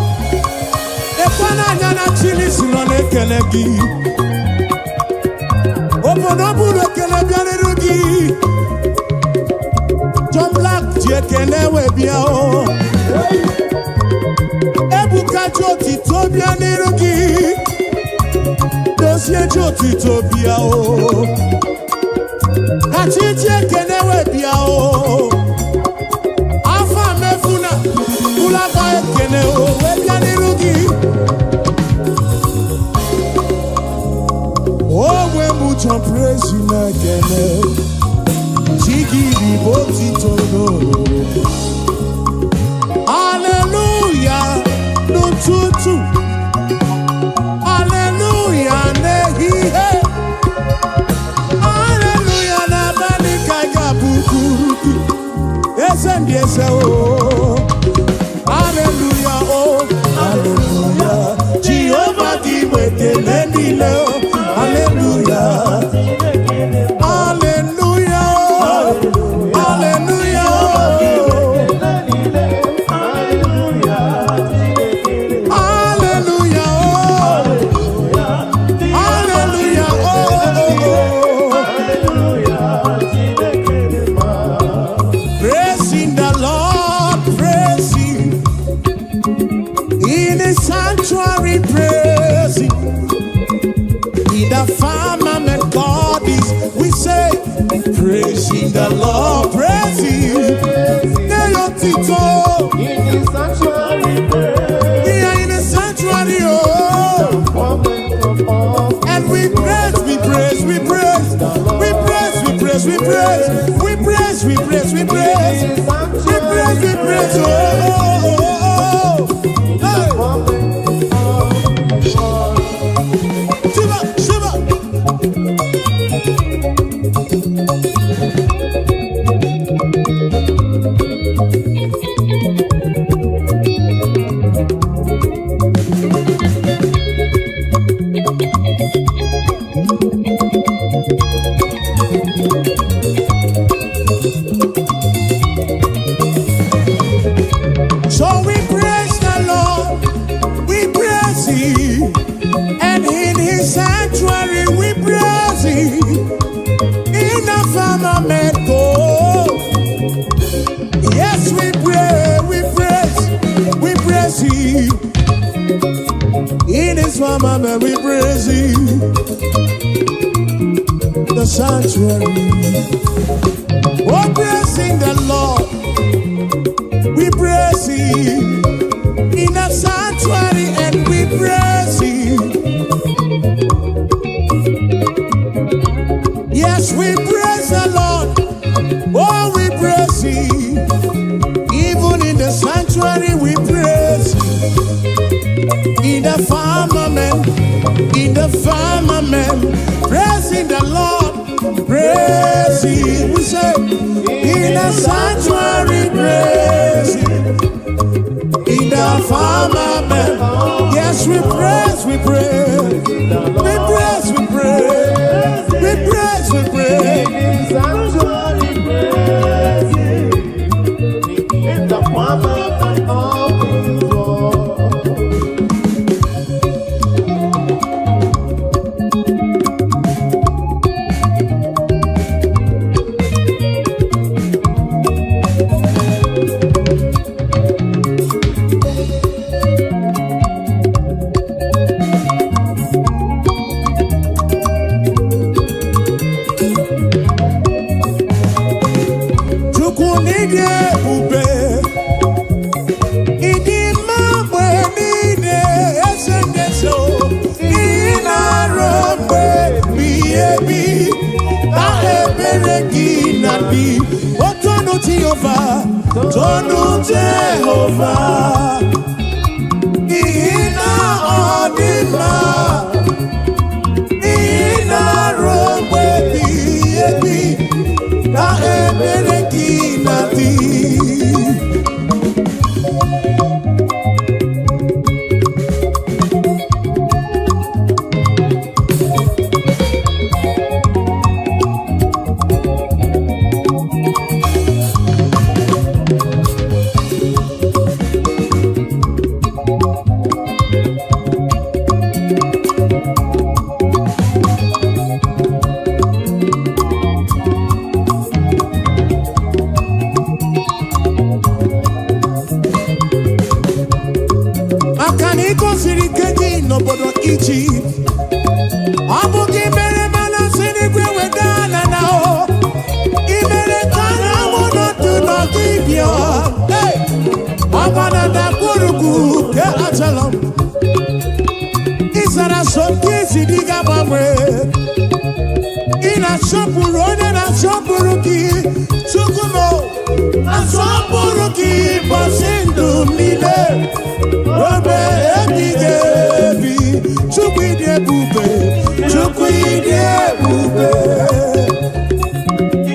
Ekwe n'anya na Chilisi nọ na-ekele gị. Obodo buru ekele bịarịrị gị. John Black ji ekele wee bịa o. Ebuka ji otito bịa n'iru gị. Dozie ji otito bịa o. Kachi ji ekele wee bịa o. Afọ mefuna ụlọakpa ekele o wee bịa n'iru gị. Onwe m John Praise na-ekele. Chi gị bụ otito n'oruru. Hallelujah n'ụtụtụ, hallelujah n'ehihie, hallelujah n'abalị ka ị ga-abụkuru gị. Eze ndị eze o. Hallelujah o, hallelujah. Jehova gị nwe ekele niile o. Hallelujah. Hallelujah o. Hallelujah o. Hallelujah o. Hallelujah o. Praising the Lord, praise Him. In His sanctuary, praise Him. In the firmament, God is. We say, praising the Lord, praise Him. Nye ya otito. In the sanctuary, praise. We are in the sanctuary, oh. And we praise, we praise, we praise. We praise, we praise, we praise. We praise, we praise, we praise. We praise, we praise, oh, oh, oh, oh. Hey. Shiva, Shiva. So we praise the Lord, we praise Him, and in His sanctuary we praise Him. In the firmament, oh, yes, we pray, we praise Him. In His firmament, we praise Him. The sanctuary, oh, praising the Lord, we praise Him. In the sanctuary, and we praise Him. Yes, we praise the Lord. Oh, we praise Him. Even in the sanctuary, we praise Him. In the firmament, praising the Lord, praise Him. We say, in the sanctuary, praise Him. In the firmament, yes, we praise, we praise, we praise, we praise, we praise, we praise. In the sanctuary, praise Him. In the firmament of His word. Chukwu n'ịdị ebube, ịdị mma mgbe niile, eze ndị eze o. Ị na-arụ mgbe ebighị ebi, na ebere gị na-adị. O tonu Jehova, tonu Jehova, n'ihi na ọ dị mma. Ị na-arụ mgbe ebighị ebi, na ebere gị na-adị. Maka na ị gosiri ike gị n'obodo Ijipt, ọ bụ gị mere mana si n'igwe weda ala na o ị mere ka anyanwụ nọdụ n'ọdịbịa. Hey! Ọgba na ndagwurugwu nke Ajalon, ị zara so nke isi dị ga-agbanwe. Ị na-asọpụrụ onye na-asọpụrụ gị. Asọpụrụ gị ụbọchị ndụ m niile ruo mgbe ebighị ebi. Chukwu, ịdị ebube, Chukwu, ịdị ebube.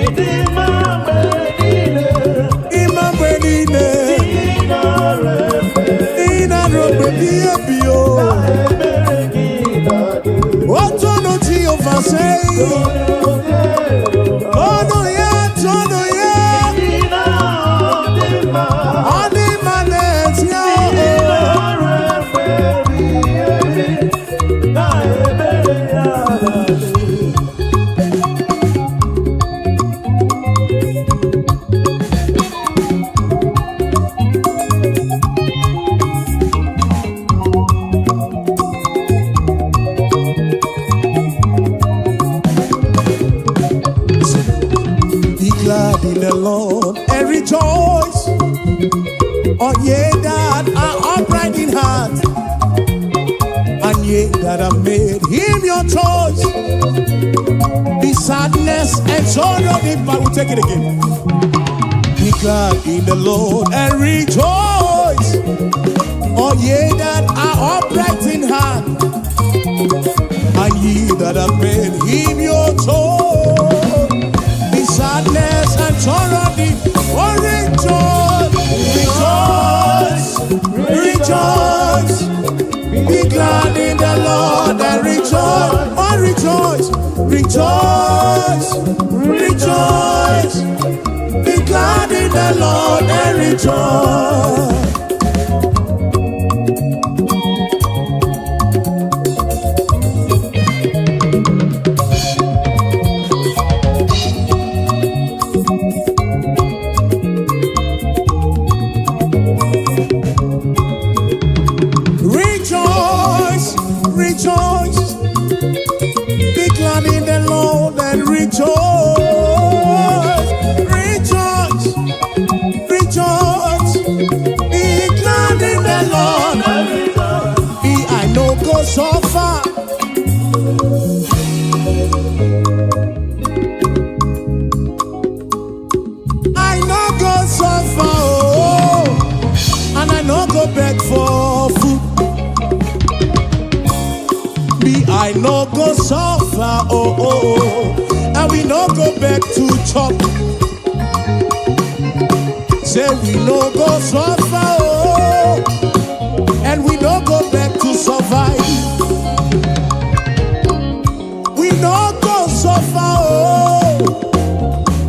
Ịdị mma mgbe niile. Ịma mgbe niile. Ị nara efe. Ị na-arụ mgbe ebighị ebi o. Ebere gị na-adị. Otonu Jehova sei. Ọnụ ya, tọnụ ya. Ị na-adị mma. Ọ dị mma n'ezie. Ị nara efe ebighị ebi. Na ebere ya na-adị. Be glad in the Lord and rejoice. All ye that are upright in heart, and ye that have made him your choice. Be sadness and sorrow depart. We'll take it again. Be glad in the Lord and rejoice. All ye that are upright in heart, and ye that have made him your choice. Be sadness and sorrow deep. Oh, rejoice, rejoice, rejoice. Be glad in the Lord and rejoice. Oh, rejoice, rejoice, rejoice. Be glad in the Lord and rejoice. Rejoice, rejoice. Be glad in the Lord and rejoice. Rejoice, rejoice. Be glad in the Lord. Be I no go suffer. I no go suffer, oh, and I no go beg for food. Me, I no go suffer, oh, and we no go beg to chop. Say we no go suffer, oh, and we no go beg to survive. We no go suffer, oh,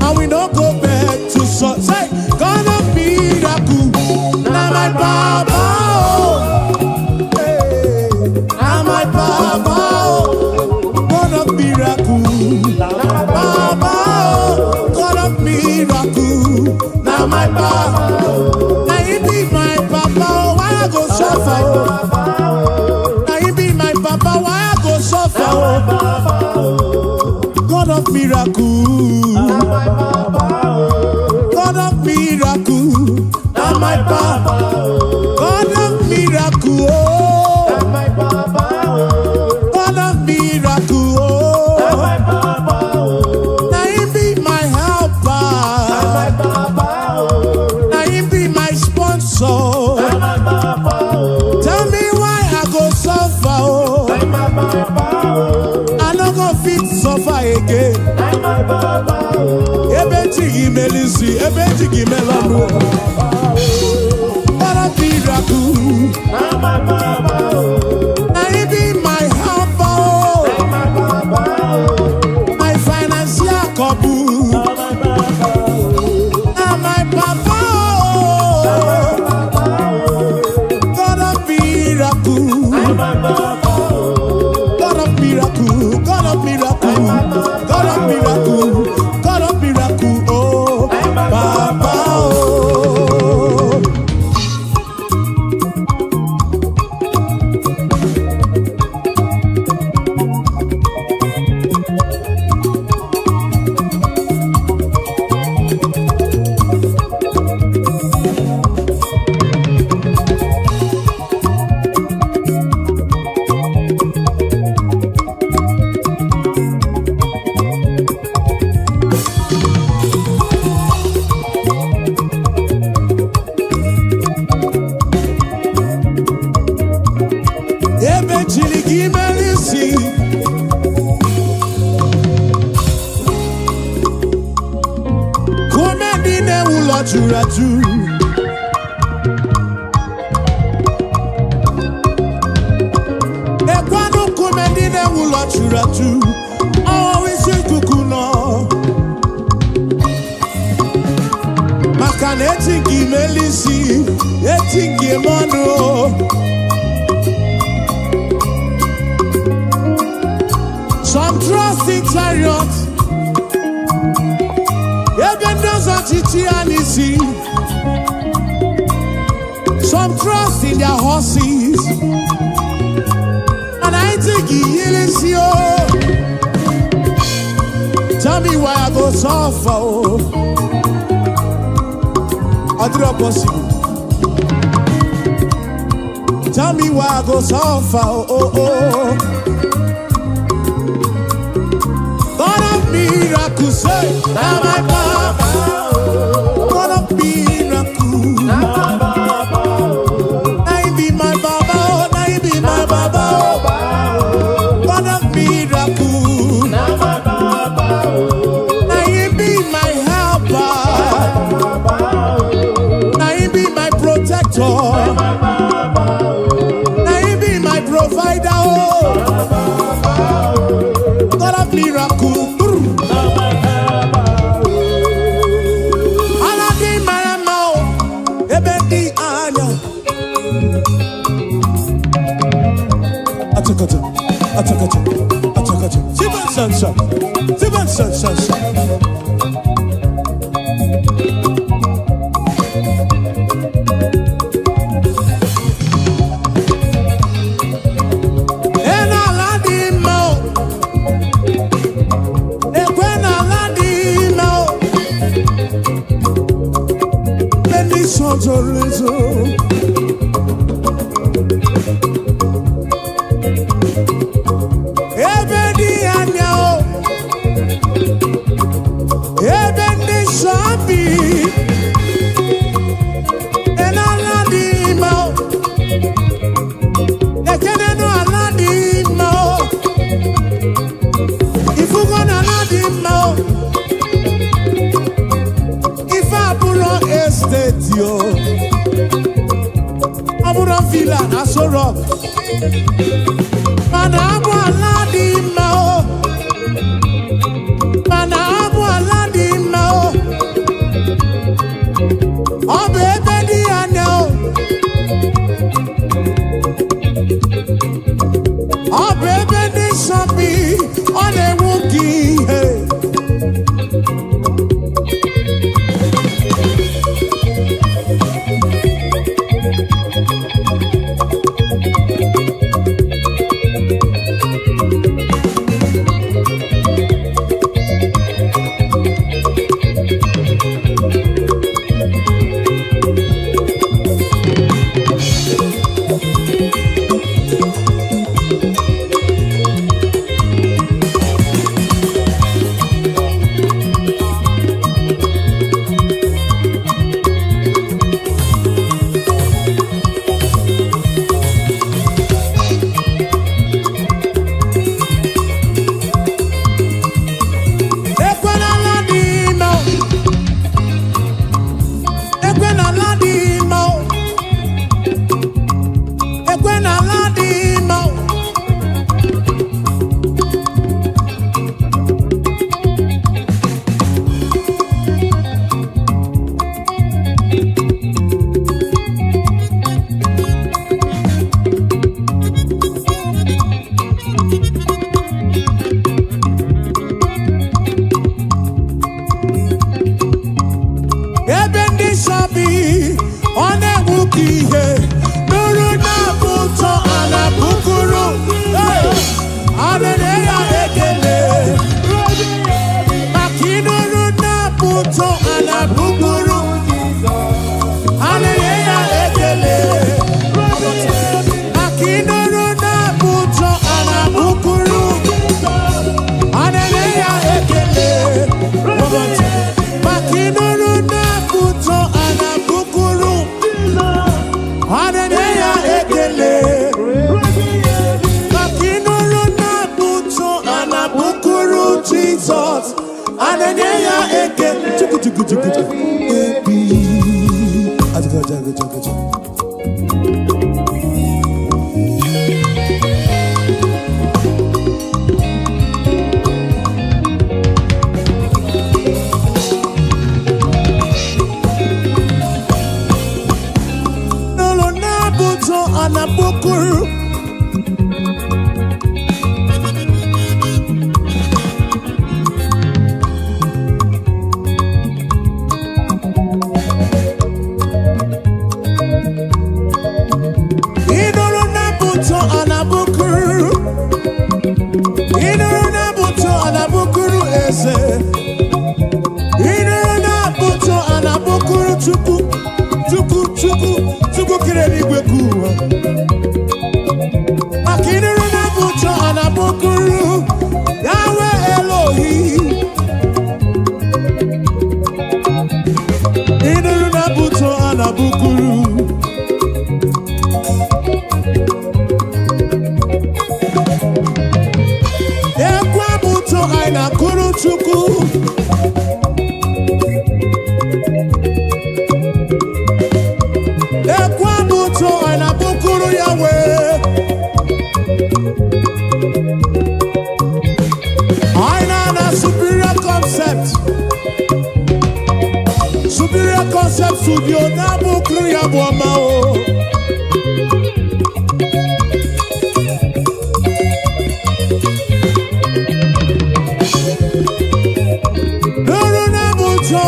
and we no go beg to suffer. Say, God of miracle, na my baba, oh. Hey, na my baba, oh. God of miracle, baba, oh. God of miracle, na my baba. Na he be my papa, oh, why I go suffer? Oh? Na he be my papa, why I go suffer? Oh? God of miracle, God of miracle, na my papa. God of miracle, oh. God of miracle, oh. Na him be my helper, na him be my sponsor. Tell me why I go suffer, oh. I no go fit suffer again. Ebe chi gị melisi, ebe chi gị melọnụ. God of miracle, na him be my helper, oh. My financial couple. Na my papa, oh. God of miracle, God of miracle, God of miracle, God of miracle, God of miracle, oh, Papa, oh. ụlọ juru ajụ. Ekwanụ nkume ndị na-ewu ụlọ juru ajụ. Ọwụwa isi ikuku nọ. Maka na eti nke imeli isi, eti nke ime ọnụ. Some trust in chariot. Ebe ndị ọzọ chichi ya n'isi. Some trust in their horses. And I think he o. Tell me why I go suffer, oh. Ọ dịrọ possible. Tell me why I go suffer, oh. God of miracles, say, na my papa. God of miracles. Na he be my baba, oh, na he be my baba, oh. God of miracles. Na he be my helper. Na he be my protector. Na he be my provider, oh. God of miracle. Brr. Ala dị mara mma o, ebe dị anya. Achakata, achakata, achakata. Siban sansa, siban sansa. E n'ala dị mma o, ekwe n'ala dị mma o. Ebe ndị nsọ zoro ezo. Ebe dị anya o, ebe ndị nsọ bi. E n'ala dị mma o, ekene n'ala dị mma o. Ifugo n'ala dị mma o. Ife abụrọ estate o. Ọ bụrụ villa na Aso Rock. Mana abụ ala dị mma o. Mana abụ ala dị mma o. Ọ bụ ebe dị anya o. Ọ bụ ebe ndị nsọ bi, ọ na-enwu ka ihe. Ekwe n'ala dị mma o. Ekwe n'ala dị mma o. Ekwe n'ala dị mma o. Ebe ndị nsọ bi, ọ na-enwu ka ihe. Nụrụ na-abụ ụtọ a na-abụkụrụ. Hey! A na-enye ya ekele. Maka ịnụrụ na-abụ ụtọ a na-abụkụrụ. A na-enye ya ekele. Maka ịnụrụ na-abụ ụtọ a na-abụkụrụ. A na-enye ya ekele. Maka ịnụrụ na-abụ ụtọ a na-abụkụrụ. A na-enye ya ekele. Maka ịnụrụ na-abụ ụtọ a na-abụkụrụ Jizọs. A na-enye ya ekele. Chukwu chukwu chukwu chukwu. Ebi. Achaka, chaka, chaka. Nụrụ n'abụ ụtọ a na-akpọkuru. Ị nụrụ n'abụ ụtọ a na-abụkuru. Ị nụrụ n'abụ ụtọ a na-abụkuru eze. Ị nụrụ n'abụ ụtọ a na-abụkuru Chukwu, Chukwu, Chukwu, Chukwu kere eluigwe ka ụwa. Maka ị nụrụ n'abụ ụtọ a na-abụkuru Yahweh Elohim. Ị nụrụ n'abụ ụtọ a na-abụkuru. Ekwe abụ ụtọ anyị na-akụrụ Chukwu. Ekwe abụ ụtọ anyị na-abụkuru ya wee. Anyị na-ana Superior Concept. Superior Concept Studio na-abụkuru ya bụ ọma o. Nụrụ n'abụ ụtọ,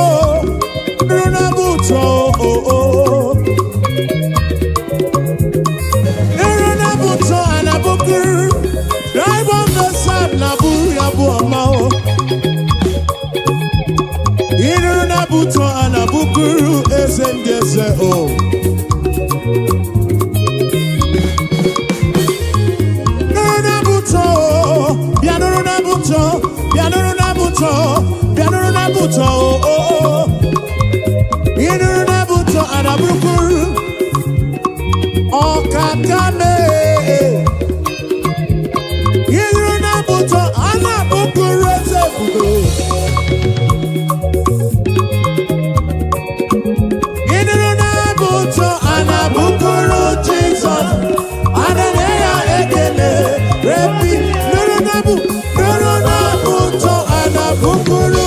nụrụ n'abụ ụtọ, o o. Nụrụ n'abụ ụtọ a na-abụkuru. Drive on the side na-abụ ya bụ ọma o. Ịnụrụ n'abụ ụtọ a na-abụkuru eze ndị eze o. Nụrụ n'abụ ụtọ o, bịa nụrụ n'abụ ụtọ, bịa nụrụ n'abụ ụtọ, bịa nụrụ n'abụ ụtọ o o o. Ịnụrụ n'abụ ụtọ a na-abụkuru ọkaka mee. Ịnụrụ n'abụ ụtọ a na-abụkuru eze ebube. Ịnụrụ n'abụ ụtọ a na-abụkuru Jizọs. A na-enye ya ekele repi. Nụrụ n'abụ, nụrụ n'abụ ụtọ a na-abụkuru.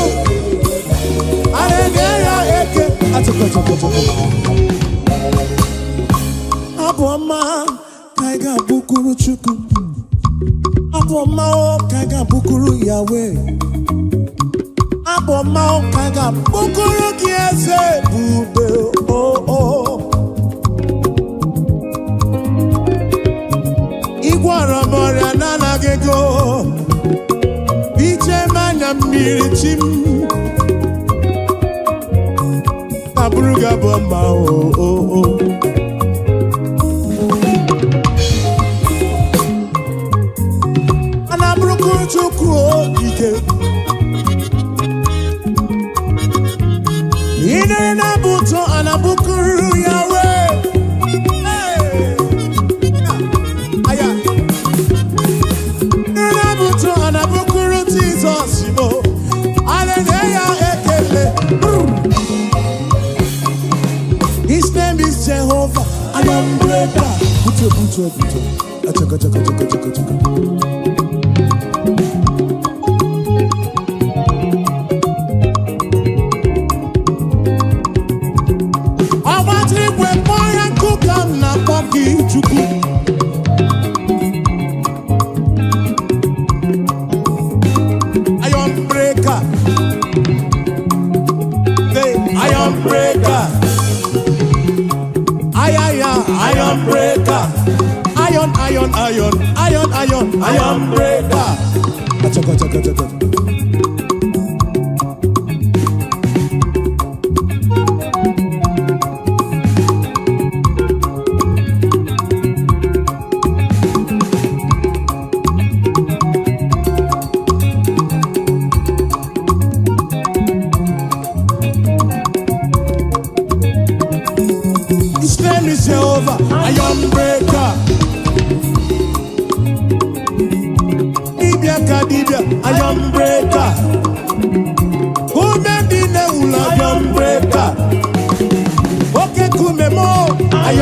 A na-enye ya eke. Achọkọ, chọkọ, chọkọ. Abụ ọma ka anyị ga-abụkuru Chukwu. Abụ ọma o ka anyị ga-abụkuru Yahweh. Abụ ọma o ka anyị ga-abụkuru gị eze ebube o o. Ịgwọrọ m ọrịa na-anaghị ego. Iche m anya mmiri chi m. Abụrụ gị abụ ọma o o o. A na-abụrụkuru Chukwu o ike. Ị nụrụ n'abụ ụtọ a na-abụkuru Yahweh. Hey! Aya. Nụrụ n'abụ ụtọ a na-abụkuru Jizọs mo. A na-enye ya ekele. Brr. His name is Jehovah. I am breaker. Butu, butu, butu. Achaka, chaka, chaka, chaka, chaka. Ọgbatịrị igwe kpọọ ya nkụ ka m na-akpọ gị Chukwu. Iron breaker. Hey, iron breaker. Ay, ay, ay, iron breaker. Iron, iron, iron, iron, iron, iron breaker. Achaka, chaka, chaka. His name is Jehovah, iron breaker. Dibia ka dibia, iron breaker.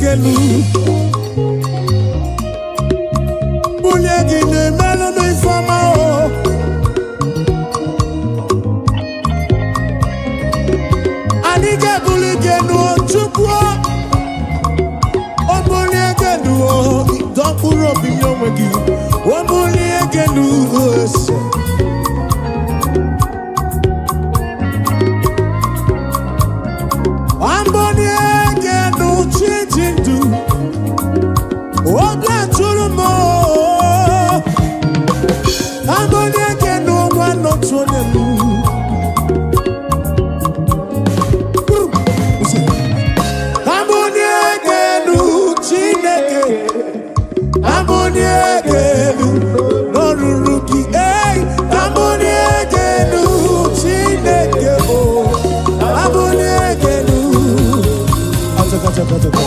Gị elu, bulie gị na-emelụ m ifeọma o. Anyị ga-ebuli gị elu Chukwu o. Bulie gị elu o, dọkpụrụ obi nye onwe gị o, bulie gị elu ese. Ambulie gị elu, chi ji ndụ obi atụrụ m o. Ambulie gị elu, nwa n'otu onye m. Ambulie gị elu, Chineke, ambulie gị elu n'olulu gị. Ei, ambulie gị elu, Chineke o, ambulie gị elu. Achọkọ, achọkọ, achọkọ.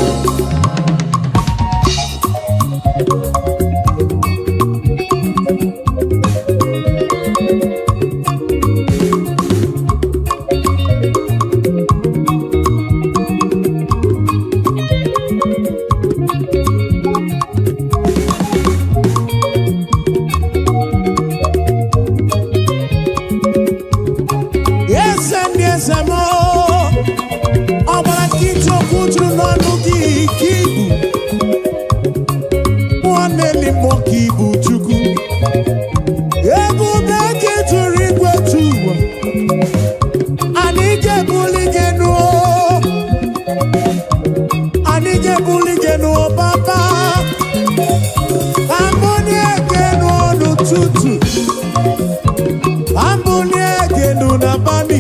Eze ndị eze m, ọ gbara nkịtị, okwu juru n'ọnụ gị ka ibu mmụọ na-eli mmụọ ka ibu. Chukwu, ebube gị juru igwe ju ụwa. Anyị ga-ebuli gị enu o. Anyị ga-ebuli gị enu o, papa. Ambulie gị enu n'ụtụtụ, ambulie gị enu n'abalị,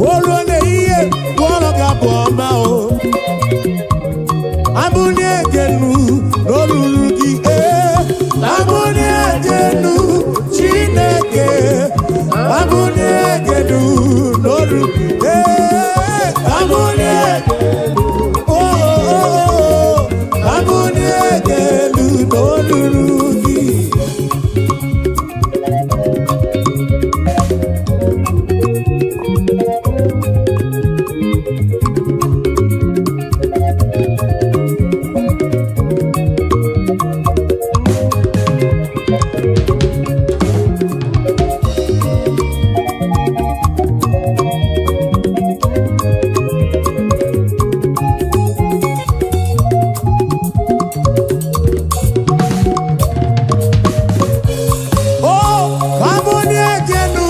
o ruo n'ehihie, gwọrọ gị abụ ọma o. Ambulie gị enu n'olulu gị ee. Ambulie gị enu, Chineke, ambulie gị enu n'olu ee. Ambulie, oh, oh, oh, ambulie gị elu n'olulu gị. Oh, ambulie gị elu,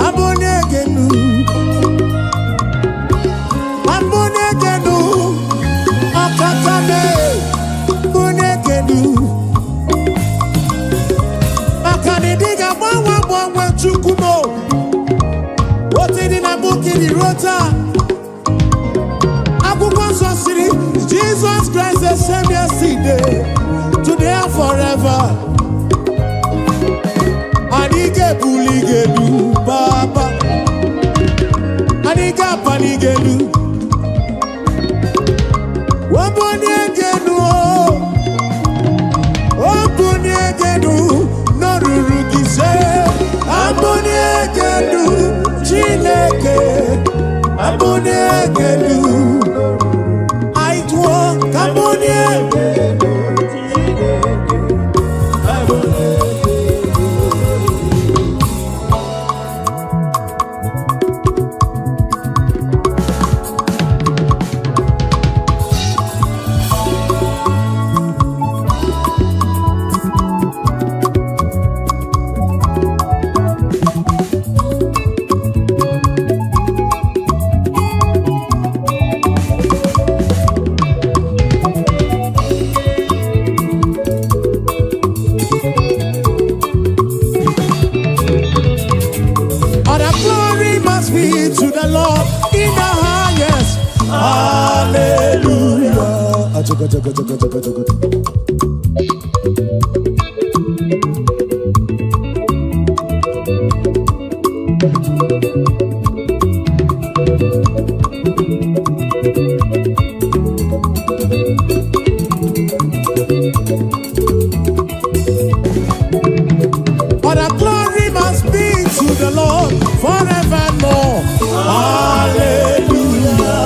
ambulie gị elu, ambulie gị elu, ọkaka me, ambulie gị elu. Maka na ịdị ga-agbanwe agbanwe, Chukwu m o. Otu dị na mbụ ka ịdị ruo taa. Akwụkwọ nsọ siri, Jesus Christ the same yesterday, today and forever. Anyị ga-ebuli gị elu, Baba. Anyị ga-apali gị elu. Obulie gị elu o. Obulie gị elu n'olulu gị se. Ambulie gị elu, Chineke. Ambulie gị elu. Anyị tụọ ka ambulie. Chineke, ambulie gị elu. All the glory must be to the Lord in the highest. Hallelujah. Achọkọ, achọkọ, achọkọ, achọkọ, achọkọ. All the glory must be to the Lord forevermore. Hallelujah.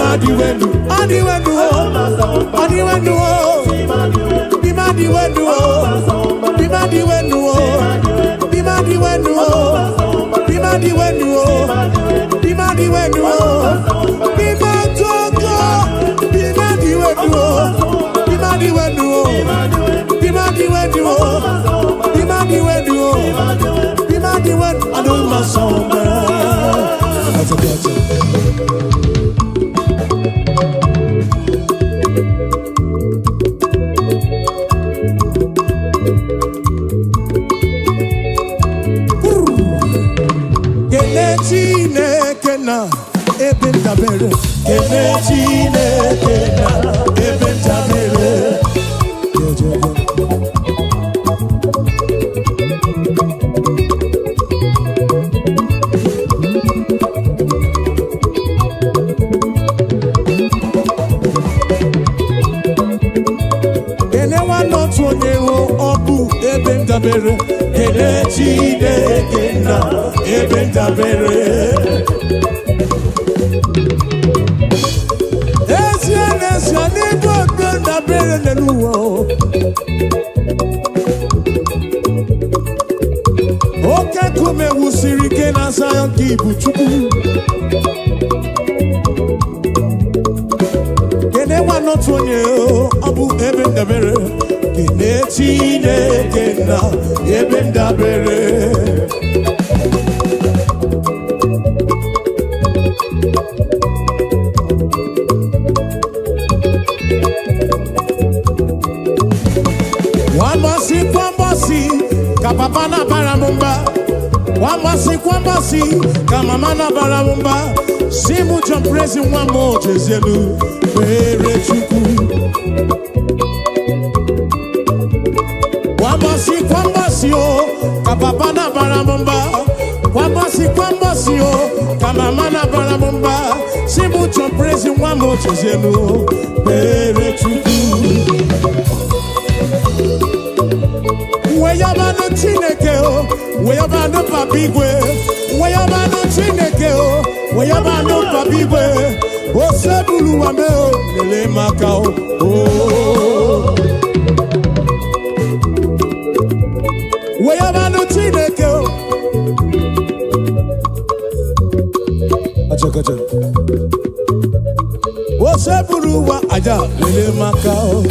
Chimadiwelu, Adiwelu, Adiwelu, Bimadiwelu, Bimadiwelu, Bimadiwelu, Bimadiwelu, Bimadiwelu, Bimajogo, Bimadiwelu, Bimadiwelu, Bimadiwelu, Bimadiwelu, Bimadiwelu, Adumasombe. That's a gotcha. Kele Chineke na ebe ndabere. Kele Chineke na ebe ndabere. Jejeje. Kele nwanne otu onye hụ ọ bụ ebe ndabere. Kele Chineke na ebe ndabere. Ezie n'ezie n'ebe ebe ndabere n'elu ụwa o. Oke nkume wusiri ike na Zion ka ibu Chukwu. Kene nwanne otu onye o, ọ bụ ebe ndabere. Kene Chineke na ebe ndabere. Nwambọsị kwambọsị ka papa na-abara m mba. Nwambọsị kwambọsị ka mama na-abara m mba. Si mụ John Prezi nwa m ojezielu kpere Chukwu. Kwambọsị kwambọsị o ka papa na-abara m mba. Kwambọsị kwambọsị o ka mama na-abara m mba. Si mụ John Prezi nwa m ojezielu kpere Chukwu. Weyabanụ Chineke o, weyabanụ Papa Igwe, weyabanụ Chineke o, weyabanụ Papa Igwe, osebulu wame o, lele maka o. o. Weyabanụ Chineke o. Aja kaja. Osebulu wa aja lele maka o.